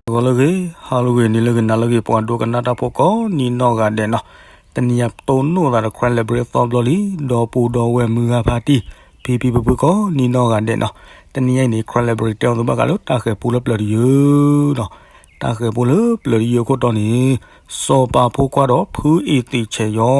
ဂီၤလၢအဂ့ၤ, ဟါလၢအဂ့ၤ, နံၤလၢအဂ့ၤ, နၤလၢအဂ့ၤ, ပှၤဒိကနၣ်တၢ်ဖိကိးနံၤနီၢ်ဂၤဒဲးနီၤ. တနံၤအံၤပတိၢ်နီၣ်သးဒီး Karen Library အသီတဘျီလံ, ဒီပုၢ်ဒီဝဲၢ်မုၢ်ဂၤဖါတံၢ်, ဖံဖံဖုဖုကိးနံၤနီၢ်ဂၤဒဲးနီၤ. တနံၤအံၤန့ၣ် Karen Library တဲအီၤသုဘၣ်ဃးလၢတၢ်ဃဲၤပူလၢပျၢၤတယုၢ်နီၤ. တၢ်ဃဲၤပူလၢပျၢၤတယုၢ်အခိၣ်တီန့ၣ်, စီၤပၤဖိခွါဒီးဖုအ့သ့းဆဲးယီၢ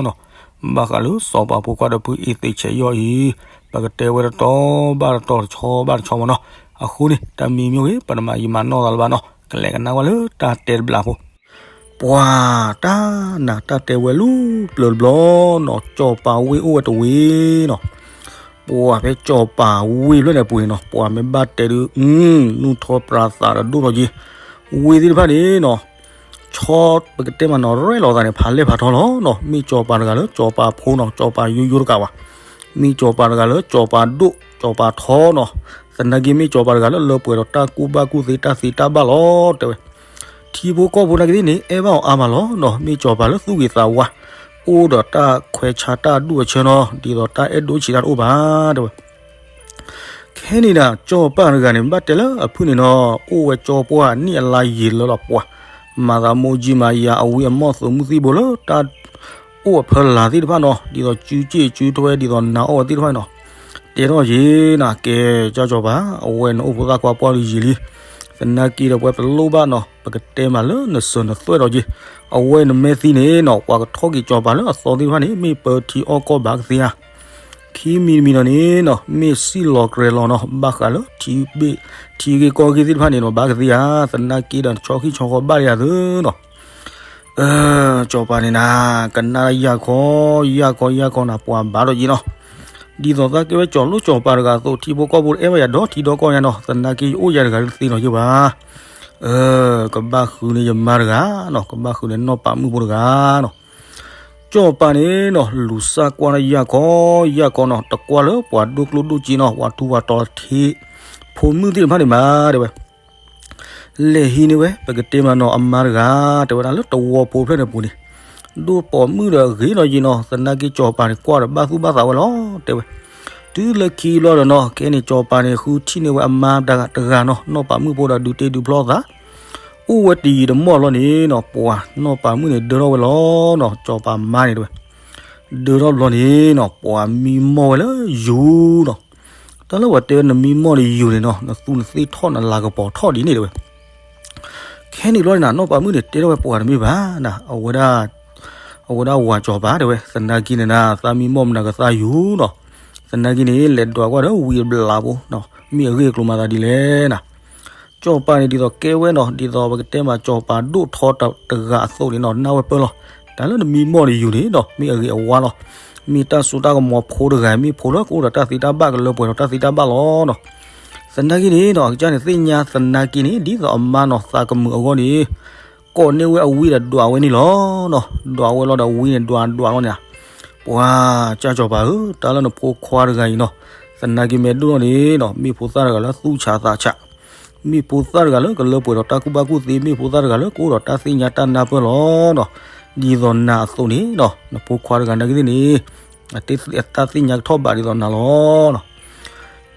်နီၤ. ဘၣ်ဃးလၢစီၤပၤဖိခွါဒီးဖုအ့သ့းဆဲးယီၢ်အံၤ, ပကတဲဝဲတတီၤဘၣ်တတီၤ တဆီဘၣ်တဆီမ့ၢ်နီၤ. အဃိန့ၣ် တၢ်မံမ့ၢ်ဂ့ၤ ပတမၤယံာ်မၤနီၢ်သးလၢၤဘၣ်နီၤ, ကလဲၤကနၣ်ဝဲလၢတၢ်တဲတဘျီဖိ. ပှၤတၢ်နးတၢ်တဲဝဲလၢပျၢၤတဘျီနီၤ, စီၤပၤဝ့ၢ်အိၣ်ဝဲတဝ့ၤနီၤ. ပှၤဖဲစီၤပၤဝ့ၢ်ဖျၢၣ်န့ၣ်အပူၤန့ၣ်နီၤ, ပှၤမ့ၢ်ဘၣ်တဲဒုး, နူၢ်ထီပြးသးဒီးဒိၣ်ထီက့ၤ, ဝ့ၢ်သ့ၣ်တဖၣ်န့ၣ်နီၤ, ဆီပကတဲမးနီၤ ရဲၣ်လီၤသးန့ၣ် ဖးလဲၢ်ဖးထီလီၤနီၤ. မ့ၢ်စီၤပၤတဂၤလၢစီၤပၤဖိနီၤ, စီၤပၤယိယိတကးဘၣ်. မ့ၢ်စီၤပၤတဂၤလၢစီၤပၤဒိၣ်, စီၤပၤထီနီၤ. သနာ်က့မ့ၢ်စီၤပၤတဂၤလၢလၢပှဲၤဒီးတၢ်ကူၣ်ဘၣ်ကူၣ်သ့ တၢ်သ့တၢ်ဘၣ်လီၤ တဲဝဲ. ထံဖိကီၢ်ဖိသနာ်က့သ့ၣ်န့ၣ် အဲၣ်ဘၣ်အီၤအါမးလီၤနီၤ. မ့ၢ်စီၤပၤလၢသူၣ်ဂ့ၤသးဝါ, အိၣ်ဒီးတၢ်ခွဲးဆါတၢ်အဒူၣ်အဆၢနီၤ, ဒ်သိးတၢ်အဲၣ်ဒိၣ်ဆံးတၢ်တအိၣ်ဘၣ် တဲဝဲ. ခဲန့ၣ်ဒၣ် စီၤပၤတဂၤန့ၣ် ဘၣ်တဲလၢအဖုၣ်န့ၣ်နီၤ, အိၣ်ဝဲကၠီပှၢ်နံၣ်အလါယံာ်လၢလီၤပှၤ, မၤသးမိၢ်ကံမၤယၤ အဝံအမီၢ်သုးမုၢ်သံၣ်ဘိလၢတၢ်အိၣ်အဖၢလာ်သ့ၣ်တဖၣ်နီၤ, ဒ်သိးစုစ့ၣ်စုထွဲ ဒ်သိးနးအီၣ်ဝဲသ့ၣ်တဖၣ်နီၤ. တဲထီၣ်ယံၤနၤ ကဲ ကၠီစီၤပၤ, အဝဲနအိၣ်ဖိသၣ်ခွါပှၢ်ဒုးယံာ်လံ, သနာ်က့ဒီးပှၤပလိၣ်ဘၣ်နီၤ, ပကတဲမးလၢနစၢၤနသွဲၣ်ဒီးက့ၤ, အဝဲနမ့ၢ်သံန့ၣ်နီၤ, ပှၤကထီၣ်က့ၤစီၤပၤလၢအသီသ့ၣ်တဖၣ်န့ၣ် မ့ၢ်ပၢထံအီၣ်ကီၢ်ဘၣ်ကသ့ဧါ. ခံမံၤတမံၤဒီးန့ၣ်နီၤ, မ့ၢ်စံၣ်လီၤကြဲၤလီၤနီၤ, ဘၣ်ဃးလၢထံဘ့ၣ် ထံဂ့ၢ်ကီၢ်ဂ့ၢ်သ့ၣ်တဖၣ်န့ၣ်နီၤ, ဘၣ်ကသ့ဧါ, သနာ်က့ဒီးဆီခံဆီဃီဘၣ်ယၤသုနီၤ. စီၤပၤန့ၣ်နၤ, ကနၣ်ယၢ်ခီ, ယၢ်ခီယၢ်ခီနၤ, ပှၤဘၣ်ဒီးယံၤနီၤ. ဒ်သိးသးကဲဝဲစီၤလိၣ်စီၤပၤတဂၤအသိး, ထံဖိကီၢ်ဖိတအဲၣ်ဘၣ်ယၤဒီးထံဒီကီၢ်ညါနီၤ, သနာ်က့ယအိၣ်ယၤတဂၤတသ့နီၤယိာ်ဘၣ်. ကဘၣ်ဃုန့ၢ်ယမါတဂၤနီၤ, ကဘၣ်ဃုန့ၢ်နီၢ်ပၤမုၣ်ဖိတဂၤနီၤ. စီၤပၤန့ၣ်နီၤ, လူၤစၢ်ကွၢ်လၢယၢ်ခီ, ယၢ်ခီနီၤ, တကွၢ်လၢပှၤဒိၣ်ကျိၣ်ဒိၣ်စ့နီၤ, ပှၤထူးပှၤတီၤထံး, ဖိမုၣ်သ့ၣ်တဖၣ်န့ၣ်မး တဲဝဲ. လဲၤဟံးန့ၢ်ဝဲ ပကတဲမးနီၤ, အမါတဂၤ တဲဝဲဒၣ်လၢတဝီဖိဖျၢၣ်န့ၣ်ပူၤန့ၣ်, ဒိၣ်ပိာ်မုၣ်ဒီးအဂ့ၤနီၤယံၤနီၤ, သနာ်က့စီၤပၤန့ၣ် ကွၢ်ဒီးဘၣ်သူၣ်ဘၣ်သးဝဲလီၤ တဲဝဲ. တုၤလၢခံဘျီဒီးနီၤ, ခဲန့ၣ်စီၤပၤန့ၣ် ဃုထံၣ်န့ၢ်ဝဲအမါတဂၤနီၤ, နီၢ်ပၤမုၣ်ဖိဒီးဒုးတ့ဒုးဖျီသး, အိၣ်ဝဲတယံာ်တမီၢ်လီၤန့ၣ်နီၤ, ပှၤနီၢ်ပၤမုၣ်န့ၣ် ဒၢထီၣ်ဝဲလီၤနီၤ, စီၤပၤမါန့ၣ်တဲဝဲ. ဒၢထီၣ်ဘျီန့ၣ်နီၤ, ပှၤမံမီၢ်ဝဲလၢယိၤနီၤ. တၢ်လၢပှၤတဲဝဲနမံမီၢ်လၢယိၤန့ၣ်နီၤ, နသူးနသ့ၣ်ထီၣ်နလၤကပီၤထီၣ်ဒ်န့ၣ်တဲဝဲ. ခဲန့ၣ်ဘျီန့ၣ်နၤ, နီၢ်ပၤမုၣ်န့ၣ် တဲထီၣ်ဝဲပှၤတမ့ၢ်ဘၣ်နၤ, အဝဲဒၣ်, အဝဲဒၣ်ဝၤစီၤပၤတဲဝဲ, သနာ်က့န့ၣ်နၤ, သးမံမီၢ်မနၤကသးယိၤနီၤ. သနာ်က့န့ၣ် လဲၤဒွးကွၢ်ဒီးဝံအဘျးဖိ, မ့ၢ်အဂ့ၢ်အကျိၤမၤသးဒ်လဲၣ်နၤ. စီၤပၤန့ၣ် ဒ်သိးကဲဝဲနီၤ, ဒ်သိးပကတဲမး စီၤပၤဒိၣ်ထီတဂၤအသိးန့ၣ်နီၤ, နၢ်ဝဲပၢၢ်လီၤ. တၢ်လၢနမံမီၢ်န့ၣ်ယိၤန့ၣ်နီၤ, မ့ၢ်အဂ့ၤအဝါလီၤ. မ့ၢ်တၢ်စိတၢ်ကမီၤဖိတဂၤ, မ့ၢ်ဖိလၢကအိၣ်ဒီးတၢ်သ့တၢ်ဘၣ်ကလၢပှဲၤဒီးတၢ်သ့တၢ်ဘၣ်လီၤနီၤ. သနာ်က့န့ၣ်နီၤ, အကစၢ်န့ၣ်သ့ၣ်ညါသနာ်က့န့ၣ်, ဒ်သိးအမါနီၤ, သးကမုာ်အဂီၢ်န့ၣ် ကိးန့ၢ်ဝဲအဝံဒီးဒွးဝဲန့ၣ်လီၤနီၤ. ဒွးဝဲလီၤဒီးဝံန့ၣ်ဒွးဒွးလီၤန့ၣ်, ပှၤကၢ်စီၤပၤဧၢ, တၢ်လၢနဖိခွါတဂၤအံၤနီၤ, သနာ်က့မဲာ်ဒိၣ်လီၤန့ၣ်နီၤ, မ့ၢ်ဖိသၣ်တဂၤလၢသူၣ်ဆးသးဆး, မ့ၢ်ဖိသၣ်တဂၤလၢကလၢပှဲၤဒီးတၢ်ကူၣ်ဘၣ်ကူၣ်သ့, မ့ၢ်ဖိသၣ်တဂၤလၢကအိၣ်ဒီးတၢ်သ့ၣ်ညါတၢ်နၢ်ပၢၢ်လီၤနီၤ. ဒ်သိးနၤအသိးန့ၣ်နီၤ, နဖိခွါတဂၤနာ်က့သ့ၣ်န့ၣ် အတၢ်သ့ၣ်ညါကထီၣ်ဘးဒ်သိးနၤလီၤ.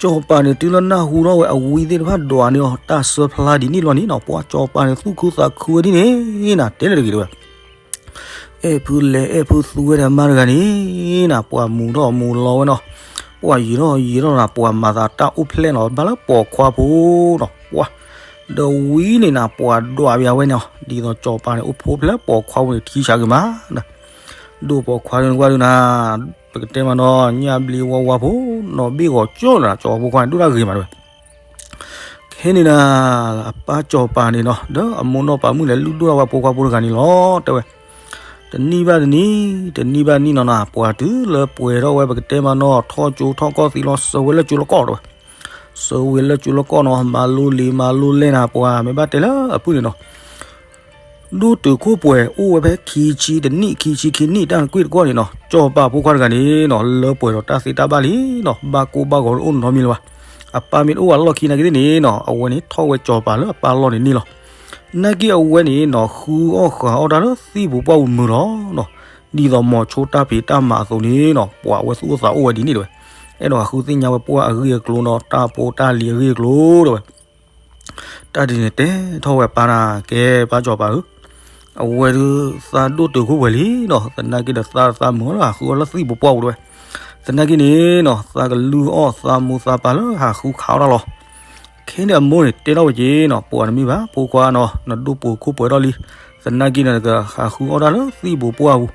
စီၤပၤန့ၣ် တုၤလၢနၢ်ဟူထီၣ်ဝဲအဝံသ့ၣ်တဖၣ်ဒွးန့ၢ်အီၤတၢ်စၢဖျါဒ်န့ၣ်လီၤန့ၣ်နီၤ, ပှၤစီၤပၤန့ၣ်သူၣ်ခုသးခုဝဲဒ်န့ၣ်နၤ, တဲလၢတဂ့ၤတဲဝဲ. အဲၣ်ဖုလဲၤအဲၣ်ဖုသူဝဲဒၣ်မါတဂၤန့ၣ်နၤ, ပှၤမူၤထီၣ်မူၤလီၤဝဲနီၤ, ပှၤယံာ်ထီၣ်ယံာ်ထီၣ်နၤ, ပှၤမၤသးတၢ်အိၣ်ဖျဲၣ်နီၤ, ဘၣ်လၢပိာ်ခွါဖိနီၤ, ပှၤ ဒီးဝံန့ၣ်နၤ, ပှၤဒွးဘၣ်ဝဲန့ၣ်, ဒ်သိးစီၤပၤန့ၣ် အိၣ်ဖိဖျဲၣ်ပိာ်ခွါဖိန့ၣ် ထံဆးဂ့ၤမးနၤ, ဒိၣ်ပိာ်ခွါဒုးနကွၢ်ဒုးနၤ, ပကတဲမးနီၤ, ညၣ်ဘျ့ဝါဝါဖိ, နီၢ်ဘ့ၣ်ဂီၤကၠီလၢနၤ, စီၤဖိခွါန့ၣ် ဒိၣ်တၢ်ဂ့ၤမးတဲဝဲ. ခဲန့ၣ်နၤ, အပၢ်စီၤပၤန့ၣ်နီၤ, ဒီးအမိၢ်နီၢ်ပၤမုၣ်လဲၤလုၢ်ဒိၣ်ထီၣ်ဝဲဖိခွါဖိတဂၤန့ၣ်လီၤ တဲဝဲ. တနံၣ်ဘၣ်တနံၣ်, တနံၣ်ဘၣ်နံၣ်နီၤနၤ, ပှၤတုၤလၢပှဲၤထီၣ်ဝဲ ပကတဲမးနီၤ, ထီၣ်ကၠိထီၣ်ကီၢ်သံလီၤ, စၢၤဝဲလၢကၠိလီၢ်ကီၢ်တဲဝဲ. စၢၤဝဲလၢကၠိလီၢ်ကီၢ်နီၤ, မၤလိလံာ်မၤလိလဲၢ်နၤ, ပှၤမ့ၢ်ဘၣ်တဲလၢအဖုၣ်န့ၣ်နီၤ ဒိၣ်တုာ်ခိၣ်ပှဲၤ အိၣ်ဝဲဖဲခံဆံတနံၣ် ခံဆံခံနံၣ် တၢ်နကွ့ၢ်တကွီၢ်န့ၣ်နီၤ, စီၤပၤဖိခွါတဂၤန့ၣ်နီၤ လၢပှဲၤဒီးတၢ်သ့တၢ်ဘၣ်လံနီၤ, ဘၣ်ကိၢ်ဘၣ်ဂီၤတအိၣ်နီတမံၤလၢၤဘၣ်. အပၢ်မ့ၢ်တအိၣ်ဝဲလီၢ်ခံနာ်က့သ့ၣ်န့ၣ်နီၤ, အဝဲန့ၣ်ထီၣ်ဝဲစီၤပၤလၢအပၢ်လီၢ်န့ၣ်န့ၣ်လီၤ. နာ်က့အဝဲန့ၣ်နီၤ ဃုအီၣ်ဃုအီၣ်တၢ်လၢသံၣ်ပူၤပှၢ်ပူၤမုာ်လီၤနီၤ, ဒ်သိးမိၤဆိတၢ်ဖံးတၢ်မၤအသိးန့ၣ်နီၤ, ပှၤအဝဲသူၣ်အိၣ်သးအိၣ်ဝဲဒ်န့ၣ်တဲဝဲ. အဲၣ်ဒိးဃုသ့ၣ်ညါဝဲပှၢ်အဂ့ၢ်အကျိၤနီၤ, တၢ်ဖိတၢ်လံၤအဂ့ၢ်အကျိၤတဲဝဲ. တၢ်ဒ်န့ၣ်တဲထီၣ်ဝဲပၢ်နၤ ကဲပၢ်စီၤပၤဧၢ, အဝဲဒုးသးဒိၣ်တုာ်ခိၣ်ပှဲၤလံနီၤ, သနာ်က့ဒီးသးသးမုာ်လီၤ ဟးဃုအီၣ်လၢသံၣ်ဘိပှၢ်ပူၤတဲဝဲ, သနာ်က့န့ၣ်နီၤ သးကလုၢ်အီၣ်သးမိၢ်သးပၢ်လၢဟးဃုခးအီၣ်တၢ်လီၤ. ခဲန့ၣ်အမိၢ်န့ၣ်တဲထီၣ်ဝဲက့ၤနီၤ, ပှၤတမ့ၢ်ဘၣ် ဖိခွါနီၤ နဒိၣ်ပှဲၤခိၣ်ပှဲၤထီၣ်လံ, သနာ်က့န့ၣ် နကဟးဃုအီၣ်တၢ်လၢသံၣ်ဘိပှၢ်ပူၤ,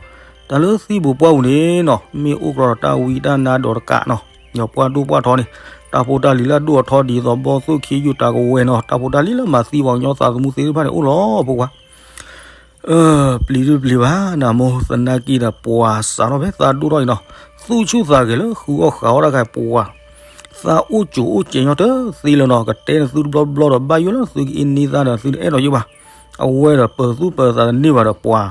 တၢ်လၢသံၣ်ဘိပှၢ်ပူၤန့ၣ်နီၤ မ့ၢ်အိၣ်ကြၢးဒီးတၢ်ဝံတၢ်နါဒီးတကးနီၤ, ယပှၢ်ဒိၣ်ပှၢ်ထီန့ၣ် တၢ်ဖိတၢ်လံၤလၢအဒိၣ်အထီဒ်သိးဘီၣ်သိၣ်ခ့ယုၢ်တၢ်ကဝဲၤနီၤ, တၢ်ဖိတၢ်လံၤလၢမၤသံပှၤကညီသးသမူသ့ၣ်တဖၣ်န့ၣ်အိၣ်လီၤ ဖိခွါ. ပျံၤတပျံၤဘၣ်နမိၢ်, သနာ်က့ဒီးပှၤစးထီၣ်ဖဲသးဒိၣ်ထီၣ်အံၤနီၤ, သူၣ်ဆူၣ်သးဂဲၤလၢဃုအီၣ်ဃုအီၣ်တၢ်ခါပှၤ, သးအိၣ်ကိၣ်အိၣ်စဲၤညီတသ့လၢၤနီၤ, ကတဲနသုတဘျီဘျီဒီးဘၣ်ယိၣ်လၢသုကအ့န့သးဒီးသုတအဲၣ်ဒိးယိၣ်ဘၣ်. အဝဲဒီးပၢၤသူၣ်ပၢၤသးတန့ၢ်ဘၣ်ဒီးပှၤ,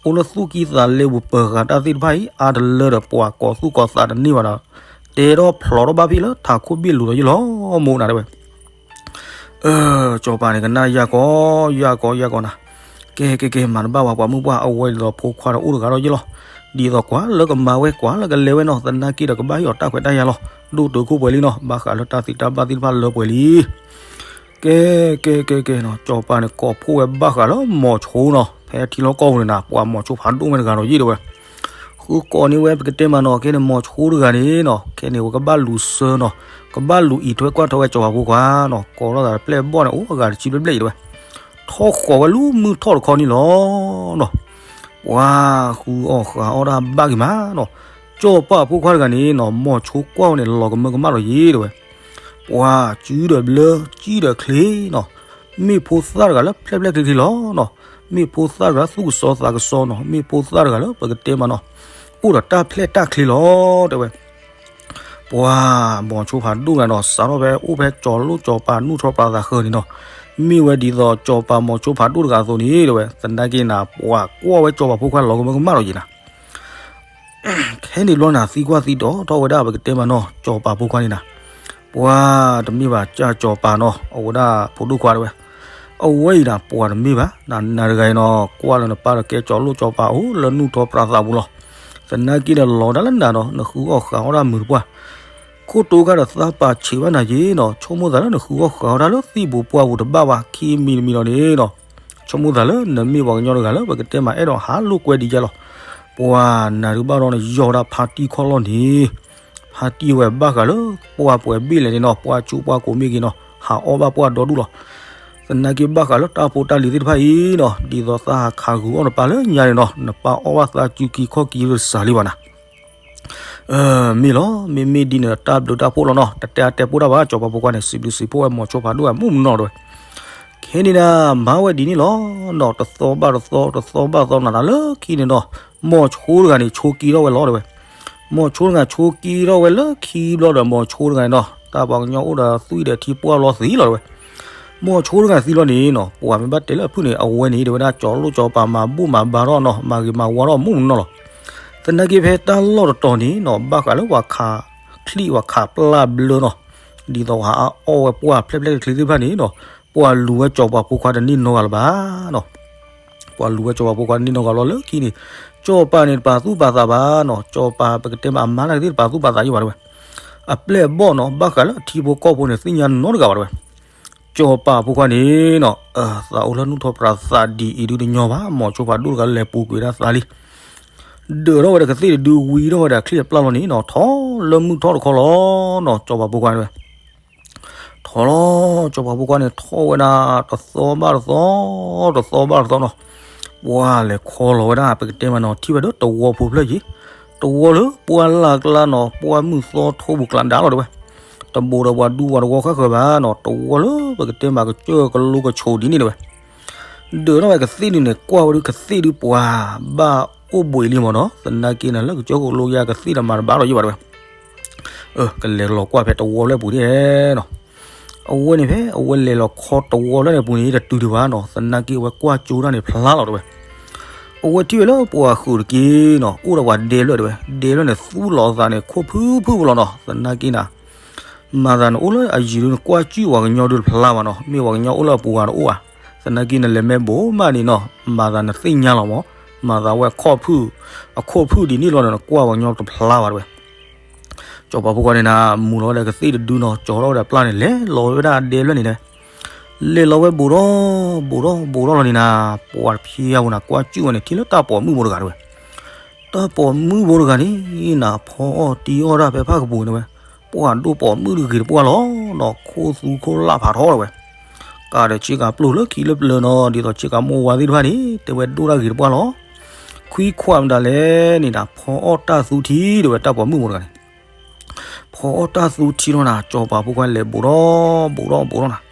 အိၣ်လၢသူၣ်ကံၢ်သးလဲပူၤပၢၤဃာ်တၢ်သ့ၣ်တဖၣ်အံၤ အါတလၢဒီးပှၤကိးသူၣ်ကိးသးတန့ၢ်ဘၣ်ဒီး, တဲထီၣ်ဖျိးထီၣ်ဘၣ်ဖဲလၢထးခိၣ်ဘ့ၣ်လူၤဒီးယ့ၢ်လီၤ မိၢ်နၤတဲဝဲ. စီၤပၤန့ၣ်ကနၣ်ယၢ်ကီယၢ်ကီယၢ်ကီနၤ, ကဲကဲကဲ မၤတဘၣ်ဝဲပှၤမုၣ်ပှၢ် အဝဲဒ်သိးဖိခွါဒီးအိၣ်တဂၤဒီးယ့ၢ်လီၤ, ဒ်သိးကွၢ်လၢကမၤဝဲကွၢ်လၢကလဲၤဝဲနီၤ, သနာ်က့ဒီးကဘၣ်ဟ့ၣ်အီၤတၢ်ခွဲးတၢ်ယာ်လီၤ, ဒိၣ်တုာ်ခိၣ်ပှဲၤလံနီၤ, ဘၣ်ဃးလၢတၢ်သံတၢ်ဘၣ်သ့ၣ်တဖၣ်လၢပှဲၤလံ. ကဲကဲကဲကဲနီၤ, စီၤပၤန့ၣ်ကိးဖှိၣ်ဝဲဘၣ်ဃးလၢမိၤဆိနီၤ, ဖဲထံလီၢ်ကီၢ်ပူၤန့ၣ်နၤ ပှၤမိၤဆိဖးဒိၣ်ဝဲတဂၤဒီးယ့ၢ်တဲဝဲ ဃုကိးန့ၢ်ဝဲပကတဲမးနီၤ, ခဲန့ၣ်မိၤဆိတဂၤန့ၣ်နီၤ ခဲန့ၣ်ဝဲကဘၣ်လူၤဆၢနီၤ, ကဘၣ်လူၤအံးထွဲကွၢ်ထွဲဝဲစီၤပၤဖိခွါနီၤ, ကိးထီၣ်သးတပျဲၢ်ဘီၣ်န့ၣ် အိၣ်အဂၤတဆံဘျဲၣ်ဘျဲၣ်အံၤတဲဝဲ, ထီၣ်ဃီၤဝဲလူၤမုၢ်ထီၣ်တခီန့ၣ်လီၤနီၤ, ပှၤဃုအီၣ်ဃုအီၣ်တၢ်ဘၣ်က့ၤမးနီၤ, စီၤပၤဖိခွါတဂၤန့ၣ်နီၤ မိၤဆိကွၢ်ဝဲန့ၣ် လီၤကမၢကမၣ်ဒီးယ့ၢ်တဲဝဲ ပှၤစုဒီးဘျၢ စုဒီးချ့နီၤ, မ့ၢ်ဖိသၣ်တဂၤလၢဖျဲၣ်ဖျဲၣ်ချ့ချ့လီၤနီၤ, မ့ၢ်ဖိသၣ်တဂၤသူၣ်ကစီၤသးကစီၤနီၤ, မ့ၢ်ဖိသၣ်တဂၤလၢပကတဲမးနီၤ, အိၣ်ဒီးတၢ်ဖျဲၣ်တၢ်ချ့လီၤတဲဝဲ. ပှၤမိၤဆိဖးဒိၣ်တဂၤနီၤ စးထီၣ်ဖဲအိၣ်ဖဲစီၤလိၣ်စီၤပၤနူၢ်ထီၣ်ပြးသးဃၢၤန့ၣ်နီၤ, မ့ၢ်ဝဲဒ်သိးစီၤပၤမိၤဆိဖးဒိၣ်တဂၤအသိးန့ၣ်တဲဝဲ, သနာ်က့နၤ ပှၤကွၢ်ဝဲစီၤပၤဖိခွါလီၤကမၢကမၣ်ဒီးယ့ၢ်နၤ ခဲန့ၣ်ဘျီန့ၣ် သံကွၢ်သံဒိးထီၣ်ဝဲဒၣ်ပကတဲမးနီၤ စီၤပၤဖိခွါန့ၣ်နၤ, ပှၤတမ့ၢ်ဘၣ် ကၢ်စီၤပၤနီၤ အဝဲဒၣ်ဖိဒိၣ်ခွါတဲဝဲ, အဝဲအံၤနၤ ပှၤတမ့ၢ်ဘၣ် နၤနၤတဂၤအံၤနီၤ ကွၢ်လၢနပၢ်ဒီးကဲစီၤလိၣ်စီၤပၤအိၣ်လၢနူၢ်ထီၣ်ပြးသးပူၤလီၤ. သနာ်က့ဒီးလီၤဒၣ်လၢနၤဒီး နဃုအီၣ်ဃုအီတၢ်မုာ်တပှၢ် ခိၣ်တိခါဒီးသးပာ်ဆံးဘၣ်နၤယ့ၢ်နီၤ, ဆိကမိၣ်သးလၢနဃုအီၣ်ဃုအီတၢ်လၢသံၣ်ဘိပှၢ်ပူၤတဘၣ်ဘၣ် ခံမံၤတမံၤလီၤန့ၣ်နီၤ, ဆိကမိၣ်သးလၢနမ့ၢ်ပှၤကညီတဂၤလၢပကတဲမးအဲၣ်ဒိးဟးလိာ်ကွဲဒံးယါလီၤ. ပှၤနၤဒုးဘၣ်ဒီးနယီၢ်ဒၣ်ဖါတံၢ်ခီၣ်လီၢ်န့ၣ်, ဖါတံၢ်ဝဲဘၣ်ဃးလၢ ပှၢ်ပှဲၤဘ့ၣ်လဲၣ်န့ၣ်နီၤ, ပှၢ်ဆူပှၢ်ကိးမ့ၢ်ဂ့ၤနီၤ, ဟးအီၣ်ဘၣ်ပှၢ်ဒီဒူၣ်လီၤ. သနာ်က့ဘၣ်ဃးလၢတၢ်ဖိတၢ်လံၤသ့ၣ်တဖၣ်အံၤနီၤ, ဒ်သိးသးဟးခးဂုာ်အီၣ်နပၢ်လၢညါန့ၣ်နီၤ, နပၢ်အီၣ်ဘၣ်သးစုခံခီၣ်ခံတစှၤလံဘၣ်နၤ မ့ၢ်လီၤ, မ့မ့ၢ်ဒ်န့ၣ်ဒီးတၢ်ဘျုးတၢ်ဖှိၣ်လီၤနီၤ, တတဲအါတဲပိၢ်တၢ်ဘၣ် စီၤပၤဖိခွါန့ၣ် စံးဘျုးစံးဖှိၣ်ဝဲမိၤဆိဖးဒိၣ်ဝဲမုၢ်မနီၤတဲဝဲ. ခဲန့ၣ်နၤ မၤဝဲဒ်န့ၣ်လီၤနီၤ, တသီဘၣ်တသီ တသီဘၣ်တသီနၤ တၢ်လၢခံန့ၣ်နီၤ, မိၤဆိတဂၤန့ၣ် ဆိက့ထီၣ်ဝဲလီၤတဲဝဲ. မိၤဆိတဂၤဆိက့ထီၣ်ဝဲလၢခံဘျီဒီး မိၤဆိတဂၤန့ၣ်နီၤ, တၢ်ပှၤကညီအိၣ်ဒီးသွံၣ်ဒီးထံပှၢ်လီၤသံလီၤတဲဝဲ. မိၤဆိတဂၤသံလီၤန့ၣ်နီၤ, ပှၤမ့ၢ်ဘၣ်တဲလၢအဖုၣ်န့ၣ် အဝဲန့ၣ်တဲဝဲဒၣ် ကၠီၤလိၣ်ကၠီၤပၤမၤဘူၣ်မၤဘါထီၣ်နီၤ, မၤဂ့ၤမၤဝါထီၣ်မုၢ်မနီၤလီၤ. သနာ်က့ဖဲတၢ်လီၢ်တတီၤန့ၣ်နီၤ, ဘၣ်ဃးလၢပှၤခးချံၣ်ပှၤခးပျၢ်ဘျၢနီၤ, ဒ်သိးပှၤဟးအီၣ်ဝဲပှၢ်ဖျဲၣ်ဖျဲၣ်ချ့ချ့သ့ၣ်တဖၣ်န့ၣ်နီၤ, ပှၤလူၤဝဲစီၤပၤဖိခွါတန့ၢ်နီတဂၤလၢၤဘၣ်နီၤ. ပှၤလူၤဝဲစီၤပၤဖိခွါတန့ၢ်နီတဂၤလီၤလၢခံန့ၣ်, စီၤပၤန့ၣ်တပာ်သူၣ်ပာ်သးဘၣ်နီၤ, စီၤပၤပကတဲမးအမါနာ်က့သ့ၣ်တပာ်သူၣ်ပာ်သးယိၣ်ဘၣ်တဲဝဲ. အပျဲၢ်အဘီၣ်နီၤ, ဘၣ်ဃးလၢအထံဖိကီၢ်ဖိန့ၣ် သ့ၣ်ညါနီတဂၤဘၣ်တဲဝဲ. စီၤပၤဖိခွါန့ၣ်နီၤ, သးအိၣ်လၢနူၢ်ထီၣ်ပြးသးဒ်အံၤဒုတညီဘၣ်, မိၤဆိဖးဒိၣ်တဂၤလဲၤပူၤကွံာ်ဒၣ်သးလံ. ဒၢးထီၣ်ဝဲဒီးကသ့ၣ်တဒု ဝံထီၣ်ဝဲဒီးချံၣ်အပျၢ်လီၤန့ၣ်နီၤ, ထီၣ်လၢမုၢ်ထီၣ်တခီလီၤနီၤ, စီၤပၤဖိခွါန့ၣ်ဝဲ ထီၣ်လီၤ, စီၤပၤဖိခွါန့ၣ် ထီၣ်ဝဲဒၣ်တသီဘၣ်တသီ, တသီဘၣ်တသီနီၤ, ပှၢ်လဲၤခီလီၤဝဲဒၣ် ပကတဲမးနီၤ, ထံၣ်ဝဲဒီးတဝီဖိဖျၢၣ်ယံၤ, တဝီလၢပှၢ်လၢ်ကျါနီၤ, ပှၢ်မုၢ်သီထိပူၤကျါဒါလီၤတဲဝဲ. တဘိးဒီးပှၤဒူပှၤတဝီဃၣ်ဃၢၤဘၣ်နီၤ, တဝီလၢပကတဲမးကစၢၢ်ကလိကဆိးဒ်န့ၣ်တဲဝဲ. ဒၢးထီၣ်ဝဲကသ့ၣ်ဒုန့ၣ် ကွၢ်ဝဲဒုကသ့ၣ်ဒုပှၤဘၣ်အိၣ်ဘှံးလံမးနီၤ, သနာ်က့နၤလၢကစၢၢ်ကလိယါကသ့ၣ်ဒီးမၤတဘၣ်လီၤယိၣ်ဘၣ်တဲဝဲ. ကလဲၤလီၤကွၢ်ဖဲတဝီဖျၢၣ်ပူၤန့ၣ်နီၤ, အဝဲန့ၣ်ဖဲ အဝဲလဲၤလီၤခီတဝီဖျၢၣ်န့ၣ်ပူၤန့ၣ် တတုၤဒံးဘၣ်နီၤ, သနာ်က့အဝဲကွၢ်ကၠိတၢ်န့ၣ်ဖျါလီၤတဲဝဲ. အဝဲထံၣ်ဝဲလၢပှၤဃုာ်တက့ၢ်နီၤ, အိၣ်ဒီးပှၤဒဲဖျၢၣ်တဲဝဲ, ဒဲဖျၢၣ်န့ၣ် သူၣ်လီၤအသးန့ၣ် ခိၣ်ဖုၣ်ဖုၣ်လီၤနီၤ, သနာ်က့နၤ မၤသးနအိၣ်လၢအယံၤဒု နကွၢ်ကၠုၣ်ပှၤကညီဒုတဖျါဘၣ်နီၤ, မ့ၢ်ပှၤကညီအိၣ်လၢအပူၤဂၤတအိၣ်ဘၣ်, သနာ်က့နလဲၤမဲဘိးမးန့ၣ်နီၤ, မၤသးနသ့ၣ်ညါလီၤမး, မၤသးဝဲအခီၣ်ဖုၣ်, အခိၣ်ဖုၣ်ဒ်န့ၣ်လီၤဒီး နကွၢ်ပှၤကညီတဖျါဘၣ်တဲဝဲ. စီၤပၤဖိခွါန့ၣ်နၤ မူလီၤဝဲဒီးကသ့ၣ်တဒုနီၤ, ကၠီထီၣ်ဝဲဒီးပျၢ်န့ၣ် လဲၤလီၤဝဲဒၣ်ဒဲဖျၢၣ်န့ၣ်တဲဝဲ. လဲၤလီၤဝဲဘူးဒီးဘူးဒီးဘူးဒီးလီၤန့ၣ်နၤ, ပှၤတဖၠါဖိန့ၣ် ကွၢ်ကၠုၣ်ဝဲန့ၣ် ထံၣ်လၢတၢ်ပိာ်မုၣ်ဖိတဂၤတဝဲ. တၢ်ပိာ်မုၣ်ဖိတဂၤန့ၣ်နၤ ဖီအီၣ်တံၢ်အီၣ်တၢ်ဖဲဖၣ်ကပူၤန့ၣ်ဝဲ, ပှၤဒိၣ်ပိာ်မုၣ်တဂ့ၤတပှၢ်လီၤနီၤ, ခိၣ်သူခိၣ်လၢ်ဖးထီတဝဲ. ကးဒီးဆ့ကၤပျိၢ်လၢခံလၢပျၢၤနီၤ, ဒ်သိးဆ့ကၤမိၢ်ဝါသ့ၣ်တဖၣ်န့ၣ် တဲဝဲဒိၣ်တၢ်ဂ့ၤတပှၢ်လီၤ. ခွံခွါမတၤလဲၣ်န့ၣ်နၤ ဖီအီၣ်တၢ်သူထံတဝဲ တၢ်ပိာ်မုၣ်ဖိတဂၤန့ၣ် ဖီအီၣ်တၢ်သူထံလီၤနၤ, စီၤပၤဖိခွါလဲၤဘူးဒီးဘူးဒီးဘူးဒီးနၤ.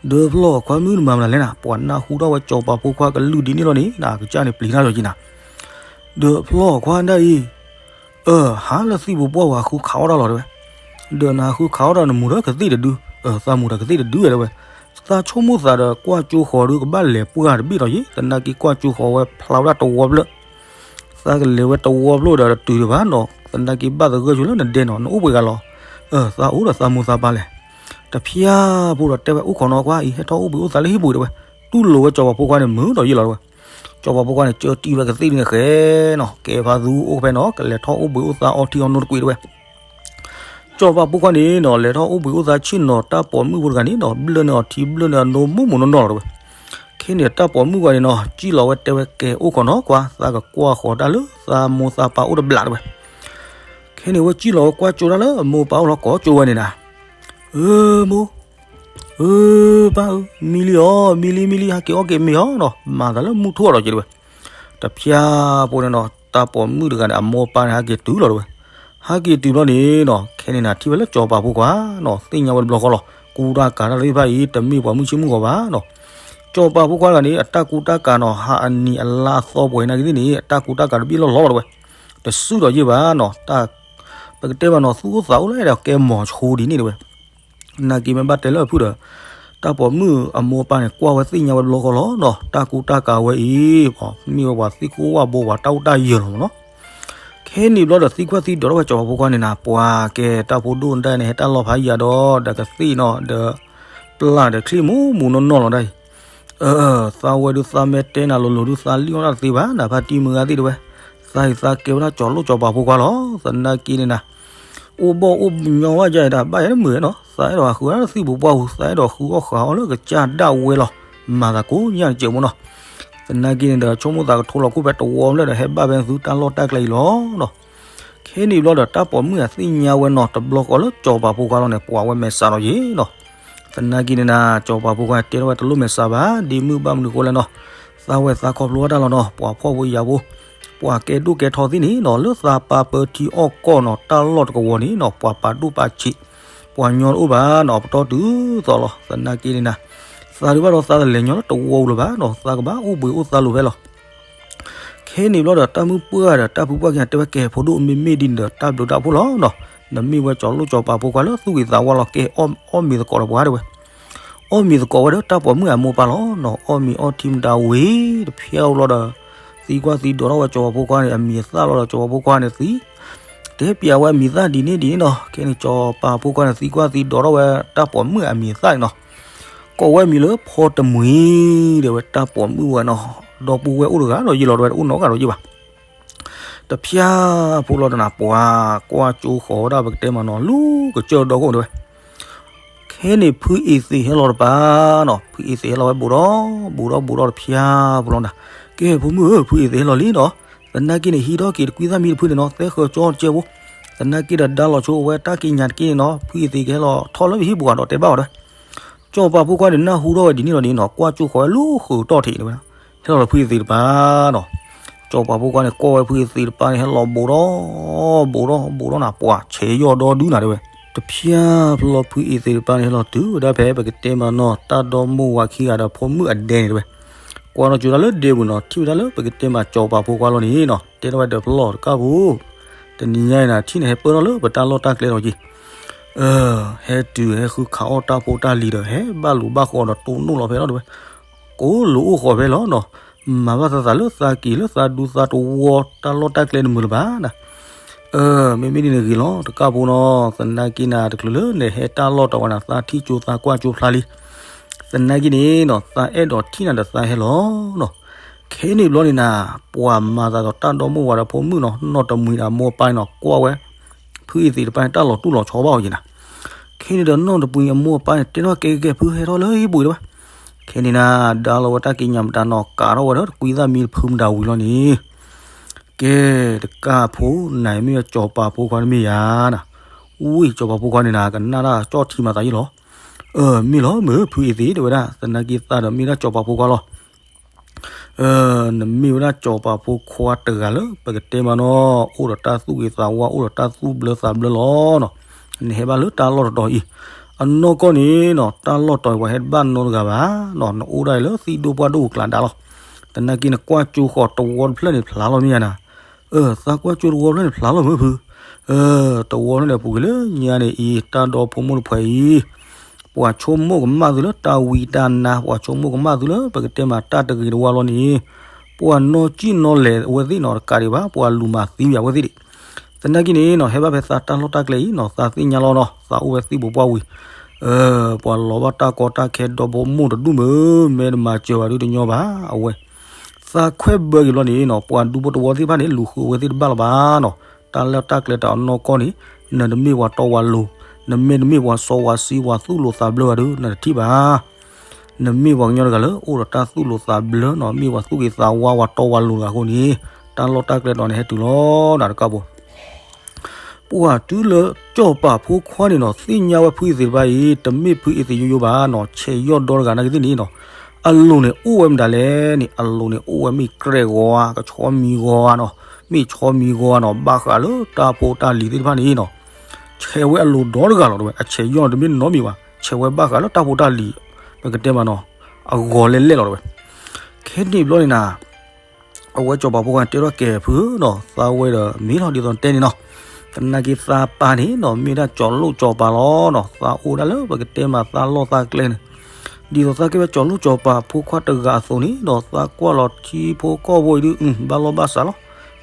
ဒီးဖျီၣ်ခွါမုၣ်နမၤမတၤလဲၣ်နၤ, ပှၤနၢ်ဟူထီၣ်ဝဲစီၤပၤဖိခွါကလုၢ်ဒ်န့ၣ်လီၤန့ၣ်နၤ, ကစၢ်န့ၣ်ပျံၤတၢ်လီၤက့ၤနၤ. ဒီးဖျီၣ်ခွါဒၣ်အံၤ, အၢ ဟါလၢသံၣ်ပူၤပှၢ်ဝဲ ဃုခးအီၣ်တၢ်လီၤတဲဝဲ. ဒီးနဃုခးအီၣ်ဒီးနမူၤဒီးကသ့ၣ်တဒု, အၢ သးမူၤဒီးကသ့ၣ်တဒုဝဲတဲဝဲ. သးဆိကမိၣ်သးဒီးကွၢ်ကၠိဃီၤဒုးကဘၣ်လဲၤပှၢ်တဘ့ၣ်ဒီးယ့ၣ်, သနာ်က့ကွၢ်ကၠိဃီၤဝဲဖျါဝဲဒၣ်တဝီဖျၢၣ် သးကလဲၤဝဲတဝီဖျၢၣ်ဒီးတတုၤဒံးဘၣ်နီၤ, သနာ်က့ဘၣ်သဂၢၢ်ဆိလၢနဒဲနီၤ, နအိၣ်ပှဲၤဂၤလီၤ. အၢ သးအိၣ်ဒီးသးမိၢ်သးပၢ်လဲၣ်. တဖၠါဖိဒီးတဲဝဲအိၣ်ခိးနီၤကွၢ်အံၤ ဟဲထီၣ်အိၣ်ဘှံးအိၣ်သါလၢဟံၣ်ပူၤတဲဝဲ. တူၢ်လိာ်ဝဲစီၤပၤဖိခွါန့ၣ်မုာ်ဒီးယ့ၣ်လီၤတဲဝဲ. စီၤပၤဖိခွါန့ၣ် ကၢတံၢ်ဝဲကသ့ၣ်ဒ်န့ၣ်ဃဲနီၤ, ကဲဖးသူအိၣ်ဖဲနီၤ, ကလဲၤထီၣ်အိၣ်ဘှံးအိၣ်သါအီထံအီနိတကွံာ်တဲဝဲ. စီၤပၤဖိခွါန့ၣ်နီၤ လဲၤထီၣ်အိၣ်ဘှံးအိၣ်သါဆ့ၣ်နီၤ တၢ်ပိာ်မုၣ်ဖိတဂၤန့ၣ်နီၤ ဘျၢၣ်န့ၢ်အီၤထံဘျၢၣ်န့ၢ်အီၤနိမိၢ်မိၢ်နီၢ်နီၢ်လီၤတဲဝဲ. ခဲန့ၣ်တၢ်ပိာ်မုၣ်ဝဲန့ၣ်နီၤ စံၣ်လီၤဝဲတဲဝဲကဲအိၣ်ခိးနီၤကွၢ် သးကကွၢ်ဃီၤတၢ်လၢသးမိၢ်သးပၢ်အိၣ်တဘျးတဲဝဲ. ခဲန့ၣ်ဝဲစံၣ်လီၤဝဲကွၢ်ကၠိတၢ်လၢအမိၢ်ပၢ်အိၣ်လီၤကိးကၠိဝဲန့ၣ်နၤ, အၢ မိၢ် အၢ ပၢ်ဧၢ, မံလံအီၤ မံလံမံလံ ဟးက့ၤအီၣ်က့ၤမ့ၤအီၤနီၤ, မၤသးလၢမုၢ်ထူၣ်အီၤဒီးက့ၤတဲဝဲ. တဖၠါဖိန့ၣ်နီၤ တၢ်ပိာ်မုၣ်တဂၤန့ၣ် အမိၢ်ပၢ်န့ၣ် ဟးက့ၤတုၤလီၤတဲဝဲ. ဟးက့ၤတုၤဘျီန့ၣ်နီၤ ခဲန့ၣ်နၤထံၣ်ဝဲလၢစီၤပၤဖိခွါနီၤ သ့ၣ်ညါဝဲတဘျီဃီလီၤ ကူတၢ်ကၤတၢ်သ့ၣ်တဖၣ်အံၤ တမ့ၢ်ပှၤမုၣ်ဆ့ၣ်မုၣ်ဂီၤဘၣ်နီၤ. စီၤပၤဖိခွါတဂၤန့ၣ် အတၢ်ကူတၢ်ကၤနီၤ ဟးအနံၤအလါအသီပှဲၤနာ်က့သ့ၣ်န့ၣ် အတၢ်ကူတၢ်ကၤတဘ့ၣ်လီၢ်လီၢ်လီၤတဲဝဲ. တစုဒီးယ့ၣ်ဘၣ်နီၤ ပကတဲဘၣ်နီၤ သူၣ်အိၣ်သးအိၣ်လၢအဲၣ်ဒိးကဲမီၤဆိဒ်န့ၣ်တဲဝဲ. နာ်က့မ့ၢ်ဘၣ်တဲလၢအဖုၣ်ဒီး တၢ်ပိာ်မုၣ်အမိၢ်အပၢ်န့ၣ် ကွၢ်ဝဲသ့ၣ်ညါဝဲတဘျီဃီလီၤနီၤ တၢ်ကူတၢ်ကၤဝဲအံၤ မ့ၢ်ဝဲပှၤသံၣ်ခိၣ်ဝၣ်ဘိပှၤတၢ်အိၣ်တၢ်ယၢၤလီၤမးနီၤ. ခဲန့ၣ်ဘျီဒီးသံကွၢ်သံဒိးထီၣ်ဝဲစီၤပၤဖိခွါန့ၣ်နၤ ပှၤကဲတၢ်ဖိဒိၣ်နဒၣ်န့ၣ် ဟဲတၢ်လီၢ်ဖးယံၤဒီး ဒီးကသ့ၣ်နီၤ ဒီးပျၢ်ဒီးချံၣ်မူးမူးနီၢ်နီၢ်လီၤဒၣ်အံၤ အၢ သးဝဲဒုးသးမဲာ်တဲနၤလိၤလိၤဒုး သးလံၣ်အီၣ်တၢ်တသ့ဘၣ်နၤ ဖါတံၢ်မုၢ်ဂၤသ့ၣ်တဲဝဲ. သးအံၤသးကဲဝဲဒၣ်စီၤလိၣ်စီၤပၤဖိခွါလီၤ သနာ်က့န့ၣ်နၤ အိၣ်ဘီၣ်အိၣ်ညီဝဲဒ်အံၤဒၣ် ဘၣ်ယဲတမုာ်နီၤ သးအဲၣ်ဒိးဟးဃုအီၣ်တၢ်သံၣ်ပူၤပှၢ်ပူၤ သးအဲၣ်ဒိးဃုအီၣ်ဃာ်အီၣ်လၢကစၢ်ဒၣ်ဝဲလီၤ မၤသးကိးညၣ်တစဲးမးနီၤ. သနာ်က့န့ၣ်ဒီး ဆိကမိၣ်သးကထိလီၤခိၣ်ဖဲတဝီဖျၢၣ်ဒီး ဟဲဘၣ်ဖဲသုတၢ်လီၢ်တၢ်ကျဲအံၤလီၤနီၤ. ခဲန့ၣ်ဘျီဒီး တၢ်ပိာ်မုၣ်အသ့ၣ်ညါဝဲနီၤ တဘျီဃီလၢစီၤပၤဖိခွါလီၤန့ၣ် ပှၤဝဲမဲာ်ဆှးလီၤယ့ၣ်နီၤ. သနာ်က့န့ၣ်နၤ စီၤပၤဖိခွါတဲထီၣ်ဝဲတလိၣ်မဲာ်ဆှးဘၣ် ဒ်မုၢ်ဘၣ်မနုၤဃိလဲၣ်နီၤ. သးဝဲသးခီဖျိဝဲတၢ်လီၤနီၤ ပှၤဖှီၣ်ဖိယာ်ဖိ ပှၤကဲဒိၣ်ကဲထီသ့ၣ်န့ၣ်နီၤ လၢသးပာ်ပၢထံအီၣ်ကီၢ်နီၤ တၢ်လီၢ်တကဝီၤန့ၣ်နီၤ ပှၤပာ်ဒိၣ်ပာ်ဆံး ပှၤညီတအိၣ်ဘၣ်နီၤ ပတီၢ်တုၤသိးလီၤ. သနာ်က့န့ၣ်နၤ သးဒုးဘၣ်ဒီးသးတလဲၤညီလၢတဝီပူၤလၢၤဘၣ်နီၤ သးကဘၣ်အိၣ်ဘှံးအိၣ်သါလိၤဖဲလီၤ. ခဲန့ၣ်ဘျီဒီး တၢ်မုၢ်ပှၢ်ဒီးတၢ်ဖုပှၢ်ခံဂၤတဲဝဲကဲ ဖိဒိၣ်မ့မ့ၢ်ဒ်န့ၣ်ဒီး တၢ်ဘျုးတၢ်ဖှိၣ်လီၤနီၤ. နမ့ၢ်ဝဲစီၤလိၣ်စီၤပၤဖိခွါလၢသူၣ်ဂ့ၤသးဝါလီၤ ကဲအီၣ်မ့ၤသကိးဒီးပှၤတဲဝဲ. အီၣ်မ့ၤသကိးဝဲဒီးတၢ်ပိာ်မုၣ်အမိၢ်ပၢ်လီၤနီၤ အီၣ်မ့ၤအီထံမတၤဝံၤ တဖျါဘျီဒီး သံကွၢ်သံဒိးထီၣ်ဝဲစီၤပၤဖိခွါန့ၣ် အမံၤအသၣ်လီၤဒီး စီၤပၤဖိခွါန့ၣ်သံ တဲပျးဝဲအမံၤသၣ်ဒ်န့ၣ်ဒ်န့ၣ်နီၤ. ခဲန့ၣ် စီၤပၤဖိခွါန့ၣ် သံကွၢ်သံဒိးထီၣ်ဝဲတၢ်ပိာ်မုၣ်အမံၤအသၣ်န့ၣ်နီၤ. ကိးဝဲမံၤလၢဖီတမှံၤ တဲဝဲတၢ်ပိာ်မုၣ်ဝဲနီၤ. ဒီပုၢ်ဝဲၢ်အိၣ်တဂၤဒီးယ့ၢ်လီၤတဲဝဲ တအိၣ်နီတဂၤဒီးယ့ၢ်ဘၣ်. တဖျါဖိလီၤတနၤ ပှၤကွၢ်ကၠိဃီၤဝဲဒၣ်ပကတဲမးနီၤ လူၤကစၢၢ်ဒီခိၣ်တဲဝဲ. ခဲန့ၣ်ဖုအ့ၤသ့းဟဲလီၤတပၤနီၤ ဖုအ့ၤသ့းဟဲလီၤဝဲဘူးဒီးဘူးဒီးဘူးဒီးတဖျါဖိလီၤနၤ. ကဲဖိမုၣ်ဧၢ ဖုအ့ၤသ့းဟဲလီၤလံနီၤ. သနာ်က့န့ၣ် ဟံးထီၣ်က့ၤတကွံသၣ်မံတဖုန့ၣ်နီၤ သဲဃၢၤကၠီတကဲဖိ. သနာ်က့ဒီးဒါလီၤဆိဝဲတၢ်ကံးညာ်တက့ၢ်န့ၣ်နီၤ ဖုအ့ၤသ့းကဟဲလီၤထီၣ်လၢပဟံၣ်ပူၤဒီးတဲဘၣ်အီၤတဲဝဲ. စီၤပၤဖိခွါန့ၣ်နၢ်ဟူထီၣ်ဝဲဒ်န့ၣ်လီၤန့ၣ်နီၤ ကွၢ်ကၠိဃီၤဝဲလူၤဃုာ်တီၢ်ထံးတဲဝဲ. ဟဲလီၤလၢဖုအ့ၤသ့းတပၤနီၤ. စီၤပၤဖိခွါန့ၣ် ကွၢ်ဝဲဖုအ့ၤသ့းတပၤန့ၣ် ဟဲလီၤဘူးဒီးဘူးဒီးဘူးဒီးနၤ ပှၤဆဲးယီၢ်ဒီဒုနၤတဲဝဲ. တဖျါဖျီဖုအ့ၤသ့းတပၤန့ၣ် ဟဲလီၤတုၤဝဲဒၣ်ဖဲပကတဲမးနီၤ တၢ်ဒီမိၢ်ဝၤခံဂၤဒီးဖိမုၣ်အဒဲန့ၣ်တဲဝဲ. ကွၢ်ထီၣ်ကၠိတၢ်လၢဒဲပူၤနီၤ ထံၣ်ဝဲဒၣ်လၢပကတဲမးစီၤပၤဖိခွါလီၤန့ၣ်နီၤ တဲထီၣ်ဝဲဒီးဖျီတကၢ်ပူၤ တနံၤညါအံၤနၤ ထံၣ်န့ၣ်ဟဲပၢၢ်ထီၣ်လၢပတၢ်လီၢ်တၢ်ကျဲလီၤက့ၤ. အၢ ဟဲတုၤဟဲဃုခးအီၣ်တၢ်ဖိတၢ်လံၤဒီး ဟဲဘၣ်လူၤဘၣ်ဃီဒီးတိၢ်နီၣ်လီၤဖဲလီၤတဲဝဲ. ကိးလိာ်အိၣ်ဃီၤဖဲလီၤနီၤ. မၤဘၣ်သးသးလၢသးက့ၤလၢသးဒူသးတဝီတၢ်လီၢ်တၢ်ကျဲတမုာ်လၢၤဘၣ်နၤ. အၢ မ့မ့ၢ်ဒ်န့ၣ်ဂ့ၤလီၤ တကၢ်ဖိနီၤ သနာ်က့နၤတချုးလၢနဟဲတၢ်လီၢ်တဝီနၤ သးထံၣ်ကၠိသးကွၢ်ကၠိဖျါလံ. သနာ်က့န့ၣ်နီၤ သးအဲၣ်ဒိးထံၣ်နၤဒီးသးဟဲလီၤနီၤ. ခဲန့ၣ်ဘျီန့ၣ်နၤ ပှၤမၤသးဒီးတၢ်ဒီမိၢ်ဝၤဒီးဖိမုၣ်နီၤ နီၢ်တမှံၤဒီးအမိၢ်အပၢ်န့ၣ်နီၤ ကွၢ်ဝဲ ဖုအ့ၤသ့းတပၤန့ၣ် တၢ်လီၤတူၢ်လီၤဆီဘၣ်အီၤက့ၤနၤ. ခဲန့ၣ်ဒီးနီၢ်တမှံၤအမိၢ်အပၢ်န့ၣ် တဲထီၣ်ကဲကဲကဲ ဖုဟဲထီၣ်လၢဟံၣ်ပူၤတဲဝဲ. ခဲန့ၣ်နၤ ဒါလီၤဝဲတၢ်ကံးညာ်မတၤနီၤ ကးထီၣ်ဝဲဒီးတကွံသၣ်မံတဖုမတၤဝံၤလီၤန့ၣ်, ကဲ, တကးဖိ နၤမ့ၢ်ဝဲစီၤပၤဖိခွါတမ့ၢ်ဧါနၤ, ဝံၣ် စီၤပၤဖိခွါန့ၣ်နၤ ကနၣ်တၢ်ကၠီၣ်ထံမၤသးယံလီၤ. အၢ မ့ၢ်လီၤ မ့ၢ်ဖုအ့သ့ၣ် တဲဝဲဒၣ်, သနာ်က့သးဒီးမ့ၢ်ဒၣ်စီၤပၤဖိခွါလီၤ. နမ့ၢ်ဝဲဒၣ်စီၤပၤဖိခွါတဂၤလၢ ပကတဲမးနီၤ အိၣ်ဒီးတၢ်သူၣ်ဂ့ၤသးဝါ အိၣ်ဒီးတၢ်သူၣ်ဘျၢသးဘျၢလီၤနီၤ. နဟဲဘၣ်လၢတၢ်လီၢ်တတီၤအံၤ, အနီၢ်ကီၢ်န့ၣ်နီၤ တၢ်လီၢ်တတီၤအံၤပှၤဟဲတဘၣ်နီတဂၤဘၣ်နီၤ. နအိၣ်ဒၣ်အံၤလၢသံၣ်ဒိၣ်ပှၢ်ဒိၣ်အကျါဒါလီၤ. သနာ်က့နကွၢ်ကၠိဃီၤတဝီတဖျၢၣ်န့ၣ်ဖျါလီၤမ့ၢ်ဧါနၤ. အၢ သးကွၢ်ကၠိတဝီတဖျၢၣ်န့ၣ်ဖျါလီၤမ့ၢ်ဖု. အၢ တဝီတဖျၢၣ်န့ၣ်ပူၤကွံာ်လၢညါန့ၣ်အံၤ တၢ်ဒီဖိမိၢ်တဖှဲးအံၤ ပှၤဆိကမိၣ်ကမၣ်သုလၢတၢ်ဝံတၢ်နါ ပှၤဆိကမိၣ်ကမၣ်သုလၢပကတဲမးတၢ်တဂ့ၤတဝါလီၤန့ၣ်, ပှၤနီၢ်ကံၣ်နီၢ်လဲၤအဝဲသ့ၣ်နီၤ တကးဒံးဘၣ် ပှၤလူၤမၤသံဝံၤအဝဲသ့ၣ်ဒံး. သနာ်က့န့ၣ်နီၤ ဟဲဘၣ်ဖဲသးတၢ်လီၢ်တၢ်ကျဲအံၤနီၤ သးသ့ၣ်ညါလီၤနီၤ သးအိၣ်ဝဲသံၣ်ဘိးပှၢ်ဝံၤ, ပှၤလီၤဘၣ်တၢ်ကီတၢ်ခဲဒီဖိမိၢ်တဒူၣ်မ့ၢ် မ့ၢ်တမၤစၢၤဘၣ်ဒုတညီဘၣ် အဝဲ သးခွဲးဘၢက့ၤဘျီန့ၣ်နီၤ ပှၤဒူဖိတဝီသ့ၣ်တဖၣ်န့ၣ် လူၤဃုအဝဲသ့ၣ်တဘၣ်လၢၤဘၣ်နီၤ. တၢ်လီၢ်တၢ်ကျဲတၢ်အနီၢ်ကီၢ်န့ၣ် နတမ့ၢ်ပှၤတီပှၤလိၤ, နမ့ၢ်တမ့ၢ်ပှၤစီပှၤဆှံပှၤသူၣ်လိၤသးဘျၢဘၣ်ဒီး နတထံၣ်ဘၣ်. နမ့ၢ်ပှၤကညီတဂၤလၢအိၣ်ဒီးတၢ်သူၣ်လိၤသးဘျၢနီၤ မ့ၢ်ပှၤသူၣ်ဂ့ၤသးဝါပှၤတီပှၤလိၤတဂၤအဃိန့ၣ် တၢ်လီၢ်တၢ်ကျဲတၢ်န့ၣ်ဟဲတုၤလီၤနၤတကးဖိ ပှၤတုၤလၢစီၤပၤဖိခွါန့ၣ်နီၤ သ့ၣ်ညါဝဲဖုအ့သ့ၣ်တဖၣ်အံၤ တမ့ၢ်ဖုအ့သ့ၣ်ယိယိဘၣ်နီၤ ဆဲးယီၢ်ဒီတဂၤနာ်က့သ့ၣ်န့ၣ်နီၤ အလိၤန့ၣ်အိၣ်ဝဲမတၤလဲၣ်န့ၣ် အလိၤန့ၣ်အိၣ်ဝဲမ့ၢ်ကြဲၢ်ဂီၤဧါ ကဆီမံၤဂီၤဧါနီၤ မ့ၢ်ဆီမံၤဂီၤဧါနီၤ ဘၣ်ဃးလၢတၢ်ဖိတၢ်လံၤသ့ၣ်တဖၣ်န့ၣ်နီၤ ဆဲးဝဲအလိၤဒီတဂၤလီၤတဝဲ အဆဲးယီၢ်န့ၣ်တမ့ၢ်နီတမံၤဘၣ် ဆဲးဝဲဘၣ်ဃးလၢတၢ်ဖိတၢ်လံၤ ပကတဲမးနီၤ အဂီၤလဲၣ်လဲၣ်လီၤတဝဲ ခဲန့ၣ်ဘျီန့ၣ်နၤ အဝဲစီၤပၤဖိခွါန့ၣ်တဲထီၣ်ကဲၤဖုနီၤ သးဝဲဒီးမ့ၢ်လီၤဒ်သိးတဲန့ၣ်နီၤ သနာ်က့သးပၢ်န့ၣ်နီၤ မ့ၢ်ဒၣ်စီၤလိၣ်စီၤပၤလီၤနီၤ သးအိၣ်ဒၣ်လၢပကတဲမးသးလီၢ်သးကျဲန့ၣ် ဒ်သိးသးကဲဝဲစီၤလိၣ်စီၤပၤဖိခွါတဂၤအသိးန့ၣ်ဒီး သးကွၢ်လီၤထံဖိကီၢ်ဖိအံၤဒုး ဘၣ်လီၢ်ဘၣ်စး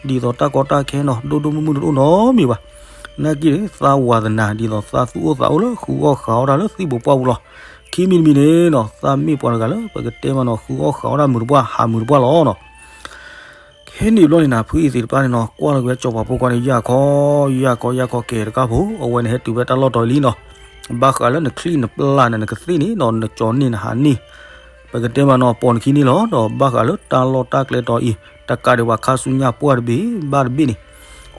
လီၤ ဒ်သိးတၢ်ကီတၢ်ခဲနီၤ ဒိၣ်ဒိၣ်မုၢ်မုၢ်တအိၣ်နီတမံၤဘၣ် နာ်က့န့ၣ် သးဝၤသနာ် ဒ်သိးသးသူၣ်အိၣ်သးအိၣ်လၢဃုအီၣ်ဃးအီၣ်တၢ်လၢသံၣ်ဘိးပှၢ်ပူၤလီၤ ခံမံၤတမံၤန့ၣ်နီၤ သးမ့ၢ်ပှၤတဂၤလၢပကတဲမးနီၤ ဃုအီၣ်ဃးအီၣ်တၢ်မုာ်တပှၢ် ဟးမုာ်တပှၢ်လီၤနီၤ ခဲန့ၣ်ဘျီန့ၣ်နၤ ဖုအ့သ့ၣ်တဖၣ်န့ၣ်နီၤ ကွၢ်လီၤက့ၤဝဲစီၤပၤဖိခွါန့ၣ် ယၢ်ခီ ယၢ်ခီ ယၢ်ခီ ကဲၤတကးဖိ အဝဲန့ၣ်ဟဲတုၤဖဲတၢ်လီၢ်တီၤအံၤလံနီၤ ဘၣ်ဃးလၢနချံၣ်နပျၢ်န့ၣ် နကသ့ၣ်န့ၣ်နီၤ နကၠီၤန့ၢ်နဟးန့ၢ် ပကတဲမးနီၤ ပိာ်နခံန့ၣ်လီၤနီၤ ဘၣ်ဃးလၢတၢ်လီၢ်တၢ်ကျဲတီၤအံၤ တကးဒံးဘၣ်ခါဆူညါပှၢ်တဘ့ၣ်ဘၣ်တဘ့ၣ်န့ၣ်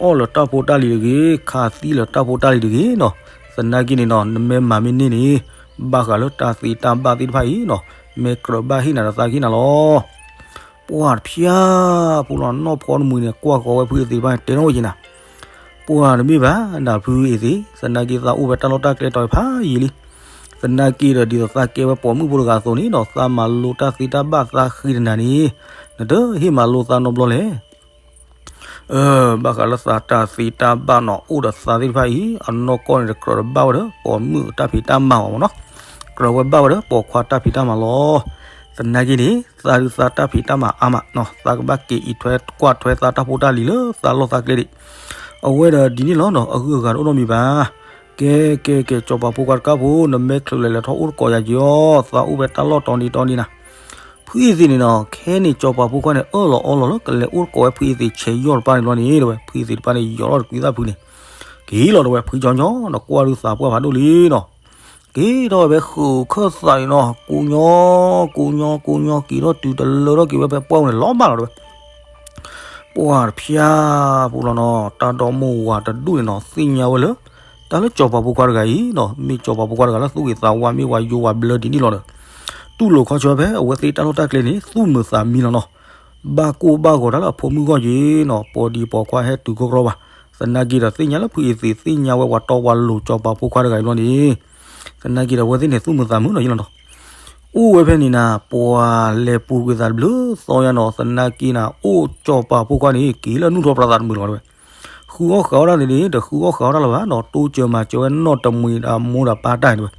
အီၣ်လၢတၢ်ဖိတၢ်လံၤတဂ့ၤ ခးသံလၢတၢ်ဖိတၢ်လံၤတဂ့ၤနီၤ သနာ်က့န့ၣ်နီၤ နမ့ၢ်မၤမ့ၢ်န့ၢ်န့ၣ် ဘၣ်ဃးလၢတၢ်သ့တၢ်ဘၣ်သ့ၣ်တဖၣ်အံၤနီၤ မ့ၢ်ကြၢးဘၣ်ဟ့ၣ်နၤဒီးသးကဟ့ၣ်နၤလီၤ ပှၤတဖၠၣ်ဖိလီၤ နီၢ်ဖီတမှံၤန့ၣ် ကွၢ်ဃီၤဝဲဖုအ့သ့ၣ်တဖၣ်န့ၣ် တဲထီၣ်ဝဲက့ၤနၤ ပှၤတမ့ၢ်ဘၣ် နဖုအ့သ့ၣ် သနာ်က့သးအိၣ်ဝဲတၢ်လီၢ်တၢ်ကျဲတီၤဖးယံာ်လံ သနာ်က့ဒီးဒ်သိးသးကဲဝဲပိာ်မုၣ်ဖိတဂၤအသိးန့ၣ်ဒီး သးမၤလိတၢ်သ့တၢ်ဘၣ်သးဃံတနၤန့ၣ် နတဟ့ၣ်မၤလိသးနီတဘျီလဲၣ် အၢ ဘၣ်ဃးလၢသးတၢ်သ့တၢ်ဘၣ်နီၤ အိၣ်ဒီးသးသ့ၣ်တဖၣ်အံၤ အနီၢ်ကီၢ်န့ၣ် တကြၢးဒီးဘၣ်ဝဲဒီး ပိာ်မုၣ်တၢ်ဖံးတၢ်မၤဘၣ်မးနီၤ ကြၢးဝဲဘၣ်ဝဲဒီး ပိာ်ခွါတၢ်ဖံးတၢ်မၤလီၤ. သနာ်က့န့ၣ် သးဒုးသးတၢ်ဖံးတၢ်မၤအါမးနီၤ သးကဘၣ်က့ၤအံးထွဲကွၢ်ထွဲသးတၢ်ဖိတၢ်လံၤလၢသးလီၢ်သးကျဲဒံး အဝဲဒီးဒ်န့ၣ်လီၤနီၤ အဂုၤအဂၤတအိၣ်နီတမံၤဘၣ်. ကဲ ကဲ ကဲ စီၤပၤဖိခွါတကးဖိ နမ့ၢ်ချုးလဲၤလဲၤထီၣ်အိၣ်တကိးယၤက့ၤအီၤ သးအိၣ်ဖဲတၢ်လီၢ်တီၤဒံးတီၤဒံးနၤ ဖုအ့သ့ၣ်န့ၣ်နီၤ ခဲန့ၣ် စီၤပၤဖိခွါန့ၣ် အၢၣ်လီၤအီလီၤလၢကလဲၤအိၣ်တကိးဝဲဖုအ့သ့ၣ်ဆဲးယီၢ်တပၣ်န့ၣ်ဘျီန့ၣ် တဲဝဲ ဖုအ့သ့ၣ်တပၣ်န့ၣ် ယီၤထီၣ်တကွံသၣ်ဖုန့ၣ် က့ၤလီၤတဲဝဲ ဖုကၠီညီ နကွၢ်ဒုးသးပှၢ်ဖးဒိၣ်လံနီၤ က့ၤထီၣ်ဝဲဖဲဃုာ်ခၢၣ်သးန့ၣ်နီၤ ကိးညီ ကိးညီ ကိးညီ က့ၤထီၣ်တုၤတလၢထီၣ်က့ၤဝဲဖဲပှၢ်ပူၤန့ၣ် လီၤဘၣ်လီၤတဲဝဲ ပှၤတဖၠၣ်ဖိလီၤနီၤ တၢ်ဒီမိၢ်ဝၤတဒူၣ်န့ၣ်နီၤ သ့ၣ်ညါဝဲလၢ တၢ်လၢစီၤပၤဖိခွါတဂၤအံၤနီၤ မ့ၢ်စီၤပၤဖိခွါတဂၤလၢသူၣ်ဂ့ၤသးဝါ မ့ၢ်ဝၤယိဝၤဘျၢဒ်န့ၣ်လီၤဒီး တူၢ်လိာ်ခီဆၢဖဲအဝဲသ့ၣ်တၢ်လီၢ်တၢ်ကျဲန့ၣ် သူၣ်မုာ်သးမံလီၤနီၤ ဘၣ်ကိၢ်ဘၣ်ဂီၤတၢ်လၢအဖိမုၣ်ဂီၢ်က့ၤနီၤ ပိာ်ဒံးပိာ်ခွါဟဲတုၤကီကီဘၣ် သနာ်က့ဒီးသ့ၣ်ညါလၢဖုအ့သ့ၣ် သ့ၣ်ညါဝဲပှၤတီပှၤလိၤစီၤပၤဖိခွါတဂၤအံၤဘျီန့ၣ် သနာ်က့ဒီးအဝဲသ့ၣ်န့ၣ် သူၣ်မုာ်သးမုာ်နီၤယလီၤနီၤ အိၣ်ဝဲဖဲန့ၣ်နၤ ပှၤလဲၤပူၤကွံာ်သးတဘျုးသီယါနီၤ သနာ်က့နၤ အိၣ်စီၤပၤဖိခွါန့ၣ် က့ၤလၢနူၢ်ထီၣ်ပြးသးတမုာ်လီၤတဲဝဲ ဃုအီၣ်ဃးအီၣ်တၢ်န့ၣ် တဃုအီၣ်ဃးအီၣ်တၢ်လၢၤဘၣ်နီၤ တိစၢၤမၤစၢၤဝဲနီၢ်တမှံၤဒီးအမိၢ်ဒီးပၢ်တၢ်န့ၣ်တဲဝဲ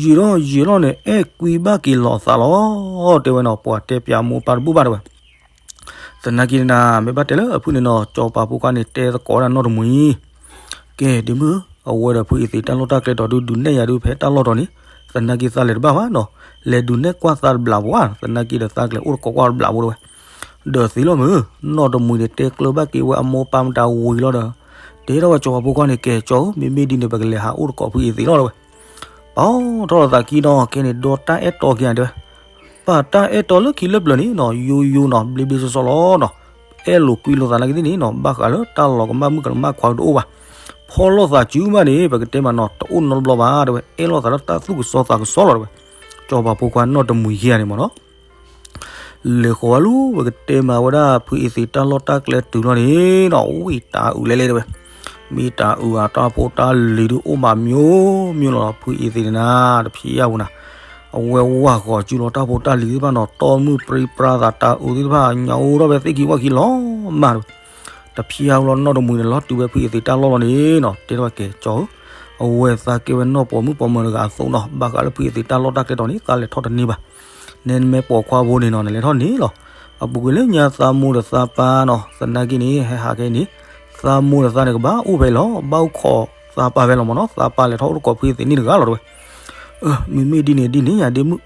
ယံာ်ထီၣ်ယံာ်ထီၣ်န့ၣ် အဲၣ်ကွံဘၣ်က့ၤလီၤအသးလီၤ တဲဝဲနီၤ ပှၤတဲပၠးအမိၢ်ပၢ်တဘူၣ်ဘၣ်တဲဝဲ သနာ်က့နၤ မ့ၢ်ဘၣ်တဲလၢအဖုန့ၣ်နီၤ စီၤပၤဖိခွါန့ၣ် တဲသကိးဝဲဒၣ်နီၢ်တမှံၤ ကဲ ဒ့မုၣ် အဝဲဒီးဖုအ့သ့ၣ်တၢ်လီၢ်တၢ်ကျဲတီၤဒုးဒုးနဲၣ်ယၤဒုးဖဲတၢ်လီၢ်တီၤန့ၣ် သနာ်က့သးလဲၤတဘၣ်ဘၣ်နီၤ လဲၤဒုးနဲၣ်ကွၢ်သးတဘျးဘၣ် သနာ်က့ဒီးသးကလဲၤအိၣ်တကိးကွၢ်တဘျးဘၣ်တဲဝဲ ဒီးသ့လီၤမုၢ် နီၢ်တမှံၤန့ၣ် တဲကျၢၤဘၣ်က့ၤဝဲအမိၢ်ပၢ်မတၤဝံၤလီၤဒီး တဲထီၣ်ဝဲစီၤပၤဖိခွါန့ၣ် ကဲကၠီဧၢ မ့မ့ၢ်ဒ်န့ၣ် ပကလဲၤဟးအိၣ်တကိးဖုအ့သ့ၣ်လီၤတဲဝဲ ပာ်ထီၣ်လီၤသးခံနီၤ ကဲန့ၣ် ဒီတၢ်အဲၣ်တီက့ၤဧါတဲဝဲ ပာ်တၢ်အဲၣ်တီလၢခံလၢပျၢၤန့ၣ်နီၤ ယိယိနီၤ ဘျ့ဘျ့စီစီလီၤနီၤ. အဲၣ်လိာ်ကွံလိာ်သးနာ်က့သ့ၣ်န့ၣ်နီၤ ဘၣ်ဃးလၢတၢ်လီၤကမၣ်မုၣ်ကမၣ်ခွါတအိၣ်ဘၣ်. ဖီၣ်လိာ်သးစုမးန့ၣ် ပကတဲမးနီၤ တအိၣ်နီတဘျီဘၣ်တဲဝဲ, အဲၣ်လိာ်သးလၢတၢ်သူၣ်ကစီသးကစီလီၤတဲဝဲ. စီၤပၤဖိခွါနီၢ်တမှံၤခံဂၤန့ၣ်မးနီၤ လဲၤဃီၤဝဲလၢ ပကတဲမးဝဲဒၣ်ဖုအ့သ့ၣ်တၢ်လီၢ်တၢ်ကျဲတုၤလီၤန့ၣ်နီၤ, ဝံၣ်တၢ်အုးလဲလဲတဲဝဲ, မ့ၢ်တၢ်အုးအတၢ်ဖိတၢ်လံၤဒုးအိၣ်မး မျိုးမျိုး လီၤလီၤ. ဖုအ့သ့ၣ်န့ၣ်နၤ တဖျံးယၢ်ပူၤနၤ, အဝဲဝၢ်ဃီၤစုလီၤတၢ်ဖိတၢ်လံၤသ့ၣ်တဖၣ်နီၤ, တီမုၢ်ပြံပြါသး တၢ်အုးသ့ၣ်တဖၣ် ညါအိၣ်ထီၣ်ဖဲသ့ၣ်ခံဝၣ်ခံလီၤမးတဲဝဲ. တဖျံးယၢ်ပူၤလီၤ နီၢ်တမှံၤန့ၣ် လီၤတုၤဝဲဖုအ့သ့ၣ်တၢ်လီၢ်လီၤန့ၣ်နီၤ, တဲထီၣ်ဝဲကဲကၠီဧၢ, အဝဲသးကဲဝဲနီၢ်ပိာ်မုၣ်ပိာ်မၢၤတဂၤအသိးနီၤ, ဘၣ်ဃးလၢဖုအ့သ့ၣ်တၢ်လီၢ်တၢ်ကျဲတီၤန့ၣ် သးလဲၤထီၣ်တန့ၢ်ဘၣ်. နဲနမ့ၢ်ပိာ်ခွါဖိန့ၣ်နီၤ နလဲၤထီၣ်န့ၣ်လီၤ. အပူၤကွံာ်လၢညါသးမိၢ်ဒီးသးပၢ်နီၤ, သနာ်က့န့ၣ် ဟဲဟးခဲအံၤန့ၣ် သးမိၢ်ဒီးသးန့ၣ် ကဘၣ်အိၣ်ဖဲအံၤလီၤ, ဘၣ်အိၣ်ခိးသးပၢ်ဖဲအံၤလီၤမးနီၤ, သးပၢ်လဲၤထီၣ်အိၣ်သကိးဖုအ့သ့ၣ်န့ၣ်တဂၤလီၤတဲဝဲ. အၢ မ့မ့ၢ်ဒ်န့ၣ်ဒ်န့ၣ် ယၤဒ့မုၣ်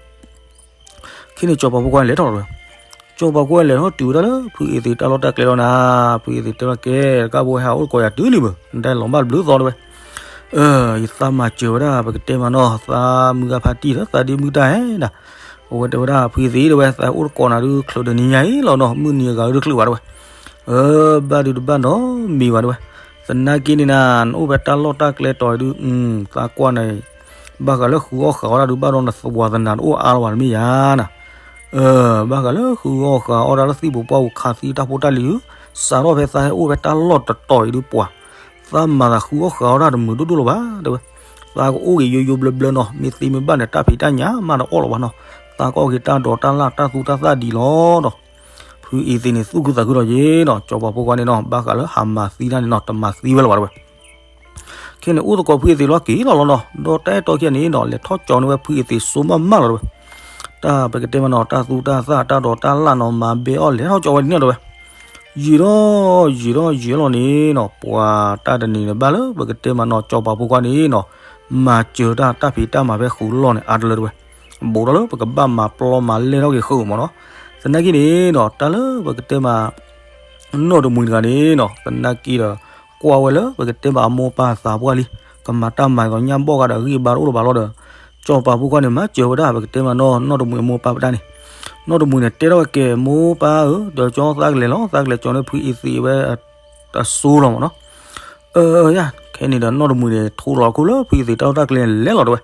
ခဲန့ၣ် စီၤပၤဖိခွါန့ၣ်လဲၤထီၣ်လီၤတဲဝဲ. စီၤပၤဖိခွါလဲၤထီၣ်တုၤဝဲဒၣ်လၢ ဖုအ့သ့ၣ်တၢ်လီၢ်တၢ်ကျဲလီၤနၤ, ဖုအ့သ့ၣ်တဲထီၣ်ကဲ တကးဘၣ်ဟဲဟးအိၣ်သကိးယၤတုၤလံဘၣ်, နတၢ်လီၤဘၣ်တဘျုးသီတဲဝဲ. အၢ ယသးမၤစၢၤဝဲဒၣ် ပကတဲမးနီၤ သးမုၢ်ဂၤဖးတံၢ်ဒီး သးဒ့မုၣ်တၢ်ဧဲဒၣ်. အဝဲတဲဝဲဒၣ် ဖုအ့သ့ၣ်တဲဝဲ သးအိၣ်သကိးနၤဒုး ချုးတနံၤညါအံၤလီၤနီၤ, မုၢ်နံၤအဂၤဒုးတချုးဘၣ်တဲဝဲ. အၢ ဘၣ်ဒုးတဘၣ်နီတမံၤဘၣ်တဲဝဲ. သနာ်က့န့ၣ်နၤ နအိၣ်ဖဲတၢ်လီၢ်တၢ်ကျဲတီၤဒုး သးကွၢ်န့ၣ် ဘၣ်ဃးလၢဃုအီၣ်ဃုအီတၢ်ဒုး ဘၣ်ဒီးနသဝီသနၤတအိၣ်အါလီၤဘၣ် တမ့ၢ်ယၤနၤ. အၢ ဘၣ်ဃးလၢဃုအီၣ်ဃုအီတၢ်လၢသံၣ်ဖိပှၢ်ဖိခးသံတၢ်ဖိတၢ်လံၤဒုး စးထီၣ်ဖဲသးဟဲအိၣ်ဖဲတၢ်လီၢ်တတီၤအံၤဒုးပှၤ သးမၤသးဃုအီၣ်ဃုအီတၢ်တမုာ်ဒိၣ်ဒိၣ်လီၤဘၣ် တဲဝဲ. သးကအိၣ်က့ၤယိယိဘျၢဘျၢနီၤ, မ့ၢ်သ့မ့ၢ်ဘၣ်န့ၣ် တၢ်ဖံးတၢ်ညၣ်မးတအီၣ်လီၤဘၣ်နီၤ, သးကအီၣ်က့ၤတၢ်ဒိးတၢ်လၣ်တၢ်သူတၢ်သၣ်ဒ်လီၤဒီး ဖုအ့သ့ၣ်န့ၣ် သူၣ်ခုသးခုလီၤက့ၤနီၤ, စီၤပၤဖိခွါန့ၣ်နီၤ ဘၣ်ဃးလၢဟးမၤသံတၢ်န့ၣ်နီၤ တမၤသံဝဲလၢၤဘၣ်တဲဝဲ. ခဲန့ၣ်အိၣ်သကိးဖုအ့သ့ၣ်လီၤက့ၤလီၤလီၤနီၤ, ဒီးတၢ်အဲၣ်တီခံဂၤန့ၣ်နီၤ လဲၤထီၣ်ကၠီန့ၢ်ဝဲဖုအ့သ့ၣ်စိမးမးလီၤတဲဝဲ. တၢ်ပကတဲမးနီၤ တၢ်သူတၢ်သၣ်တၢ်ဒိးတၢ်လၣ်နီၤ မၤဘဲအီၣ်လဲၤထီၣ်ကၠီဝဲဒ်န့ၣ်တဲဝဲ. ယံာ်ထီၣ်ယံာ်ထီၣ်ယံာ်လီၤန့ၣ်နီၤ ပှၤတၢ်တနံၤန့ၣ်ဘၣ်လၢ ပကတဲမးနီၤ စီၤပၤဖိခွါန့ၣ်နီၤ မၤစၢၤတၢ်တၢ်ဖံးတၢ်မၤဖဲဃုာ်လီၢ်န့ၣ် အါတလၢတဲဝဲ. ဘူးထီၣ်လၢပကဘၣ်မၤပျီမၤလဲၢ်ထီၣ်က့ၤဃုာ်မးနီၤ. သနာ်က့န့ၣ်နီၤ တၢ်လၢပကတဲမး နီၢ်တမှံၤတဂၤန့ၣ်နီၤ သနာ်က့ဒီး ကွၢ်ဝဲလၢပကတဲမးအမိၢ်ပၢ်သးပှၢ်လံ, ကမၤတၢ်မၤသီညၣ်ဘီၣ်ဂၤဒီး ဂံၢ်ဘါတအိၣ်လၢၤဘၣ်လီၤဒီး စီၤပၤဖိခွါန့ၣ် မၤစၢၤဝဲဒၣ် ပကတဲမးနီၤ နီၢ်တမှံၤအမိၢ်ပၢ်ပတၢ်န့ၣ်. နီၢ်တမှံၤန့ၣ် တဲထီၣ်ဝဲကဲ မိၢ်ပၢ်ဧၢ, ဒီးကၠီသးကလဲၤလီၤ, သးကလဲၤကၠီန့ၢ်ဖုအ့သ့ၣ်ဝဲ တစိလီၤမးနီၤ. အၢ ယါ ခဲန့ၣ်ဒီး နီၢ်တမှံၤန့ၣ် ထိလီၤခိၣ်လၢဖုအ့သ့ၣ်တၢ်လီၢ်တၢ်ကျဲလဲၤလီၤတဲဝဲ.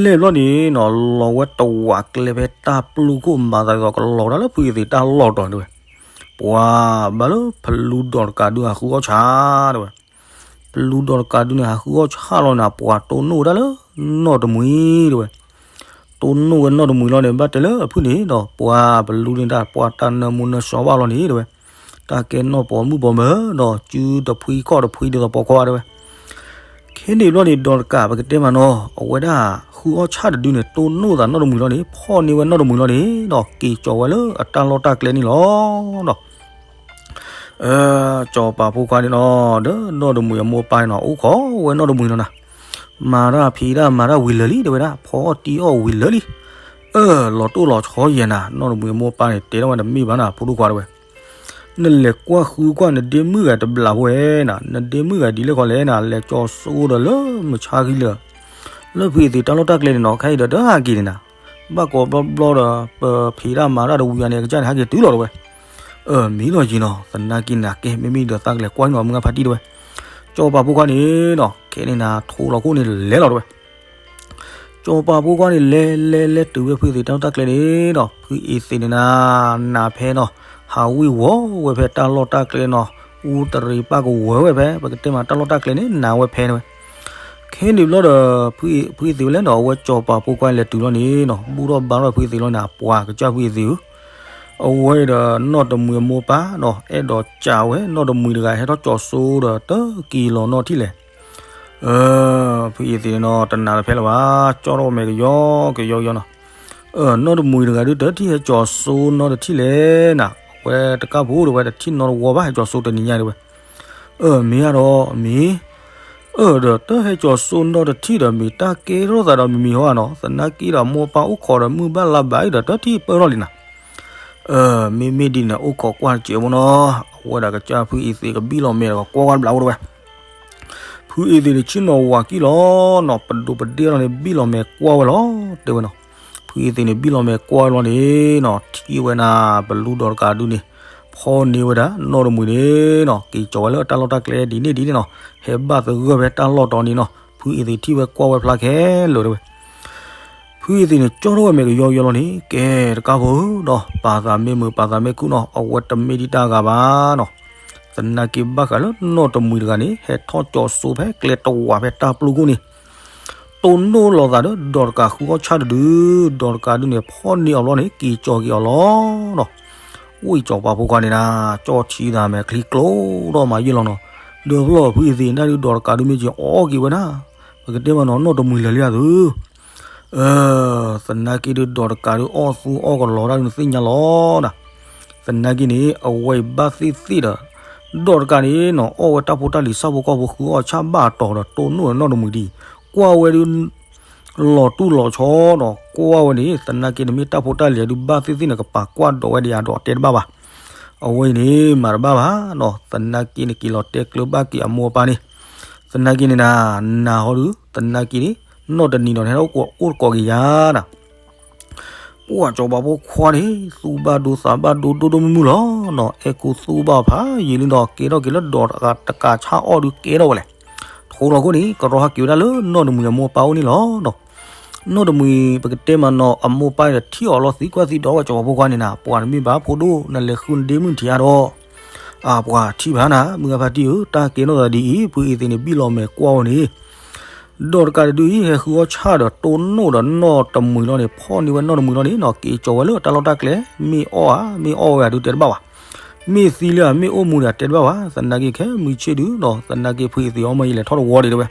လဲၤဘျီန့ၣ်နီၤ လီၤဝဲတဝးကျဲဖဲတၢ်ပျုၢ်ခိၣ် မၤသးဒ်သိးကလီၤဝဲဒၣ်လၢဖုအ့သ့ၣ်တၢ်လီၢ်တီၤတဲဝဲ. ပှၤဘၣ်လၢဖလူဒီးတကးဒုးဟးဃုအီၣ်ဆၣ်တဲဝဲ. ဖလူဒီးတကးဒုးန့ၣ် ဟးဃုအီၣ်ဆၣ်လီၤန့ၣ် ပှၤတိၢ်နီၣ်ဝဲဒၣ်လၢ နီၢ်တမှံၤတဲဝဲ. တိၢ်နီၣ်ဝဲနီၢ်တမှံၤလီၤန့ၣ် ဘၣ်တဲလၢအဖုန့ၣ်ဒီး ပှၤဖလူန့ၣ်ဒၣ် ပှၤတၢ်နၢမူနၢဆှီဘၣ်လီၤန့ၣ်တဲဝဲ. တၢ်ကဲနီၢ်ပိာ်မုၣ်ပိာ်မၢၤဒီး စုတဖှံခီၣ်တဖှံဒ်သိးပိာ်ခွါတဲဝဲ. ခဲန့ၣ်ဘျီန့ၣ် ဒီးတကး ပကတဲမးနီၤ အဝဲဒၣ်ဃုအီၣ်ဆၣ်တဒုန့ၣ် တိၢ်နီၣ်သးနီၢ်တမှံၤလီၤန့ၣ် ဖီၣ်န့ၢ်ဝဲနီၢ်တမှံၤလီၤန့ၣ်ဒီး က့ၤကၠီၤဝဲလၢအတၢ်လီၢ်တၢ်ကျဲန့ၣ်လီၤဒီး စီၤပၤဖိခွါန့ၣ်နီၤ ဒီးနီၢ်တမှံၤအမိၢ်ပၢ်န့ၣ်နီၤ အိၣ်ခိးဝဲနီၢ်တမှံၤနီၤနၤ, မၤတၢ်ဖံးတၢ်မၤတၢ်ဝံၤလၢာ်လံ တဲဝဲဒၣ် ဖီအီၣ်တံၢ်အီၣ်ဝံၤလၢာ်လံ, အၢ လီၤတိၢ်လီၤဆီယဲၢ်နၤ, နီၢ်တမှံၤအမိၢ်ပၢ်န့ၣ် တဲထီၣ်ဝဲတမ့ၢ်ဘၣ်နၤ ဖိဒိၣ်ခွါတဲဝဲ, နလဲၤကွၢ်ဃုကွၢ်နဒ့မုၣ်ဂၤတဘျီဖိဝဲနၤ, နဒ့မုၣ်ဂၤဒ်လဲၣ်ခီလဲၣ်နၤ လဲၤကၠီၤစိဒီးလၢမုၢ်ဆါဂံၢ်လၢာ်, လၢဖုအ့သ့ၣ်တၢ်လီၢ်တၢ်ကျဲန့ၣ်နီၤ ခဲအံၤဒီးတဟးက့ၤန့ၣ်နၤ ဘၣ်ကိးဘျီဘျီဒီး ပဖံးတၢ်မၤတၢ်တဝံၤအါန့ၣ် ကစၢ်န့ၣ် ဟးက့ၤတုၤလီၤတဲဝဲ. အၢ မ့ၢ်လီၤယံၤနီၤ သနာ်က့န့ၣ် ကဲ မ့မ့ၢ်ဒီးသးကလဲၤကွၢ်န့ၢ်မုၢ်ဂၤဖါတံၢ်တဲဝဲ. စီၤပၤဖိခွါန့ၣ်နီၤ ခဲန့ၣ်နၤ ထိလီၤခိၣ်န့ၣ်လဲၤလီၤတဲဝဲ. စီၤပၤဖိခွါန့ၣ် လဲၤလဲၤလဲၤတုၤဝဲ ဖုအ့သ့ၣ်တၢ်လီၢ်တၢ်ကျဲန့ၣ်နီၤ ဖုအ့သ့ၣ်န့ၣ်နၤ နၤဖဲနီၤ ဟးဝံၣ်ဝီၤဝဲဖဲတၢ်လီၢ်တၢ်ကျဲနီၤ အူတရံးပၢ်ကဝီၤဝဲဖဲ ပကတဲမးတၢ်လီၢ်တၢ်ကျဲန့ၣ် နၤဝဲဖဲန့ၣ်ဝဲ. ခဲန့ၣ်ဘျီဒီး ဖုအ့သ့ၣ်ဝဲလဲၣ်နီၤ အဝဲစီၤပၤဖိခွါလဲၤတုၤလီၤန့ၣ်နီၤ ဘူၣ်ထီၣ်ဘါထီၣ်ဖုအ့သ့ၣ်လီၤန့ၣ် ပှၤကစၢ်ဖုအ့သ့ၣ်ဧၢ, အဝဲဒီးနီၢ်တမှံၤအမိၢ်ပၢ်နီၤ အဲၣ်ဒိးကးဝဲ နီၢ်တမှံၤတဂၤဟဲထီၣ်ကၠီၤစိဒီး တက့ၤလီၤနီၢ်ထံၣ်လဲၣ်. အၢ ဖုအ့သ့ၣ်န့ၣ်နီၤ တနာ်တဖဲလၢၤဘၣ် ကၠီထီၣ်မဲာ်ကယီကယီကယီနီၤ. အၢ နီၢ်တမှံၤတဂၤဒုး တထံၣ်ဟဲကၠီၤစိနီတထံၣ်လဲၣ်နၤ, အဝဲတကးဖိတဲဝဲ တထံၣ်နီတဝီဘၣ် ဟဲကၠီၤစိတနံၤညါတဲဝဲ. အၢ မ့ၢ်ဧါဒီးမ့ၢ်, အၢ ဒီးတၢ်ဟဲကၠီၤစိနီတထံၣ်ဒီး မ့ၢ်တၢ်ကဲထီၣ်သးဒီးမ့ၢ်မ့ၢ်ဟီဧါနီၤ, သနာ်က့ဒီးမိၢ်ပၢ်အိၣ်ခိးဒီးမုၢ်ဘၣ်လါဘၣ်အံၤဒီး တထံၣ်ပၢၢ်ထီၣ်လံနၤ. အၢ မ့မ့ၢ်ဒ်န့ၣ် အိၣ်ခိးကွၢ်တစဲးဖိနီၤ, အဝဲဒၣ်ကစၢ်ဖုအ့သ့ၣ်ကဘံၣ်လီၤမဲာ်ဒီးကွၢ်ကွၢ်တဘျီအိၣ်တဲဝဲ. ဖုအ့သ့ၣ်န့ၣ် ဆ့ၣ်နီၤဝးကံၣ်လီၤနီၤ, ပဒိးပဒ့ၣ်လီၤန့ၣ် ဘံၣ်လီၤမဲာ်ကွၢ်ဝဲလီၤ တဲဝဲနီၤ. ဖု ဖုအ့သ့ၣ်န့ၣ် ဘံၣ်လီၤမဲာ်ကွၢ်လီၤန့ၣ်နီၤ, ထံၣ်ဝဲဒၣ် ပလူဒီးတကးဒုန့ၣ် ဖီၣ်န့ၢ်ဝဲဒၣ်နီၢ်တမှံၤန့ၣ်နီၤ, က့ၤကၠီၤဝဲလၢတၢ်လီၢ်တၢ်ကျဲဒ်န့ၣ်ဒ်န့ၣ်နီၤ, ဟဲဘၣ်သဂၢၢ်ဖဲတၢ်လီၢ်တီၤန့ၣ်နီၤ, ဖုအ့သ့ၣ်ထံၣ်ဝဲကွၢ်ဝဲဖျါခဲလၢာ်တဲဝဲ ဖုအ့သ့ၣ်န့ၣ် ကၠီထီၣ်ဝဲမဲာ်ကယီကယီလီၤန့ၣ်, ကဲတကးဖိနီၤ, ပာ်သးမ့ၢ်မုာ်ပာ်သးမ့ၢ်ခုၣ်နီၤ, အဝဲတမ့ၢ်ဒံးတၢ်ဂၤဘၣ်နီၤ. သနာ်က့ဘၣ်ဃးလၢနီၢ်တမှံၤတဂၤန့ၣ် ဟဲထီၣ်ကၠီၤစိဖဲကျဲတဝးဖဲတၢ်ပျီခိၣ်န့ၣ် တိၢ်နီၣ်လိာ်သးဒီး ဒီးတကးဃုအီၣ်ဆၣ်တဒု, ဒီးတကးဒုန့ၣ် ဖီၣ်န့ၢ်အီၤဘျီန့ၣ် က့ၤကၠီၤက့ၤအီၤလီၤနီၤ. ဝံၣ်ကၠီၤပၤဖိခွါန့ၣ်နၤ, ကၠီထံသးမဲာ်ချံကျိဒီးမၤယံာ်လီၤနီၤ, ဒီးဖျီၣ်ဖုအ့သ့ၣ်န့ၣ်ဒုး ဒီးတကးဒုမ့ၢ်က့ၤအီၣ်က့ၤဝဲဒၣ်, ပကတဲမးနီၤ နီၢ်တမှံၤလဲၤလံဧါသု သနာ်က့ဒုး ဒီးတကးဒုး အီၣ်သူအီၣ်ကလီၤတၢ်ဒုးနသ့ၣ်ညါလီၤနၤ. သနာ်က့န့ၣ် အဝဲအံၤဘၣ်သ့ၣ်သ့ၣ်ဒီး ဒီးတကးန့ၣ်နီၤ အီၣ်ဝဲတၢ်ဖိတၢ်လံၤဆၣ်ဖိကီၢ်ဖိ ဃုအီၣ်ဆၣ်ဘၣ်တီၤဒီး တိၢ်နီၣ်နီၢ်တမှံၤဒ်အံၤ, ကွၢ်ဝဲဒုး လီၤတူၢ်လီၤဆီဒီး ကွၢ်ဝဲန့ၣ် သနာ်က့န့ၣ်မ့ၢ်တၢ်ဖိတၢ်လံၤဒုး ဘၣ်သ့ၣ်သ့ၣ်န့ၣ် ကပာ်ကွၢ်ဒီးဝဲဒ်ယၤဒီးတဲတဘၣ်ဘၣ်. အဝဲအံၤန့ၣ် မၤတဘၣ်ဘၣ်နီၤ, သနာ်က့န့ၣ် က့ၤလီၤတဲကျၢၤဘၣ်က့ၤအမိၢ်အပၢ်န့ၣ်, သနာ်က့န့ၣ်နၤ, နၤဟီဒုး သနာ်က့န့ၣ် နီၢ်တနံၤဒီး နဟဲအိၣ်ကိးက့ၤယၤနၤ ပှၢ်ကၠီၤပၤဖိခွါန့ၣ် သူၣ်ဘၣ်ဒိသးဘၣ်ဒိဒိၣ်ဒိၣ်မုၢ်မုၢ်လီၤနီၤ, အဲၣ်ကူသူၣ်ဘၣ်ဖးယံာ်လံဒီး ကဲထီၣ်က့ၤလၢဒီးတကးဆၣ်အီၣ်ဒုးကဲထီၣ်ဝဲလဲၣ်. ထိးလီၤခိၣ်န့ၣ် ကရီဟးက့ၤဝဲဒၣ်လၢနီၢ်တမှံၤအမိၢ်အပၢ်အိၣ်န့ၣ်လီၤနီၤ. နီၢ်တမှံၤ ပကတဲမးနီၤ အမိၢ်အပၢ်ဒီးထံၣ်အီၤလီၤသံကွၢ်သံဒီးဝဲ ကၠီၤပၤဖိခွါန့ၣ်နၤ, ပှၤတမ့ၢ်ဘၣ်ဖိဒိၣ် နလဲၤဃုနဒ့မုၢ်ထံးအါဒီး အပှၤထံၣ်ဘၣ်နၤ မုၢ်ဂၤဖါတံၢ်ဧၢ, တၢ်ကဲထီၣ်သးဒ်အံၤ ဖုအ့သ့ၣ်န့ၣ် ဘံၣ်လီၤမဲာ်ကွၢ်ဝဲန့ၣ် ဒီးတကးတဒုအံၤ ဟဲဃုအီၣ်ဆၣ်ဒီး တိၢ်နီၣ်ဒီးနီၢ်တမှံၤလီၤန့ၣ်, ဖီၣ်န့ၢ်ဝဲနီၢ်တမှံၤလီၤန့ၣ်နီၤ, က့ၤကၠီၤဝဲလၢတၢ်လီၢ်တၢ်ကျဲ, မ့ၢ်အီၣ်ဧါ မ့ၢ်အီၣ်ဝဲဧါဒုးတဲတဘၣ်ဘၣ်, မ့ၢ်သံလံဧါ မ့ၢ်အိၣ်မူလံဧါတဲတဘၣ်ဘၣ်, သနာ်က့ခဲမုၢ်ဆ့ၣ်ဒုးနီၤ, သနာ်က့ဖုအ့သ့ၣ်အီၣ်မ့ၢ်ယလဲၤထီၣ်တဝီဒံးတဲဝဲ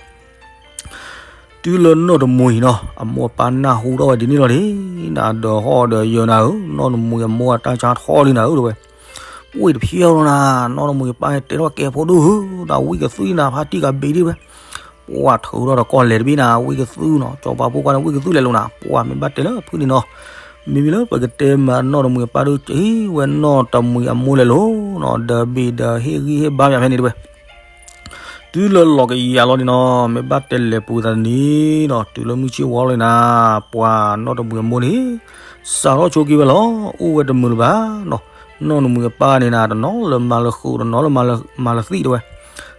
တုၤလၢနီၢ်တမှံၤနီၤ အမိၢ်အပၢ်နၢ်ဟူထီၣ်ဝဲဒ်န့ၣ်လီၤန့ၣ်, နၤဒီးဟီၣ်ဒီးယၢၤနၤဧၢ, နီၢ်တမှံၤအမိၢ်အတၢ်ဆါထီၣ်လံနၤဧၢတဲဝဲ, ဝ့ၢ်တဖျဲလီၤနၤ, နီၢ်တမှံၤအပၢ်တဲထီၣ်ကဲဖိဒိၣ်ဧၢ, နဝံၣ်ကသုၣ်နၤဖါတံၢ်ကဘ့ၣ်ဒံးဝဲ, ပှၢ်ထုးထီၣ်ဒီးကီၢ်လဲၤတဘ့ၣ်နၤ ဝံၣ်ကသုၣ်နီၤ, ကၠီၤပၤဖိခွါန့ၣ် ဝံၣ်ကသုၣ်လဲၤလိာ်နၤ, ပှၢ်မ့ၢ်ဘၣ်တဲလၢဖုန့ၣ်နီၤ, မ့မ့ၢ်လၢပကတဲမးနီၢ်တမှံၤအပၢ်ဒုး က့ၤဝဲနီၢ်တမှံၤအမိၢ်လဲၤလိၤနီၤ, ဒီးဘ့ၣ်ဒီးဟ့ၣ်ဂံၢ်ဟ့ၣ်ဘါမးဖဲန့ၣ်တဲဝဲ တုၤလၢလီၤကယၤလီၤန့ၣ်နီၤ, မ့ၢ်ဘၣ်တဲလဲၤပူၤသးတနံၤနီၤ, တုၤလၢမုၢ်ဆ့ၣ်ဝီလီၤန့ၣ်နၤ, ပှၤနီၢ်တမှံၤအမိၢ်န့ၣ် စးထီၣ်ဆိးက့ၤဝဲလီၤ, အိၣ်ဝဲတမုာ်လၢၤဘၣ်နီၤ, နီၢ်တမှံၤအပၢ်န့ၣ်နၤ တနီၤလၢမၤလၢဃုာ် တနီၤလၢမၤလၢသံၣ်တဲဝဲ,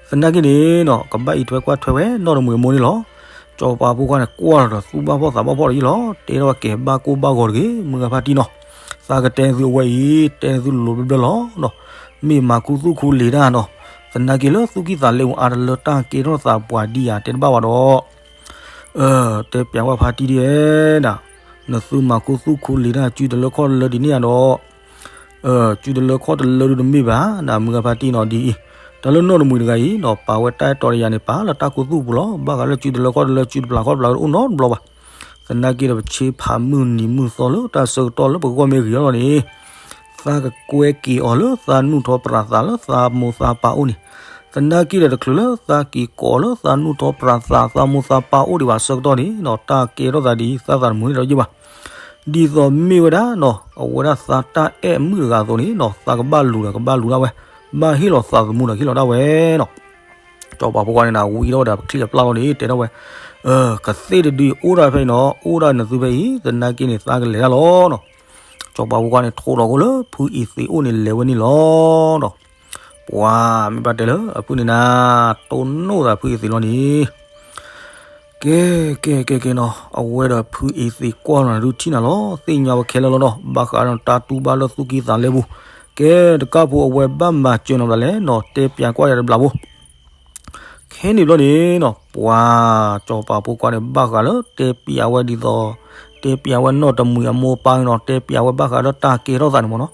သနာ်က့န့ၣ်နီၤ ကဘၣ်အံးထွဲကွၢ်ထွဲဝဲနီၢ်တမှံၤအမိၢ်န့ၣ်လီၤ. ကၠီၤပၤဖိခွါန့ၣ် ကွၢ်လီၤဒီးသူၣ်ဘၣ်ဖှီၣ်သးဘၣ်ဖှီၣ်တယံာ်လီၤ, တဲထီၣ်ဝဲကဲဘၣ်ကိၢ်ဘၣ်ဂီၤတဂ့ၤ, မုၢ်ဂၤဖါတံၢ်နီၤ, သးကတဲသုအဝဲအံၤ တဲသုလိၤဘျၢဘျၢလီၤနီၤ, မ့ၢ်မၤခူသူၣ်ခူလံာ်တၢ်နီၤ, သနာ်က့လၢသူၣ်ကံၢ်သးလဲပူၤအါတလၢတၢ်ကဲထီၣ်သးပှၤဒ်ယၤတဲတဘၣ်ဘၣ်ဒီး တဲပျးဝဲဖါတံၢ်ဒ်နၤ, နသုမၤခူသူၣ်ခူလံာ်တၢ် စုတလၢခီၣ်တလၢဒ်န့ၣ်ဧါဒီး စုတလၢခီၣ်တလၢဒုးတမ့ၢ်ဘၣ်, နမုၢ်ဂၤဖါတံၢ်နီၤဒ်အံၤ, တၢ်လၢနီၢ်တမှံၤတဂၤအံၤနီၤ ပာ်ဝဲတၢ်အဲၣ်တီတယၤန့ၣ် ပာ်လၢတၢ်ခူသူၣ်ပူၤလီၤ, ဘၣ်ဃးလၢစုတလၢခီၣ်တလၢ စုတပျးခီၣ်တပျးတအိၣ်နီတဘျီဘၣ်, သနာ်က့ဒီးပဆ့ဖးမုၢ်နံၤမုၢ်သီလၢတၢ်ဆၢကတီၢ်လၢပဂီၢ်မ့ၢ်ဂ့ၤအီၤလီၤန့ၣ် သးကကွဲက့ၤအီၤလၢသးနူၢ်ထီၣ်ပြးသးလၢသးမိၢ်သးပၢ်အိၣ်န့ၣ်, သနာ်က့ဒီးတချုးလၢသးက့ၤကိးအီၤလၢသးနူၢ်ထီၣ်ပြးသး သးမိၢ်သးပၢ်အိၣ်ဒံးဘၣ်ဆၢကတီၢ်န့ၣ်နီၤ တၢ်ကဲထီၣ်သးဒ်အံၤ သးသးတမုာ်န့ၣ်ဒီးယ့ၢ်ဘၣ်, ဒ်သိးမ့ၢ်ဝဲဒၣ်နီၤ အဝဲဒၣ်သးတၢ်အဲၣ်မုၣ်တဂၤအသိးန့ၣ်နီၤ သးကဘၣ်လူၤဒီးကဘၣ်လူၤဒၣ်ဝဲ, ဘၣ်ဟ့ၣ်လီၤသးသမူဒီးဟ့ၣ်လီၤဒၣ်ဝဲနီၤ. ကၠီၤပၤဖိခွါန့ၣ်နၤ ဝံထီၣ်ဝဲဒၣ်ပချံၣ်အပျၢ်လီၤန့ၣ် တဲထီၣ်ဝဲ, ကသ့ၣ်တဒုအံၤအိၣ်ဒၣ်ဖဲအံၤနီၤ အိၣ်ဒၣ်နသုဖဲအံၤ သနာ်က့န့ၣ် သးကလဲၤတၢ်လီၤနီၤ. ကၠီၤပၤဖိခွါန့ၣ် ထိးလီၤခိၣ်လၢဖုအ့သ့းအိၣ်န့ၣ်လဲၤဝဲန့ၣ်လီၤနီၤ. ပှၤမ့ၢ်ဘၣ်တဲလၢအဖုန့ၣ်နၤ တိၢ်နီၣ်သးဖုအ့သ့းလီၤန့ၣ် ကဲ ကဲ ကဲ ကဲနီၤ အဝဲဒီးဖုအ့သ့းကွၢ်လီၤနၤဒုးထံၣ်နၤလီၤ သ့ၣ်ညါဝဲခဲလၢာ်လီၤနီၤ ဘၣ်ဃးဒီးတၢ်တူၢ်ဘၣ်လၢသူၣ်ကံၢ်သးလဲပူၤ, ကဲ တကးဖိအဝဲဘၣ်မၤစၢၤနၤဘျးလဲၣ်နီၤ တဲပျးကွၢ်ယၤတဘျးဖိ ခဲန့ၣ်ဘျီန့ၣ်နီၤ ပှၤကၠီၤပၤဖိခွါန့ၣ် ဘၣ်ဃးလၢတဲပျးဝဲဒ်သိး တဲပျးဝဲနီၢ်တမှံၤအမိၢ်အပၢ်နီၤ တဲပျးဝဲဘၣ်ဃးလၢတၢ်ကဲထီၣ်သးန့ၣ်မ့ၢ်နီၤ,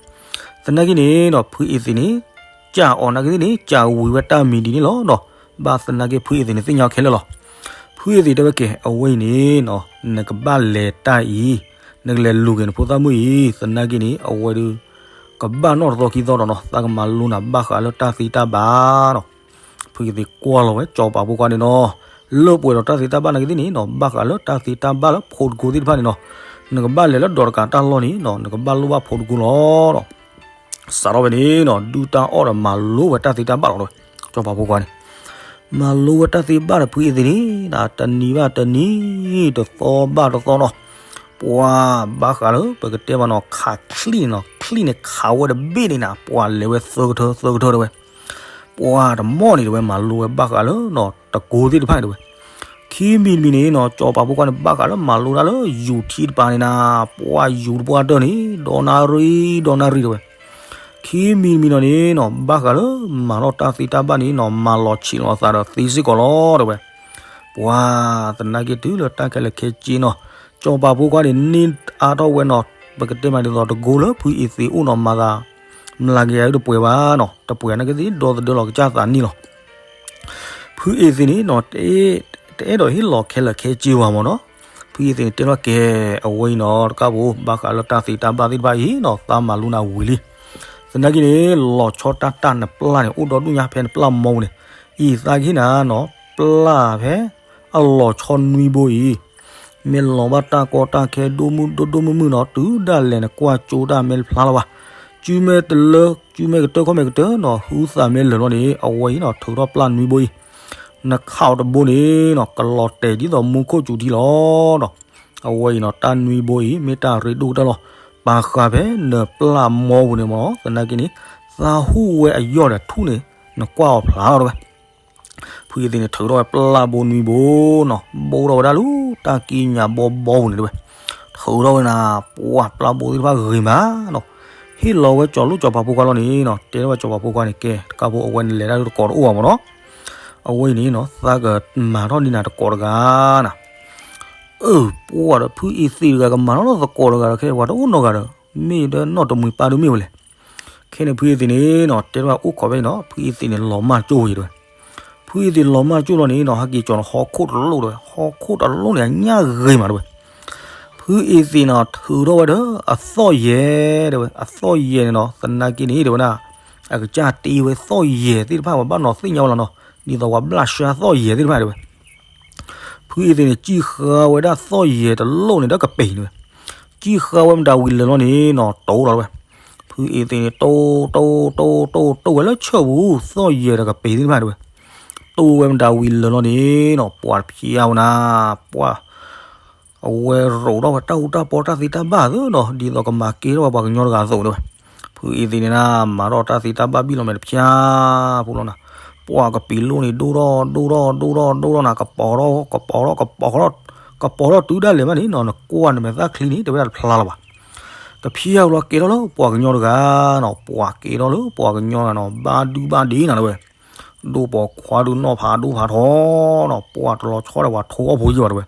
သနာ်က့န့ၣ်နီၤ ဖုအ့သ့းန့ၣ် ကးအီၤနာ်က့သ့ၣ်န့ၣ် ကးဝံၤဝဲတၢ်မံၤဒ်န့ၣ်လီၤနီၤ, ဘၣ်သနာ်က့ဖုအ့သ့းန့ၣ် သ့ၣ်ညါခဲလၢာ်လီၤ. ဖုအ့သ့းတဲဝဲကဲ အဝဲအံၤန့ၣ်နီၤ နကဘၣ်လဲၤတၢ်အံၤ နကလဲၤလူၤက့ၤနဖိသၣ်မုၣ်အံၤ သနာ်က့န့ၣ် အဝဲဒုး ကဘၣ်နီၢ်တသီခံသီဒီးနီၤ သးကမၤလိနၤဘၣ်ဃးလၢတၢ်သ့တၢ်ဘၣ်နီၤ. ဖုအ့သ့းကွၢ်လီၤဝဲ ကၠီၤပၤဖိခွါန့ၣ်နီၤ လၢပှဲၤဒီးတၢ်သ့တၢ်ဘၣ်နာ်က့သ့ၣ်န့ၣ်နီၤ ဘၣ်ဃးလၢတၢ်သ့တၢ်ဘၣ်လၢဖိတကိသ့ၣ်တဖၣ်န့ၣ်နီၤ နကဘၣ်လဲၤလၢဒီးတကးတၢ်လီၢ်န့ၣ်နီၤ နကဘၣ်လိၣ်ဘၣ်ဖိတကိလီၤနီၤ. စးထီၣ်ဖဲန့ၣ်နီၤ ဒုၣ်တၢ်အီၣ်ဒီးမၤလိဝဲတၢ်သ့တၢ်ဘၣ်လီၤဝဲ ကၠီၤပၤဖိခွါန့ၣ် မၤလိဝဲတၢ်သ့ဘၣ်ဒီးဖုအ့သ့းန့ၣ် တနံၤဘၣ်တနံၤ တသီဘၣ်တသီနီၤ. ပှၤဘၣ်ဃးလၢ ပကတဲမ့ၢ်နီၤ ခးချံၣ်န့ၣ်နီၤ, ချံၣ်န့ၣ်ခးဝဲတဘ့ၣ်န့ၣ်နၤ, ပှၤလဲၤဝဲသၢကထၢသၢကထၢတဲဝဲ, ပှၤတမီၢ်န့ၣ်တဲဝဲ မၤလိဝဲဘၣ်ဃးလၢနီၤ တကိသ့ၣ်တဖၣ်န့ၣ်တဲဝဲ. ခံမံၤတမံၤန့ၣ်နီၤ စီၤပၤဖိခွါန့ၣ် ဘၣ်ဃးလၢမၤလိတၢ်လၢယူၤထံတပၤန့ၣ်နၤ, ပှၤယူၤတပှၢ်တၢၢ်န့ၣ် ဒီနၣ်ရံၣ်ဒီနၣ်ရံၣ်တဲဝဲ. ခံမံၤတမံၤနီၤန့ၣ်နီၤ ဘၣ်ဃးလၢမၤထီၣ်တၢ်သ့တၢ်ဘၣ်န့ၣ်နီၤ မၤလီၤဆံးလီၤအသးဒီးသ့စ့ၢ်ကီးလီၤတဲဝဲ. ပှၤသနာ်က့တုၤလၢတၢ်ခဲလၢာ်ခဲဆ့နီၤ, စီၤပၤဖိခွါန့ၣ် န့ၢ်အါထီၣ်ဝဲနီၤ, ပကတဲမ့ၢ်ဒ်သိးတကိလၢဖုအ့သ့းအိၣ်နီၤ မၤသး မျးကယၤတပှဲၤဘၣ်နီၤ, တပှဲၤနာ်က့သ့ၣ် ဒီသဒၢလီၤကစၢ်သးနံၣ်လီၤ. ဖုအ့သ့းန့ၣ်နီၤ တအဲၣ်ဒိးဟ့ၣ်လီၤခဲလၢာ်ခဲဆ့ဝဲမ့ၢ်နီၤ, ဖုအ့သ့းန့ၣ်တဲထီၣ်ကဲ အဝဲအံၤနီၤ တကးဘိ ဘၣ်ဃးလၢတၢ်သ့တၢ်ဘၣ်သ့ၣ်တဖၣ်အံၤနီၤ သးမၤလိနၤဝံၤလံ. သနာ်က့န့ၣ် လီၤဆီတၢ်တၢ်နပျၢ်န့ၣ် အိၣ်ဒီဒူၣ်ညါဖဲနပျၢ်မီပူၤန့ၣ်, အံၤသးကဟ့ၣ်နၤနီၤ ပျၢ်ဖဲအလီၤဆီနွံဘိအံၤ မ့ၢ်လီၤဘၣ်တၢ်ကီတၢ်ခဲဒိၣ်မုၢ်ဒိၣ်ဒိၣ်မုၢ်မုၢ်နီၤ တုၤဒၣ်လဲာ်နကွၢ်ကၠိတၢ်မ့ၢ်တဖျါလၢၤဘၣ်, စုမဲာ်တလၢ စုမဲာ်ကတၢၢ်ခီၣ်မဲာ်ကတၢၢ်နီၤ ဟုသးမ့ၢ်လၢာ်လီၤန့ၣ် အဝဲအံၤနီၤ ထုးထီၣ်ပျၢ်နွံဘိအံၤ, နခးအီၤတဘိန့ၣ်နီၤ ကလီၤတဲာ်ဒ်သိးမူခိၣ်စူၤထံလီၤနီၤ. အဝဲအံၤနီၤ တၢ်နွံဘိအံၤ မ့ၢ်တၢ်ရ့ဒိၣ်ကတၢၢ်လီၤ. ပာ်ဃာ်ဖဲနပျၢ်မီပူၤန့ၣ်မ့ၢ်နီၤ သနာ်က့န့ၣ် သးဟူးဝဲအယီၢ်ဒီးထူၣ်န့ၣ် နကွၢ်အီၤဖျါလီၤတဲဝဲ. ဖုအ့သ့းန့ၣ် ထုးထီၣ်ဝဲပျၢ်ဘိနွံဘိနီၤ ဘိထီၣ်ဝဲဒၣ်လၢတၢ်ကံးညာ်ဘီဘီပူၤန့ၣ်တဲဝဲ, ထုးထီၣ်ဝဲနၤ ပှၤပျၢ်ဘိသ့ၣ်တဖၣ်ဂ့ၤမးနီၤ, ဟ့ၣ်လီၤဝဲစီၤလိၣ်စီၤပၤဖိခွါလီၤန့ၣ်နီၤ တဲထီၣ်ဝဲစီၤပၤဖိခွါန့ၣ် ကဲ တကးဘိ အဝဲန့ၣ်လဲၤတၢ်လၢတကိးတအိၣ်ဘၣ်မ့ၢ်နီၤ, အဝဲအံၤန့ၣ်နီၤ သးကမၤထီၣ်ဒ်နၤတကိးတဂၤနၤ အၢ ပှၤဒီးဖုအ့သ့းတဂၤကမၤထီၣ်လၢသကိးတဂၤဒီး ခဲပှၤတအိၣ်နီတဂၤဒီး မ့ၢ်ဒီးနီၢ်တမှံၤပၢ်ဒုမ့ၢ်ဝဲလဲၣ်. ခဲန့ၣ်ဖုအ့သ့းန့ၣ်နီၤ တဲထီၣ်ဝဲအိၣ်ခိးဖဲအံၤနီၤ ဖုအ့သ့းန့ၣ် လီၤမၢ်ကၠိဝဲတဲဝဲ, ဖုအ့သ့းလီၤမၢ်ကၠိလီၤန့ၣ်နီၤ ဟဲက့ၤကၠီၤန့ၣ် ဟီၣ်ခိၣ်တလိၣ်တဲဝဲ, ဟီၣ်ခိၣ်တလိၣ်န့ၣ် အညၣ်ဂ့ၤမးတဲဝဲ. ဖုအ့သ့းနီၤ ထုးထီၣ်ဝဲဒီးအသီၣ်ယဲၢ်တဲဝဲ, အသီၣ်ယဲၢ်န့ၣ်နီၤ သနာ်က့န့ၣ်တဲဝဲဒၣ် အကစၢ်တ့ဝဲသီၣ်ယဲၢ်သ့ၣ်တဖၣ် ပှၤဘၣ်နီၤသ့ၣ်ညါဝဲလီၤနီၤ, ဒ်သိးပှၤဘျၣ်ဆှါသီၣ်ယဲၢ်သ့ၣ်တဖၣ်တဲဝဲ. ဖုအ့သ့းန့ၣ် စံၣ်ဃာ်ဝဲဒၣ်သီၣ်ယဲၢ်တလိၣ်န့ၣ်ဒီးကပ့ၤန့ၣ်ဝဲ, စံၣ်ဃာ်ဝဲမတၤဝံၤလၢာ်လီၤန့ၣ်နီၤ တိၢ်လီၤတဲဝဲ. ဖုအ့သ့းန့ၣ် တိၢ်တိၢ်တိၢ်တိၢ်တိၢ်ဝဲလၢဆၢၣ်ပူၤ သီၣ်ယဲၢ်ဒီးကပ့ၤသ့ၣ်တဖၣ်တဲဝဲ, တိၢ်ဝဲမတၤဝံၤလၢာ်လီၤန့ၣ်နီၤ ပှၤတဖျါဝဲနၤ, ပှၤ အဝဲရိးထီၣ်ဝဲတၢ်အူတၢ်ပီတၢ်သ့တၢ်ဘၣ်သ့နီၤ ဒ်သိးကမၤကဲထီၣ်ဝဲပှၤကညီတဂၤအသိးတဲဝဲ. ဖုအ့သ့းန့ၣ်နၤ မၤထီၣ်တၢ်သ့တၢ်ဘၣ်ဘံၣ်လီၤမဲာ်တဖျါဖိလီၤနၤ, ပှၤကပ့ၤလိၣ်န့ၣ် ဒိၣ်ထီၣ်ဒိၣ်ထီၣ်ဒိၣ်ထီၣ်ဒိၣ်ထီၣ်နၤ ကပီၤထီၣ်ကပီၤထီၣ်ကပီၤထီၣ် ကပီၤထီၣ်တုၤဒၣ်လဲာ်မးန့ၣ်နီၤ နကွၢ်နမဲာ်သၣ်ချံန့ၣ် တဲဝဲဒၣ်တဖျါလၢၤဘၣ်. တဖျါဝဲလီၤကဲထီၣ်လၢပှၤကညီတဂၤနီၤ ပှၤကဲထီၣ်လၢပှၤကညီတဂၤနီၤ ဘၣ်ဒုဘၣ်ဒ့နၤတဲဝဲ. ဒိၣ်ပိာ်ခွါဒုးနီၢ်ဖးဒိၣ်ဖးထီနီၤ ပှၤတလီၤဆီဒီးပှၤထိအီၣ်ဖိယံၤဘၣ်တဲဝဲ.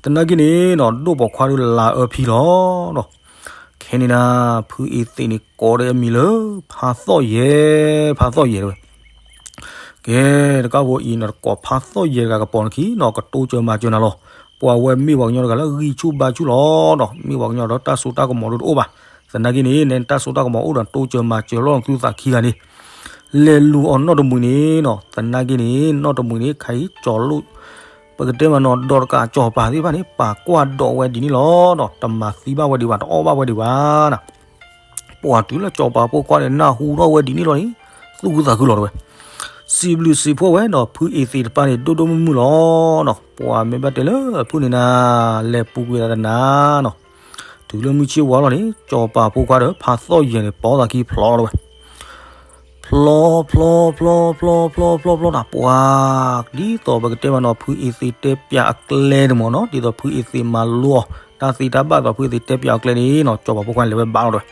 သနာ်က့န့ၣ်နီၤ ဒိၣ်ပိာ်ခွါဒုးလၤအၢဖံလီၤနီၤ. ခဲန့ၣ်နၤ ဖုအ့သ့းန့ၣ်ကိးဒီးအမံၤလၢ ဖါသီၣ်ယဲၢ် ဖါသီၣ်ယဲၢ်တဲဝဲ. ကဲ တကးဖိအံၤနီၤ တကိးဖါသီၣ်ယဲၢ်တဂၤကပီၤနခံနီၤ ကတိစၢၤမၤစၢၤနၤလီၤ. ပှၤဝဲမ့ၢ်ပှၤကညီတဂၤလၢဂံၢ်ဆူၣ်ဘါဆူၣ်လီၤနီၤ မ့ၢ်ပှၤကညီဒီးတၢ်စိတၢ်ကမီၤဒုးတအိၣ်ဘၣ်. သနာ်က့န့ၣ် နတၢ်စိတၢ်ကမီၤအိၣ်ဒီးတိစၢၤမၤစၢၤလီၤနသုသးခံဂၤန့ၣ် လဲၤလူၤအီၤနီၢ်တမှံၤန့ၣ်နီၤ သနာ်က့န့ၣ် နီၢ်တမှံၤန့ၣ် ခါအံၤကၠီၤလိၣ် ပကတဲမးနီၤ ဒီးတကးကၠီၤပၤသ့ၣ်တဖၣ်န့ၣ် ပာ်ကွၢ်ဒိးဝဲဒ်န့ၣ်လီၤနီၤ တမၤသံဘၣ်ဝဲဒံးဘၣ် တအီၣ်ဘၣ်ဝဲဒံးဘၣ်နီၤ ပှၤတုၤလၢစီၤပၤဖိခွါန့ၣ် နၢ်ဟူထီၣ်ဝဲဒ်န့ၣ်လီၤန့ၣ် သူၣ်ခုသးခုလီၤတဲဝဲ. စံးဘျုးစံးဖှိၣ်ဝဲနီၤ ဖုအ့သ့းတပၢ်န့ၣ် ဒိၣ်ဒိၣ်မုၢ်မုၢ်လီၤနီၤ ပှၤမ့ၢ်ဘၣ်တဲလၢအဖုၣ်န့ၣ်နၤ လဲၤပူၤကွံာ်သးတနၤနီၤ တုၤလၢမုၢ်ဆ့ၣ်ဝါလီၤန့ၣ် စီၤပၤဖိခွါဒီးဖါသီၣ်ယဲၢ်န့ၣ် ပိာ်သးခံဖျိလီၤတဲဝဲ. ဖျိ ဖျိ ဖျိ ဖျိ ဖျိ ဖျိ ဖျိ ဖျိနၤ ပှၤ ဒ်သိးပကတဲမးနီၤ ဖုအ့သ့းတဲပၠးအကျဲန့ၣ်မ့ၢ်နီၤ ဒ်သိးဖုအ့သ့းမၤလိအီၤ တၢ်သ့တၢ်ဘၣ်သိးဖုအ့သ့းတဲပၠးအကျဲန့ၣ်နီၤ စီၤပၤဖိခွါန့ၣ် လဲၤဝဲဘၣ်လီၤတဲဝဲ.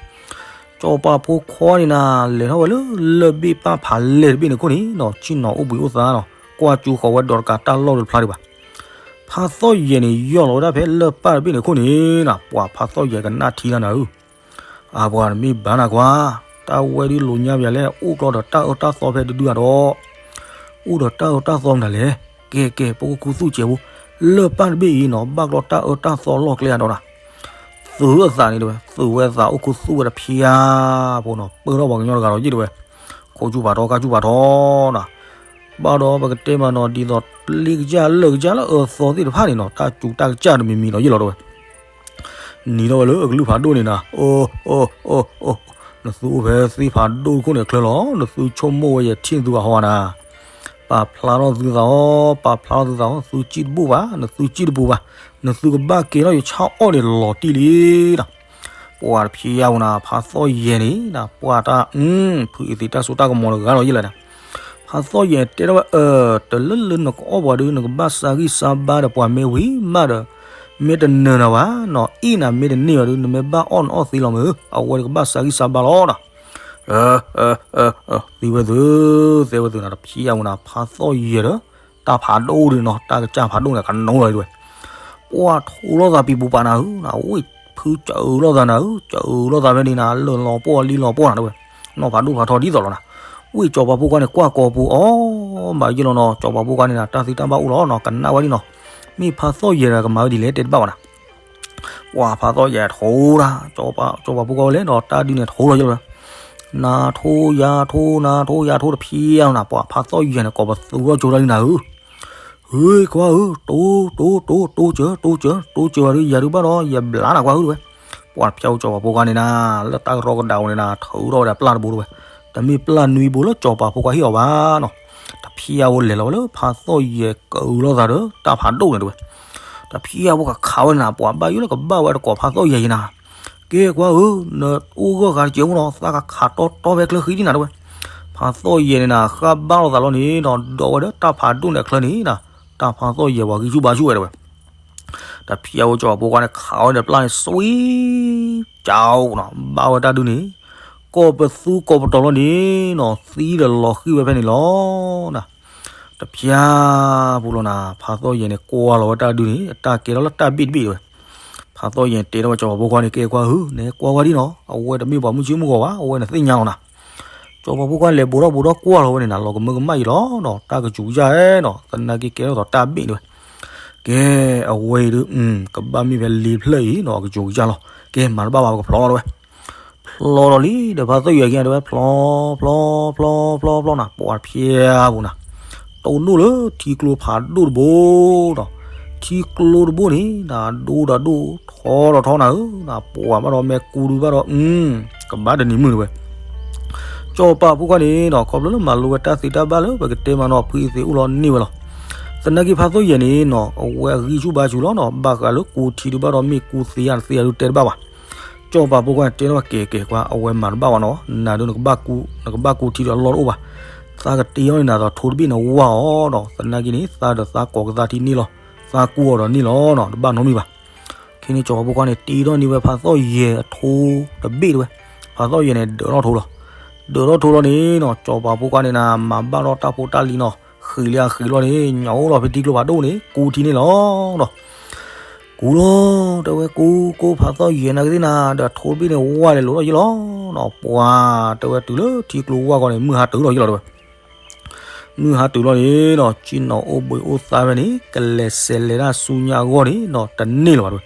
စီၤပၤဖိခွါန့ၣ်နၤ လဲၤထီၣ်ဝဲလၢ လၢၢ်ဘ့ၣ်ပၢ်ဖးလဲၢ်တဘ့ၣ်န့ၣ်ခိၣ်န့ၣ်နီၤ ဆ့ၣ်နီၤအိၣ်ဘှံးအိၣ်သါနီၤ ကွၢ်ကၠိဃီၤဝဲဒီးတကးတၢ်လီၢ်တဖျါဒံးဘၣ်. ဖါသီၣ်ယဲၢ်န့ၣ် ယီၢ်လီၤဝဲဒၣ်ဖဲလၢၢ်ပၢ်တဘ့ၣ်န့ၣ်ခိၣ်န့ၣ်နၤ ပှၤဖါသီၣ်ယဲၢ်ကနၣ်ထံလီၤနၤဧၢ အပှၤတမ့ၢ်ဘၣ်နၤကွၢ်, တၢ်ဝဲဒုးလိာ်ညါပယၤလဲၣ် အိၣ်ကျီဒီးတၢ်အၢတၢ်သီဖဲတဒုအဒီး, အိၣ်ဒီးတၢ်အၢတၢ်သီမနုၤလဲၣ်, ကဲကဲ ပကခူသူၣ်စဲးဖိ, လၢၢ်ပၢ်တဘ့ၣ်အံၤနီၤ ဘၣ်ကျီတၢ်အၢတၢ်သီလီၢ်ကျဲအဒီးနၤ, သုးအသးန့ၣ်တဲဝဲ သုးဝဲသးအိၣ်ခူသူၣ်ဝဲတဖျါဖိနီၤ ပၢၢ်ထီၣ်ပှၤကညီတဂၤဒီးယ့ၣ်တဲဝဲ, ခိးဆူၣ်ဖးထီ ကၢ်ဆူၣ်ဖးထီနၤ ဘၣ်ဒီးပကတဲမးနီၤ ဒ်သိးပျ့ကစၢ်လၢာ်ကစၢ်လၢအၢသီသ့ၣ်တဖၣ်န့ၣ်နီၤ တၢ်စူၤတၢ်ကစၢ်တမံၤမံၤဒီးယ့ၣ်လီၤတဲဝဲ, နံၤထီၣ်ဝဲလၢအကလုၢ်ဖးဒိၣ်န့ၣ်နၤ, အိ အိ အိ အိ နသုအိၣ်ဖဲသ့ၣ်ဖးဒိၣ်တခိၣ်န့ၣ်ချၢလီၤ နသုဆိကမိၣ်ဝဲယထံၣ်နသုဘၣ်ဟီနၤ, ပ ပာ်ဖျါထီၣ်သုသးအီၤ, ပာ်ဖျါထီၣ်သုသးအီၤ, သုစံၣ်တဘူၣ်ဘၣ်, နသုစံၣ်တဘူၣ်ဘၣ်, နသုကဘၣ်ကဲထီၣ်ယဆၣ်အီၣ်န့ၣ်လီၤတံၢ်လံနီၤ. ပှၤတဖျဲယၤဝဲနၤ ဖါသီၣ်ယဲၤန့ၣ်နၤ ပှၤတၢ် ဖုအသ့ၣ်တၢ်စိတၢ်ကမီၤတဂၤလီၤယဲလၢၤနၤ. ဖါသီၣ်ယဲၤတဲထီၣ်ဝဲ အၢ တလၢလၢနကအီၣ်ပှၤဒီး နကဘၣ်စၢ်ဂံၢ်စၢ်ဘါဒီးပှၤမ့ၢ်ဝံၤမးဒီး မ့ၢ်တနၢၤနၤဘၣ်နီၤ, အ့ၣ်နၤမ့ၢ်တန့ၢ်ဘၣ်ဒီး နမ့ၢ်ဘၣ်အီၣ်နအီၣ်သ့လီၤမ့ၢ်, အဝဲတကဘၣ်စၢ်ဂံၢ်စၢ်ဘါလီၤနီၤ. သံဝဲသု, သံဝဲသုနၤ တဖျဲယၤဝဲနၤ ဖါသီၣ်ယဲၤဒီး တၢ်ဖးဒိၣ်ဒုးနီၤ, တၢ်ကစၢ်ဖးဒိၣ်န့ၣ် ကနိလီၤဒဝဲ ပှၤထိလိာ်သးပံၤပူၤပာ်နၤဧၢ, ဝ့ၢ်ဖုစၢအၢလိာ်သးနၤဧၢ, စၢအၢလိာ်သးဖဲန့ၣ်နၤ လၢလီၤပှီၢ်လံလီၤပှီၢ်နၤဒဝဲ, နီၢ်ဖးဒိၣ်ဖးထီဒ်သိးလီၤနၤ. ဝ့ၢ်စီၤပၤဖိခွါန့ၣ် ကွၢ်ကီၤပူၤအီၤ, ဘၣ်ယဲလီၤနီၤ, စီၤပၤဖိခွါန့ၣ်နၤ တၢ်သ့တၢ်ဘၣ်အိၣ်လီၤနီၤ, ကနၣ်ဝဲဒ်နီၤ, မ့ၢ်ဖါသီၣ်ယဲၤဒီးကမၤဝဲဒ်လဲၣ်တဲတဘၣ်ဘၣ်နၤ. ပှၤဖါသီၣ်ယဲၤထိဒၣ်, စီၤပၤဖိခွါဝဲလဲၣ်ဒီး တၢ်ဒုးန့ၣ်ထိလီၤယဲလီၤ, နၤထိယၤထိ နၤထိယၤထိတဖျဲနၤ, ပှၤဖါသီၣ်ယဲၤန့ၣ် ကိးပသူထီၣ်ကၠိတၢ်လံနၤဧၢ ဟ့ၣ်ခွါဧၢ, တိတိတိတိစၢၤ, တိစၢၤ, တိစၢၤဝဲဒီး ယၤဒုးဘၣ်ဒီး ယဘျါနၤခွါဧၢတဝဲ. ပှၤဖျါဝဲစီၤပၤဖိခွါန့ၣ်နၤ လၢတၢ်ကရီကဒးဝဲန့ၣ်နၤ ထုးထီၣ်ဝဲဒၣ်ပျၢ်တဘိတဝဲ, တမ့ၢ်ပျၢ်နွံဘိလၢစီၤပၤဖိခွါဟ့ၣ်အီၤဘၣ်နီၤ. တဖျါဝဲလဲၤလီၤဝဲလၢဖါသီၣ်ယဲၤကအုလိာ်သးဒီး တၢ်ဖးဒိၣ်န့ၣ်တဝဲ. တဖျါဝဲကခးဝဲန့ၣ်နၤ ပှၤဘၣ်ယိၣ်လၢကဘၣ်ဝဲတကိးဖါသီၣ်ယဲၤယဲၤနၤ ကဲကွၢ်ဧၢ, နအိၣ်ဂၢၢ်ဃာ်တစဲးဖိနီၤ, သးကခးတီတီဖဲချၢဃံဒံနၤတဝဲ. ဖါသီၣ်ယဲၤန့ၣ်နၤ ဃၣ်ဘၣ်လိာ်သးလီၤန့ၣ်နီၤ, ဒိးဝဲဒီးတၢ်ဖးဒိၣ်န့ၣ်အချၢန့ၣ်နၤ, တၢ်ဖါသီၣ်ယဲၤပှၤဂံၢ်ဆူၣ်ဘါဆူၣ်ဝဲတဝဲ. တဖျါဝဲစီၤပၤဖိခွါန့ၣ် ခးဝဲဒီးပျၢ်န့ၣ် စွံကၠီနီၤ, ဘၣ်ဝဲတၢ်ဒုးန့ၣ် ကိးပသူကိးပတီၤလီၤန့ၣ်နီၤ, သံဒီးလီၤဃံၣ်ဝဲဖဲန့ၣ်လီၤနၤ. တဖျါပူၤလီၤနၤ, ဖါသီၣ်ယဲၤန့ၣ် ကွၢ်လီၤဝဲတၢ်ဒုးန့ၣ် အတၢ်ကဲထီၣ်လၢတၢ်ဘ့ၣ်တဘ့ၣ်တဝဲ. ဖါသီၣ်ယဲၤတဲထီၣ်ဝဲစီၤပၤဖိခွါန့ၣ် ကဲကွၢ်ဧၢ, နကွၢ်ဝဲဒ်နီၤ, အဝဲတမ့ၢ်ပှၤမုၢ်ဆ့ၣ်မုၢ်ဂီၤဘၣ်, အဝဲန့ၣ်သ့ၣ်ညါလီၤနၤ. စီၤပၤဖိခွါလဲၤဘူးထီၣ်ဘူးထီၣ်ကွၢ်လီၤဝဲန့ၣ်နၤ, လီၤကမၢကမၣ်အံၤလီၤနီၤ, တၢ်ကစူၤကစၢ်နီၤ, သနာ်က့ကဲထီၣ်သီးတၢ်ဘ့ၣ်တဝဲ. ကဲ, အဝဲအံၤဒုး ကဘၣ်မ့ၢ်ဖဲလ့ဖျၢၣ်အံၤနီၤ, အကစူၤကစၢ်လီၤ. ကဲ မၤတဘၣ်ဘၣ် ပကဖျီလီၤတဝဲ. ဖျီလီၤလံ ဒီးဖါသီၣ်ယဲၤခံဂၤတဝဲ ဖျီ ဖျီ ဖျီ ဖျီ ဖျီနၤ, ပှၤတဖျါပူၤနၤ, တိၢ်နီၣ်လၢထံကျိဖးဒိၣ်တဘိဒီး ထံကျိတဘိန့ၣ် နၤဒိၣ်ဒီးဒိၣ် ထီဒီးထီနၤဧၢ, နၤပှၤဘၣ်ဒီးမ့ၢ်ကူဒုးဘၣ်ဒီး ကဘၣ်တနံၤမုၢ်တဝဲ. စီၤပၤဖိခွါန့ၣ်နီၤ ခီဖျိလၢမၤလိဝဲတၢ်သ့တၢ်ဘၣ်လၢပကတဲမးနီၤ ဖုအသ့အိၣ်လီၤန့ၢ်ဝဲလီၤ. သနာ်က့ဖါသီၣ်ယဲၤန့ၣ်နီၤ အဝဲအဂံၢ်ဆူၣ်ဘါဆူၣ်လီၤနီၤ, ဘၣ်ဃးလၢကူထံဒုးဘၣ်ဒီးမ့ၢ်ကူသ့ဧါတသ့ဧါဒုးတဲတဘၣ်ဘၣ်. စီၤပၤဖိခွါန့ၣ်တဲထီၣ်ဝဲကဲကဲကွၢ် အဝဲမၤတဘၣ်ဘၣ်နီၤ, နၤဒုး နကဘၣ်ကူထံဒီးအလီၢ်တအိၣ်ဘၣ်. သးကတ့အီၤန့ၣ်နၤဒီးထိတဘ့ၣ်န့ၣ်ဝၢ်အီၤဒီး သနာ်က့န့ၣ် သးဒီးသးကိးကသါထံန့ၣ်လီၤ, သးကူအီၤဒီးန့ၣ်လီၤနီၤ, တဘၣ်နီတမံၤဘၣ်. ခဲန့ၣ်စီၤပၤဖိခွါန့ၣ် တ့ထီၣ်န့ၢ်ဝဲဖါသီၣ်ယဲၤအထိတဘ့ၣ်တဝဲ, ဖါသီၣ်ယဲၤန့ၣ် ဒၢးထီၣ်ထိလီၤ. ဒၢးထီၣ်ထိလီၤန့ၣ်နီၤ စီၤပၤဖိခွါန့ၣ်နၤ မၤဘၣ်ထီၣ်တၢ်ဖိတၢ်လံၤနီၤ, ဃံးလံအဃံးလီၤန့ၣ် ညၣ်အိၣ်လီၤဖဲထံကျိဖးဒိၣ်န့ၣ် ကူထံန့ၣ်လီၤနီၤ. ကူလီၤ တဲဝဲကူ ကူဖါသီၣ်ယဲၤနာ်က့သ့ၣ်နၤ ဒီးထိတဘ့ၣ်န့ၣ်ဝၢ်လဲၤလိာ်ထီၣ်ယဲလီၤနီၤ, ပှၤတဲဝဲတုၤလၢထံကျိဝၢ်ဂီၢ်န့ၣ် မုၢ်ဟါတုၤလီၤယဲလီၤတဲဝဲ. မုၢ်ဟါတုၤလီၤန့ၣ်နီၤ ကၠံၣ်နီၤအိၣ်ဘှံးအိၣ်သါဖဲန့ၣ် ကလဲၤစဲးလဲၤတၢ်ဆူညါအဂီၢ်န့ၣ်နီၤ တန့ၢ်လၢၤဘၣ်တဲဝဲ.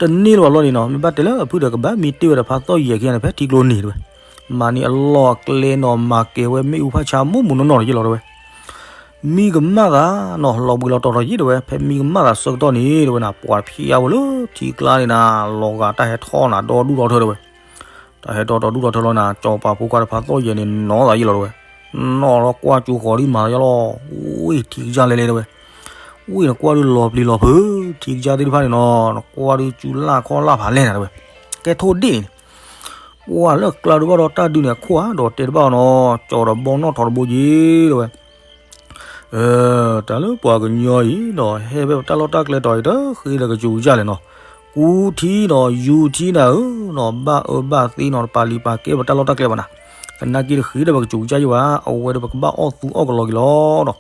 တန့ၢ်လၢၤဘၣ်လီၤန့ၣ်နီၤ မ့ၢ်ဘၣ်တဲလၢအဖုဒီးကဘၣ်မံတ့ၢ်ဝဲဒီးဖါသီၣ်ယဲၤခံဂၤန့ၣ် ဖဲထံကျိန့ၣ်တဲဝဲ. မၤန့ၢ်အလီၢ်အကျဲနီၤ မၤကဲၤဝဲမ့ၣ်အူဖးဆါမိၢ်မုၢ်နီၢ်နီၢ်ယဲလီၤတဲဝဲ. မံကမၣ်သးနီၤ လီၤဘှံးလီၤတီၤထီၣ်ယဲတဲဝဲ ဖဲမံကမၣ်သးဆၢကတီၢ်န့ၣ်တဲဝဲနၤ ပှၤဖျါဝဲလၢထံကျါန့ၣ်နၤ လီၤဂာ်တၢ်ဟဲထီၣ်နၤ ဒီဒူၣ်ဒီထၢတဲဝဲ. တၢ်ဟဲထီၣ်ဒီဒူၣ်ဒီထၢလီၤနၤ စီၤပၤဖိခွါဒီးဖါသီၣ်ယဲၤန့ၣ်နီၤသးယဲလီၤတဲဝဲ. နီၣ်လီၤကွၢ်ကၠိဃီၤဒ်မၤသးယဲလီၤ ဝ့ၢ်ထံကစၢ်လဲၤလဲၤတဲဝဲ. ဝ့ၢ်နကွၢ်ဒုးလီၤပျံၤလီၤဖုး ထံကစၢ်သ့ၣ်တဖၣ်န့ၣ်နီၤ နကွၢ်ဒုးကၠူလၢ်ခီၣ်လၢ်ဖးလဲၢ်နၤတဲဝဲ. ကဲထိၣ်ဒ့ၣ်န့ၣ် ပှၤလၢကျါဒုးဘၣ်ဒီးတၢ်ဒုးန့ၣ်အခိၣ်ဧါ ဒီးတဲတဘၣ်အီၤနီၤ ကၠီဒီးဘီနီၣ်ထီၣ်တဘိက့ၤတဲဝဲ. တၢ်လၢပှၤကညီအံၤနီၤ ဟဲဖဲပတၢ်လီၢ်တၢ်ကျဲတီၤအံၤ တဃ့ဒီးကစူၤကစၢ်လဲၣ်နီၤ. ကူထံနီၤ ယူၤထံနၤဧၢနီၤ ဘၣ်အၢဘၣ်သီနီၤ တပာ်လံၤပာ်ကဲပတၢ်လီၢ်တၢ်ကျဲဘၣ်နၤ. သနာ်က့တဃ့ဒီးပကစူၤကစၢ်ယဲဘၣ် အဝဲဒီးပကဘၣ်အီၣ်သူအီၣ်ကလီက့ၤလီၤနီၤ.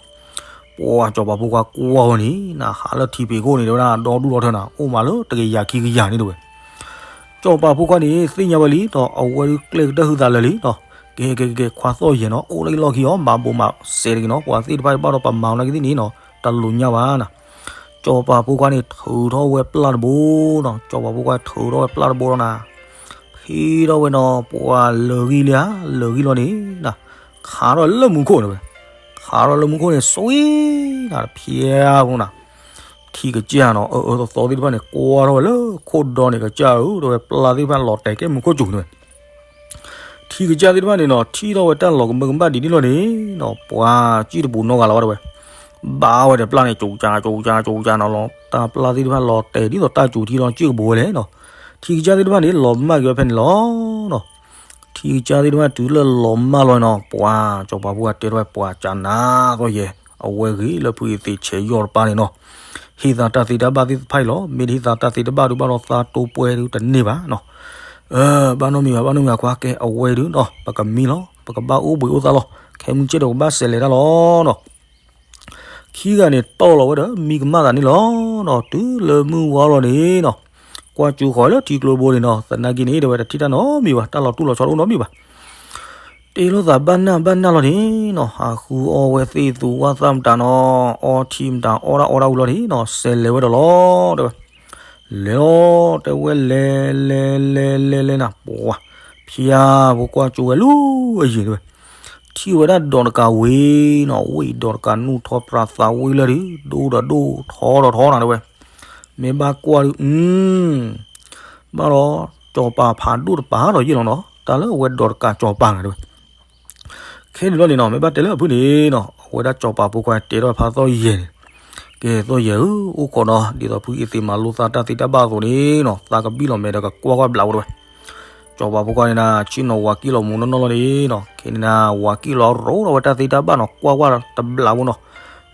ပှၤစီၤပၤဖိခွါကွၢ်ဝဲန့ၣ် နဟးလၢထံဖံးခိၣ်န့ၣ် တဲဝဲဒၣ် ဒီဒူၣ်ဒီထၢနၤ အိၣ်မးလၢတကယၤခံကယၤန့ၣ်တဲဝဲ. စီၤပၤဖိခွါန့ၣ် သ့ၣ်ညါဝဲလံနီၤ အဝဲဒုးကျဲကတၢၢ်ဟုသးလၢာ်လံနီၤ. ကဲကဲကဲ ခွါသီၣ်ယဲၤနီၤ အိၣ်လၢယလီၢ်ခံအီၤ မၤဘိးမၤစဲးတဂ့ၤနီၤ ပှၤသ့ၣ်တဖၣ်ဘၣ်ဒီးပမၤအီၤနာ်က့သ့ၣ်န့ၣ်နီၤ တလိၤညါဘၣ်နၤ. စီၤပၤဖိခွါန့ၣ် ထုးထီၣ်ဝဲပျၢ်တဘိနီၤ စီၤပၤဖိခွါထုးထီၣ်ဝဲပျၢ်တဘိလီၤနၤ. ဖံးထီၣ်ဝဲနီၤ ပှၤလၢာ်ဂံၢ်လံဧါ လၢာ်ဂံၢ်လီၤန့ၣ်နၤ ခးထီၣ်လၢမူခိၣ်န့ၣ်ဝဲ. ခးထီၣ်လၢမူခိၣ်န့ၣ် စွံနၤ တဖျါဖိနၤ ထံကစၢ်နီၤ အၢအၢသီသီသ့ၣ်တဖၣ်န့ၣ် ကွၢ်ထီၣ်ဝဲလၢခိၣ်ဒီန့ၣ် ကစၢ်ဧၢ တဲဝဲ ပျၢ်သ့ၣ်တဖၣ်လီၤတဲာ်ကဲမူခိၣ်စူၤန့ၣ်ဝဲ. ထံကစၢ်သ့ၣ်တဖၣ်န့ၣ်နီၤ ထံၣ်ထီၣ်ဝဲတၢ်လီၤကမၢကမၣ်ဒ်န့ၣ်လီၤန့ၣ်နီၤ ပှၤစံၣ်တပူၤနီတဂၤလီၤဝဲဒၣ်ဝဲ, ဘၣ်ဝဲဒီးပျၢ်န့ၣ် ကၠူကၠါကၠူကၠါကၠူကၠါနီၤလီၤ တၢ်ပျၢ်သ့ၣ်တဖၣ်လီၤတဲာ်ဒ်သိးတၢ်ကၠူထံလီၤ စံၣ်ကပူၤဝဲလဲၣ်နီၤ, ထံကစၢ်သ့ၣ်တဖၣ်န့ၣ် လီၤမၢ်က့ၤဝဲဖဲန့ၣ်လီၤနီၤ, ထံကစၢ်သ့ၣ်တဖၣ်တုၤလၢလီၤမၢ်လီၤနီၤ ပှၤစီၤပၤဖိခွါတဲထီၣ်ဝဲ ပှၤကၠးနးသိးယဲၢ် အဝဲဂ့ၤလၢဖုအသ့ၣ်ဆဲးယီၢ်တပၤန့ၣ်နီၤ, ဟ့ၣ်သးတၢ်သ့တၢ်ဘၣ်သ့ၣ်တဖၣ်အံၤလီၤ မ့ၢ်တဟ့ၣ်သးတၢ်သ့တၢ်ဘၣ်ဒုးဘၣ်ဒီးသးတိပှဲၤဒုးတန့ၢ်ဘၣ်နီၤ ဘၣ်နီတမံၤဘၣ် ဘၣ်နီတမံၤဘၣ်ခွါ ကဲ အဝဲဒုးနီၤ ပကမံလီၤ ပကဘၣ်အိၣ်ဘှံးအိၣ်သါလီၤ ခဲမုၢ်ဆ့ၣ်ဒီးကဘၣ်စဲးလဲၤတၢ်လီၤနီၤ, ခံဂၤန့ၣ်တီၢ်လီၤဝဲဒီးမံကမၣ်သးန့ၣ်လီၤနီၤ တုၤလၢမုၢ်ဝါလီၤန့ၣ်နီၤ, ကွၢ်ကၠူဃီၤလၢထံကျိဘိန့ၣ်နီၤ သနာ်က့န့ၣ် တဲဝဲတထံၣ်တၢ်နီတမံၤဘၣ် တၢ်လီၤတူၢ်လီၤဆီတအိၣ်နီတမံၤဘၣ် တ့လိာ်သးဘၣ်နၢ်ဘၣ်နၢ်လီၤန့ၣ်နီၤ ဟးဃုအီဝဲသ့ၣ်သူၣ်ဝၣ်သၣ်မတၤနီၤ အီထံမတၤအီတၢ်အီတၢ်ဝံၤလီၤန့ၣ်နီၤ စဲးလဲၤဝဲဒီးလီၤ တဲဝဲ လဲၤလီၤ တဲဝဲလဲၤလဲၤလဲၤလဲၤလဲၤနၤ ပှၤ ဖျါဖိကွၢ်ကၠိဝဲလၢအယံၤတဲဝဲ, ထံၣ်ဝဲဒၣ်ဒီးတကးဝံၤနီၤ ဝံၤဒီးတကးနူၢ်ထီပြးသးဝံၤလၢဒုး ဒိၣ်ဒီးဒိၣ်ထီဒီးထီနၤတဲဝဲ, မ့ၢ်ဘၣ်ကွၢ်ဒုး အ ဘၣ်ဒီး စီၤပၤဖးဒိၣ်တပၤဒီးယ့ၢ်လီၤနီၤ တၢ်လၢအဝဲဒီးတကးစီၤပၤနၤတဲဝဲ ခဲန့ၣ်ဘျီန့ၣ်နီၤ မ့ၢ်ဘၣ်တဲလၢအဖုၣ်န့ၣ်နီၤ အဝဲဒၣ်စီၤပၤဖိခွါတဲထီၣ်ဖးသီၣ်ယဲၢ်န့ၣ်, ကဲသီၣ်ယဲၢ်ဧၢ အိၣ်ခိးနီၤ ဒ်သိးဖုအသ့ၣ်မၤလိသးတၢ်သ့တၢ်ဘၣ်အသိးန့ၣ်နီၤ သးကဘံၣ်လီၤမဲာ်ဒီးကကွၢ်ကွၢ်ဘျးဝဲတဲဝဲ, စီၤပၤဖိခွါန့ၣ်နၤ ဆ့ၣ်နီၤဝၤကံၣ်လီၤမူနီၢ်နီၢ်လီၤန့ၣ်နီၤ ခဲန့ၣ်နၤ ဝၤကံၣ်လီၤရိးထီၣ်ဝဲတၢ်သ့တၢ်ဘၣ်နီၤ ကွၢ်ကွၢ်တဘျးဝဲနီၤ,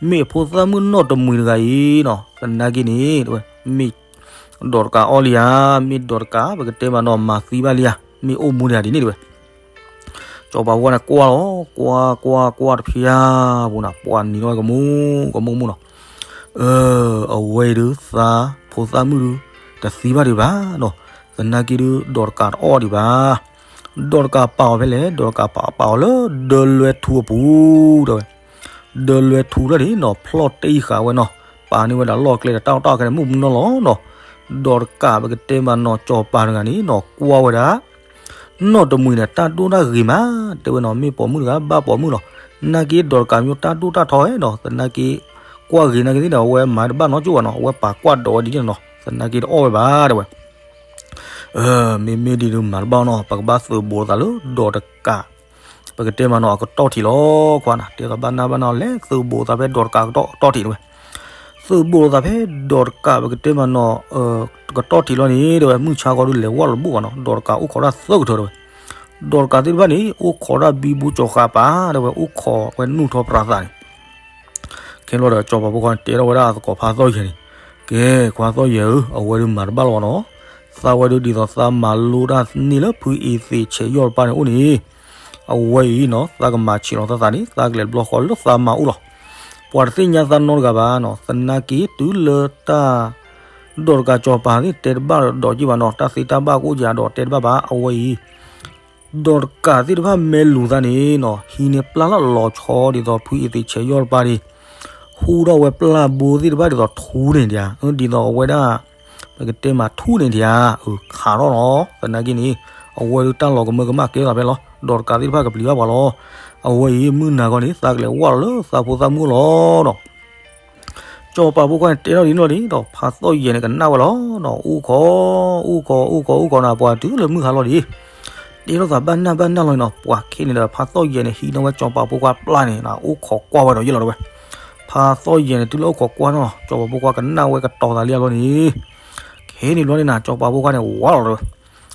မ့ၢ်ဖိသၣ်မုၣ်နီၢ်တမှံၤတဂၤအံၤနီၤ သနာ်က့န့ၣ်တဲဝဲ မ့ၢ် ဒီးတကးအီၣ်လံဧါ, မ့ၢ်ဒီးတကး ပကတဲမးနီၤ မၤသံဘၣ်လံဧါ, မ့ၢ်အိၣ်မူဒံးဧါဒ်န့ၣ်တဲဝဲ. စီၤပၤဖိခွါန့ၣ်ကွၢ်လီၤ, ကွၢ်ကွၢ်ကွၢ်တဖျၢၣ်ပူၤနၤ ပှၤနံၤထီၣ်ဝဲကမူၣ်ကမူၣ်ကမူၣ်နီၤ. အဝဲအံၤဒုးသးဖိသၣ်မုၣ်ဒုး တသံဘၣ်ဒံးဘၣ်နီၤ, သနာ်က့ဒုး ဒီးတကးတအီၣ်ဒံးဘၣ်. ဒီးတကးပာ်အီၤဖဲလဲၣ်, ဒီးတကးပာ်ပာ်အီၤလၢဒၢလွဲထူအပူၤ တဲဝဲ. ဒၢလွဲထူလၢန့ၣ်နီၤ ဖျီၣ်တ့ၢ်ဃာ်ဝဲနီၤ, ပာ်န့ၢ်ဝဲဒၣ်လီၢ်ကျဲဒီးတၢ်အီၣ်တၢ်အီခဲန့ၣ် မုၢ်မနီၢ်လီၤနီၤ. ဒီးတကးပကတဲမးနီၤ စီၤပၤတဂၤန့ၣ်နီၤ ကွၢ်ဝဲဒၣ် နီၢ်တမှံၤန့ၣ် တၢ်ဒိၣ်တၢ်ဂ့ၤမး တဲဝဲနီၤ, မ့ၢ်ပိာ်မုၣ်တဂၤဘၣ်ပိာ်မုၣ်နီၤ. နာ်က့ဒီးတကးမ့ၢ်တၢ်ဒိၣ်တၢ်ထီနီၤ, သနာ်က့ ကွၢ်ဂ့ၤနာ်က့သ့ၣ်ဒီး အဝဲမၤတဘၣ်နီတကၠိၢ်ဘၣ်နီၤ, အဝဲပာ်ကွၢ်ဒိးဝဲဒ်န့ၣ်နီၤ, သနာ်က့တအီၣ်ဝဲဘၣ် တဲဝဲ. မ့မ့ၢ်ဒ်ဒုးမၤတဘၣ်နီၤ, ပကဘၣ်သုးဘူးသးလၢဒီးတကး ပကတဲမးနီၤ အကတီၢ်ထံးလီၤ. ခွါနၤ တဲသးဘၣ်နၢ်ဘၣ်နၢ်လီၤ လဲၤသုးဘူးသးဖဲဒီးတကးအကတီၢ်ထံးတဲဝဲ. သုးဘူးသးဖဲဒီးတကး ပကတဲမးနီၤ ကတီၢ်ထံးလီၤန့ၣ် တဲဝဲ မုၢ်ဆါခီဒုးလဲၤဝဲလီၤတဘူၣ်ဘၣ်နီၤ, ဒီးတကးအိၣ်ခိးတၢ်သၢကထၢတဲဝဲ. ဒီးတကးသ့ၣ်တဖၣ်န့ၣ် အိၣ်ခိးတၢ်ဘံဘူကၠီၤဃာ်ပာ် တဲဝဲ, အိၣ်ခိးဝဲနူၢ်ထီၣ်ပြးသးန့ၣ် ခဲလီၤဒီး စီၤပၤဖိခွါန့ၣ် တဲထီၣ်ဝဲဒၣ်အသကိးဖါသီၣ်ယဲၢ်န့ၣ်, ကဲ ခွါသီၣ်ယဲၢ်ဧၢ, အဝဲဒုးမၤတဘၣ်လၢၤဘၣ်နီၤ, သးဝဲဒုးဒ်သိးသးမၤလိတၢ်န့ၣ်လၢဖုအသ့ၣ်ဆဲးယီၢ်တပၤန့ၣ်အိၣ်န့ၣ်, အဝဲအံၤနီၤ သးကမၤဆံးလီၤသးသးန့ၣ် သးကလဲၤတဘျီဃီလၢသးမၤအိၣ်လီၤ. ပှၤတသ့ၣ်ညါသးနီတဂၤဘၣ်နီၤ, သနာ်က့တုၤလၢတၢ် ဒီးတကးစီၤပၤသ့ၣ်တဲတဘၣ်ဒီးက့ၤဘၣ်နီၤ, တၢ်သ့တၢ်ဘၣ်ကအိၣ်ယၤဒီးတဲတဘၣ်ဘၣ်, အဝဲအံၤ ဒီးတကးသ့ၣ်တဖၣ်မဲလူၤသးန့ၣ်နီၤ, ဟံးန့ၢ်ပျၢ်လၢလီၤဆီဒ်သိးဖုအသ့ၣ်ဆဲးယီၢ်တပၤန့ၣ်, ဟူထီၣ်ဝဲပျၢ်ဘိသ့ၣ်တဖၣ်ဒ်သိးထူန့ၣ်ဒံးဧါ, ဒ်သိးအဝဲဒၣ် ပကတဲမးထူန့ၣ်ဒံးဧါ, ခးထီၣ်နီၤ, သနာ်က့န့ၣ် အဝဲဒုးတၢ်လီၤကမၢကမၣ်ကဲထီၣ်ဖဲလီၤ, ဒီးတကးသ့ၣ်တဖၣ်ကပျံၤဘၣ်ပှၤလီၤ. အဝဲအံၤမုၢ်နၤခီန့ၣ် သးကလဲၤဝၣ်လီၤလၢသးဖိသၣ်မုၣ်လီၤနီၤ. စီၤပၤဖိခွါန့ၣ်တဲထီၣ်ဒ်န့ၣ်လီၤန့ၣ်ဒီး ဖါသီၣ်ယဲၢ်န့ၣ်ကနၣ်ဝဲလီၤနီၤ, အိၣ်ခိး အိၣ်ခိး အိၣ်ခိး အိၣ်ခိးနၤ ပှၤတုၤလၢမုၢ်ဟါလီၤဒံး, တဲထီၣ်သးဘၣ်နၢ်ဘၣ်နၢ်လီၤနီၤ, ပှၤခဲန့ၣ်ဒီး ဖါသီၣ်ယဲၢ်န့ၣ် ဟံးန့ၢ်ဝဲစီၤပၤဖိခွါပျၢ်န့ၣ် အိၣ်ခိးကွၢ်ဝဲဒီးယ့ၢ်လီၤတဲဝဲ. ဖါသီၣ်ယဲၢ်န့ၣ် တုၤလၢအိၣ်ခိးကွၢ်နီၤ, စီၤပၤဖိခွါကနၣ်ဝဲကတီၤသးလံလီၤန့ၣ်, ခဲန့ၣ်ဘျီန့ၣ်နၤ စီၤပၤဖိခွါန့ၣ် ဝါလီၤတဲဝဲ.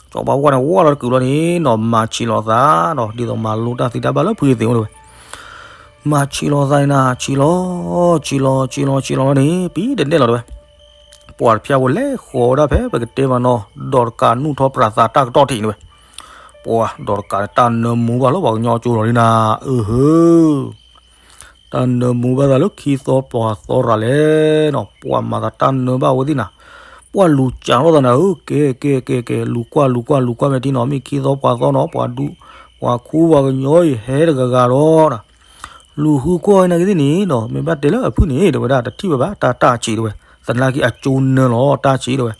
စီၤပၤဖိခွါန့ၣ် ဝါလီၤတကုာ်လီၤန့ၣ်နီၤ, မၤဆံးလီၤသးနီၤ, ဒ်သိးမၤလိတၢ်သ့တၢ်ဘၣ်လၢဖုအသ့ၣ်အိၣ်တဲဝဲ. မၤဆံးလီၤသးန့ၣ်နၤ, ဆံးလီၤ ဆံးလီၤ ဆံးလီၤ ဆံးလီၤလီၤန့ၣ် ပံတနဲၣ်လီၤတဲဝဲ. ပှၤတဖျၢၣ်ဖိလဲၤဃီၤဝဲဒၣ်ဖဲ ပကတဲမးနီၤ ဒီးတကးနူၢ်ထီၣ်ပြးသးတၢ်ကတီၢ်ထံးန့ၣ်ဝဲ. ပှၤဒီးတကးန့ၣ် တၢ်နၢမူဘၣ်လၢပှၤကညီကၠိလီၤန့ၣ်နၤ, အၢဟၢ တၢ်နၢမူဘၣ်သးလၢခံသီပှၤသီရၤလဲၣ်နီၤ, ပှၤမၤသးတၢ်နၢဘၣ်ဝဲသ့ၣ်နၤ, ပှၤလူၤစးထီၣ်သးနၤဧၢ, ကဲ ကဲ ကဲ ကဲ လူၤကွၢ် လူၤကွၢ် လူၤကွၢ် မ့ၢ်ထံနီၤ, မ့ၢ်ခံသီပှၤသီနီၤ, ပှၤဒူ ပှၤခူပှၤကညီအံၤ ဟဲတဂၤဂၤဒီး လူၤဃုကွၢ်ဝဲနာ်က့သ့ၣ်န့ၣ်နီၤ, မ့ၢ်ဘၣ်တဲလၢအဖုၣ်န့ၣ် တဲဝဲဒၣ် တထံၣ်ဝဲဘၣ် တၢ်တၢ်ဆံးတဲဝဲ, သနာ်က့အကၠိနၢလီၤ တၢ်ဆံးတဲဝဲ.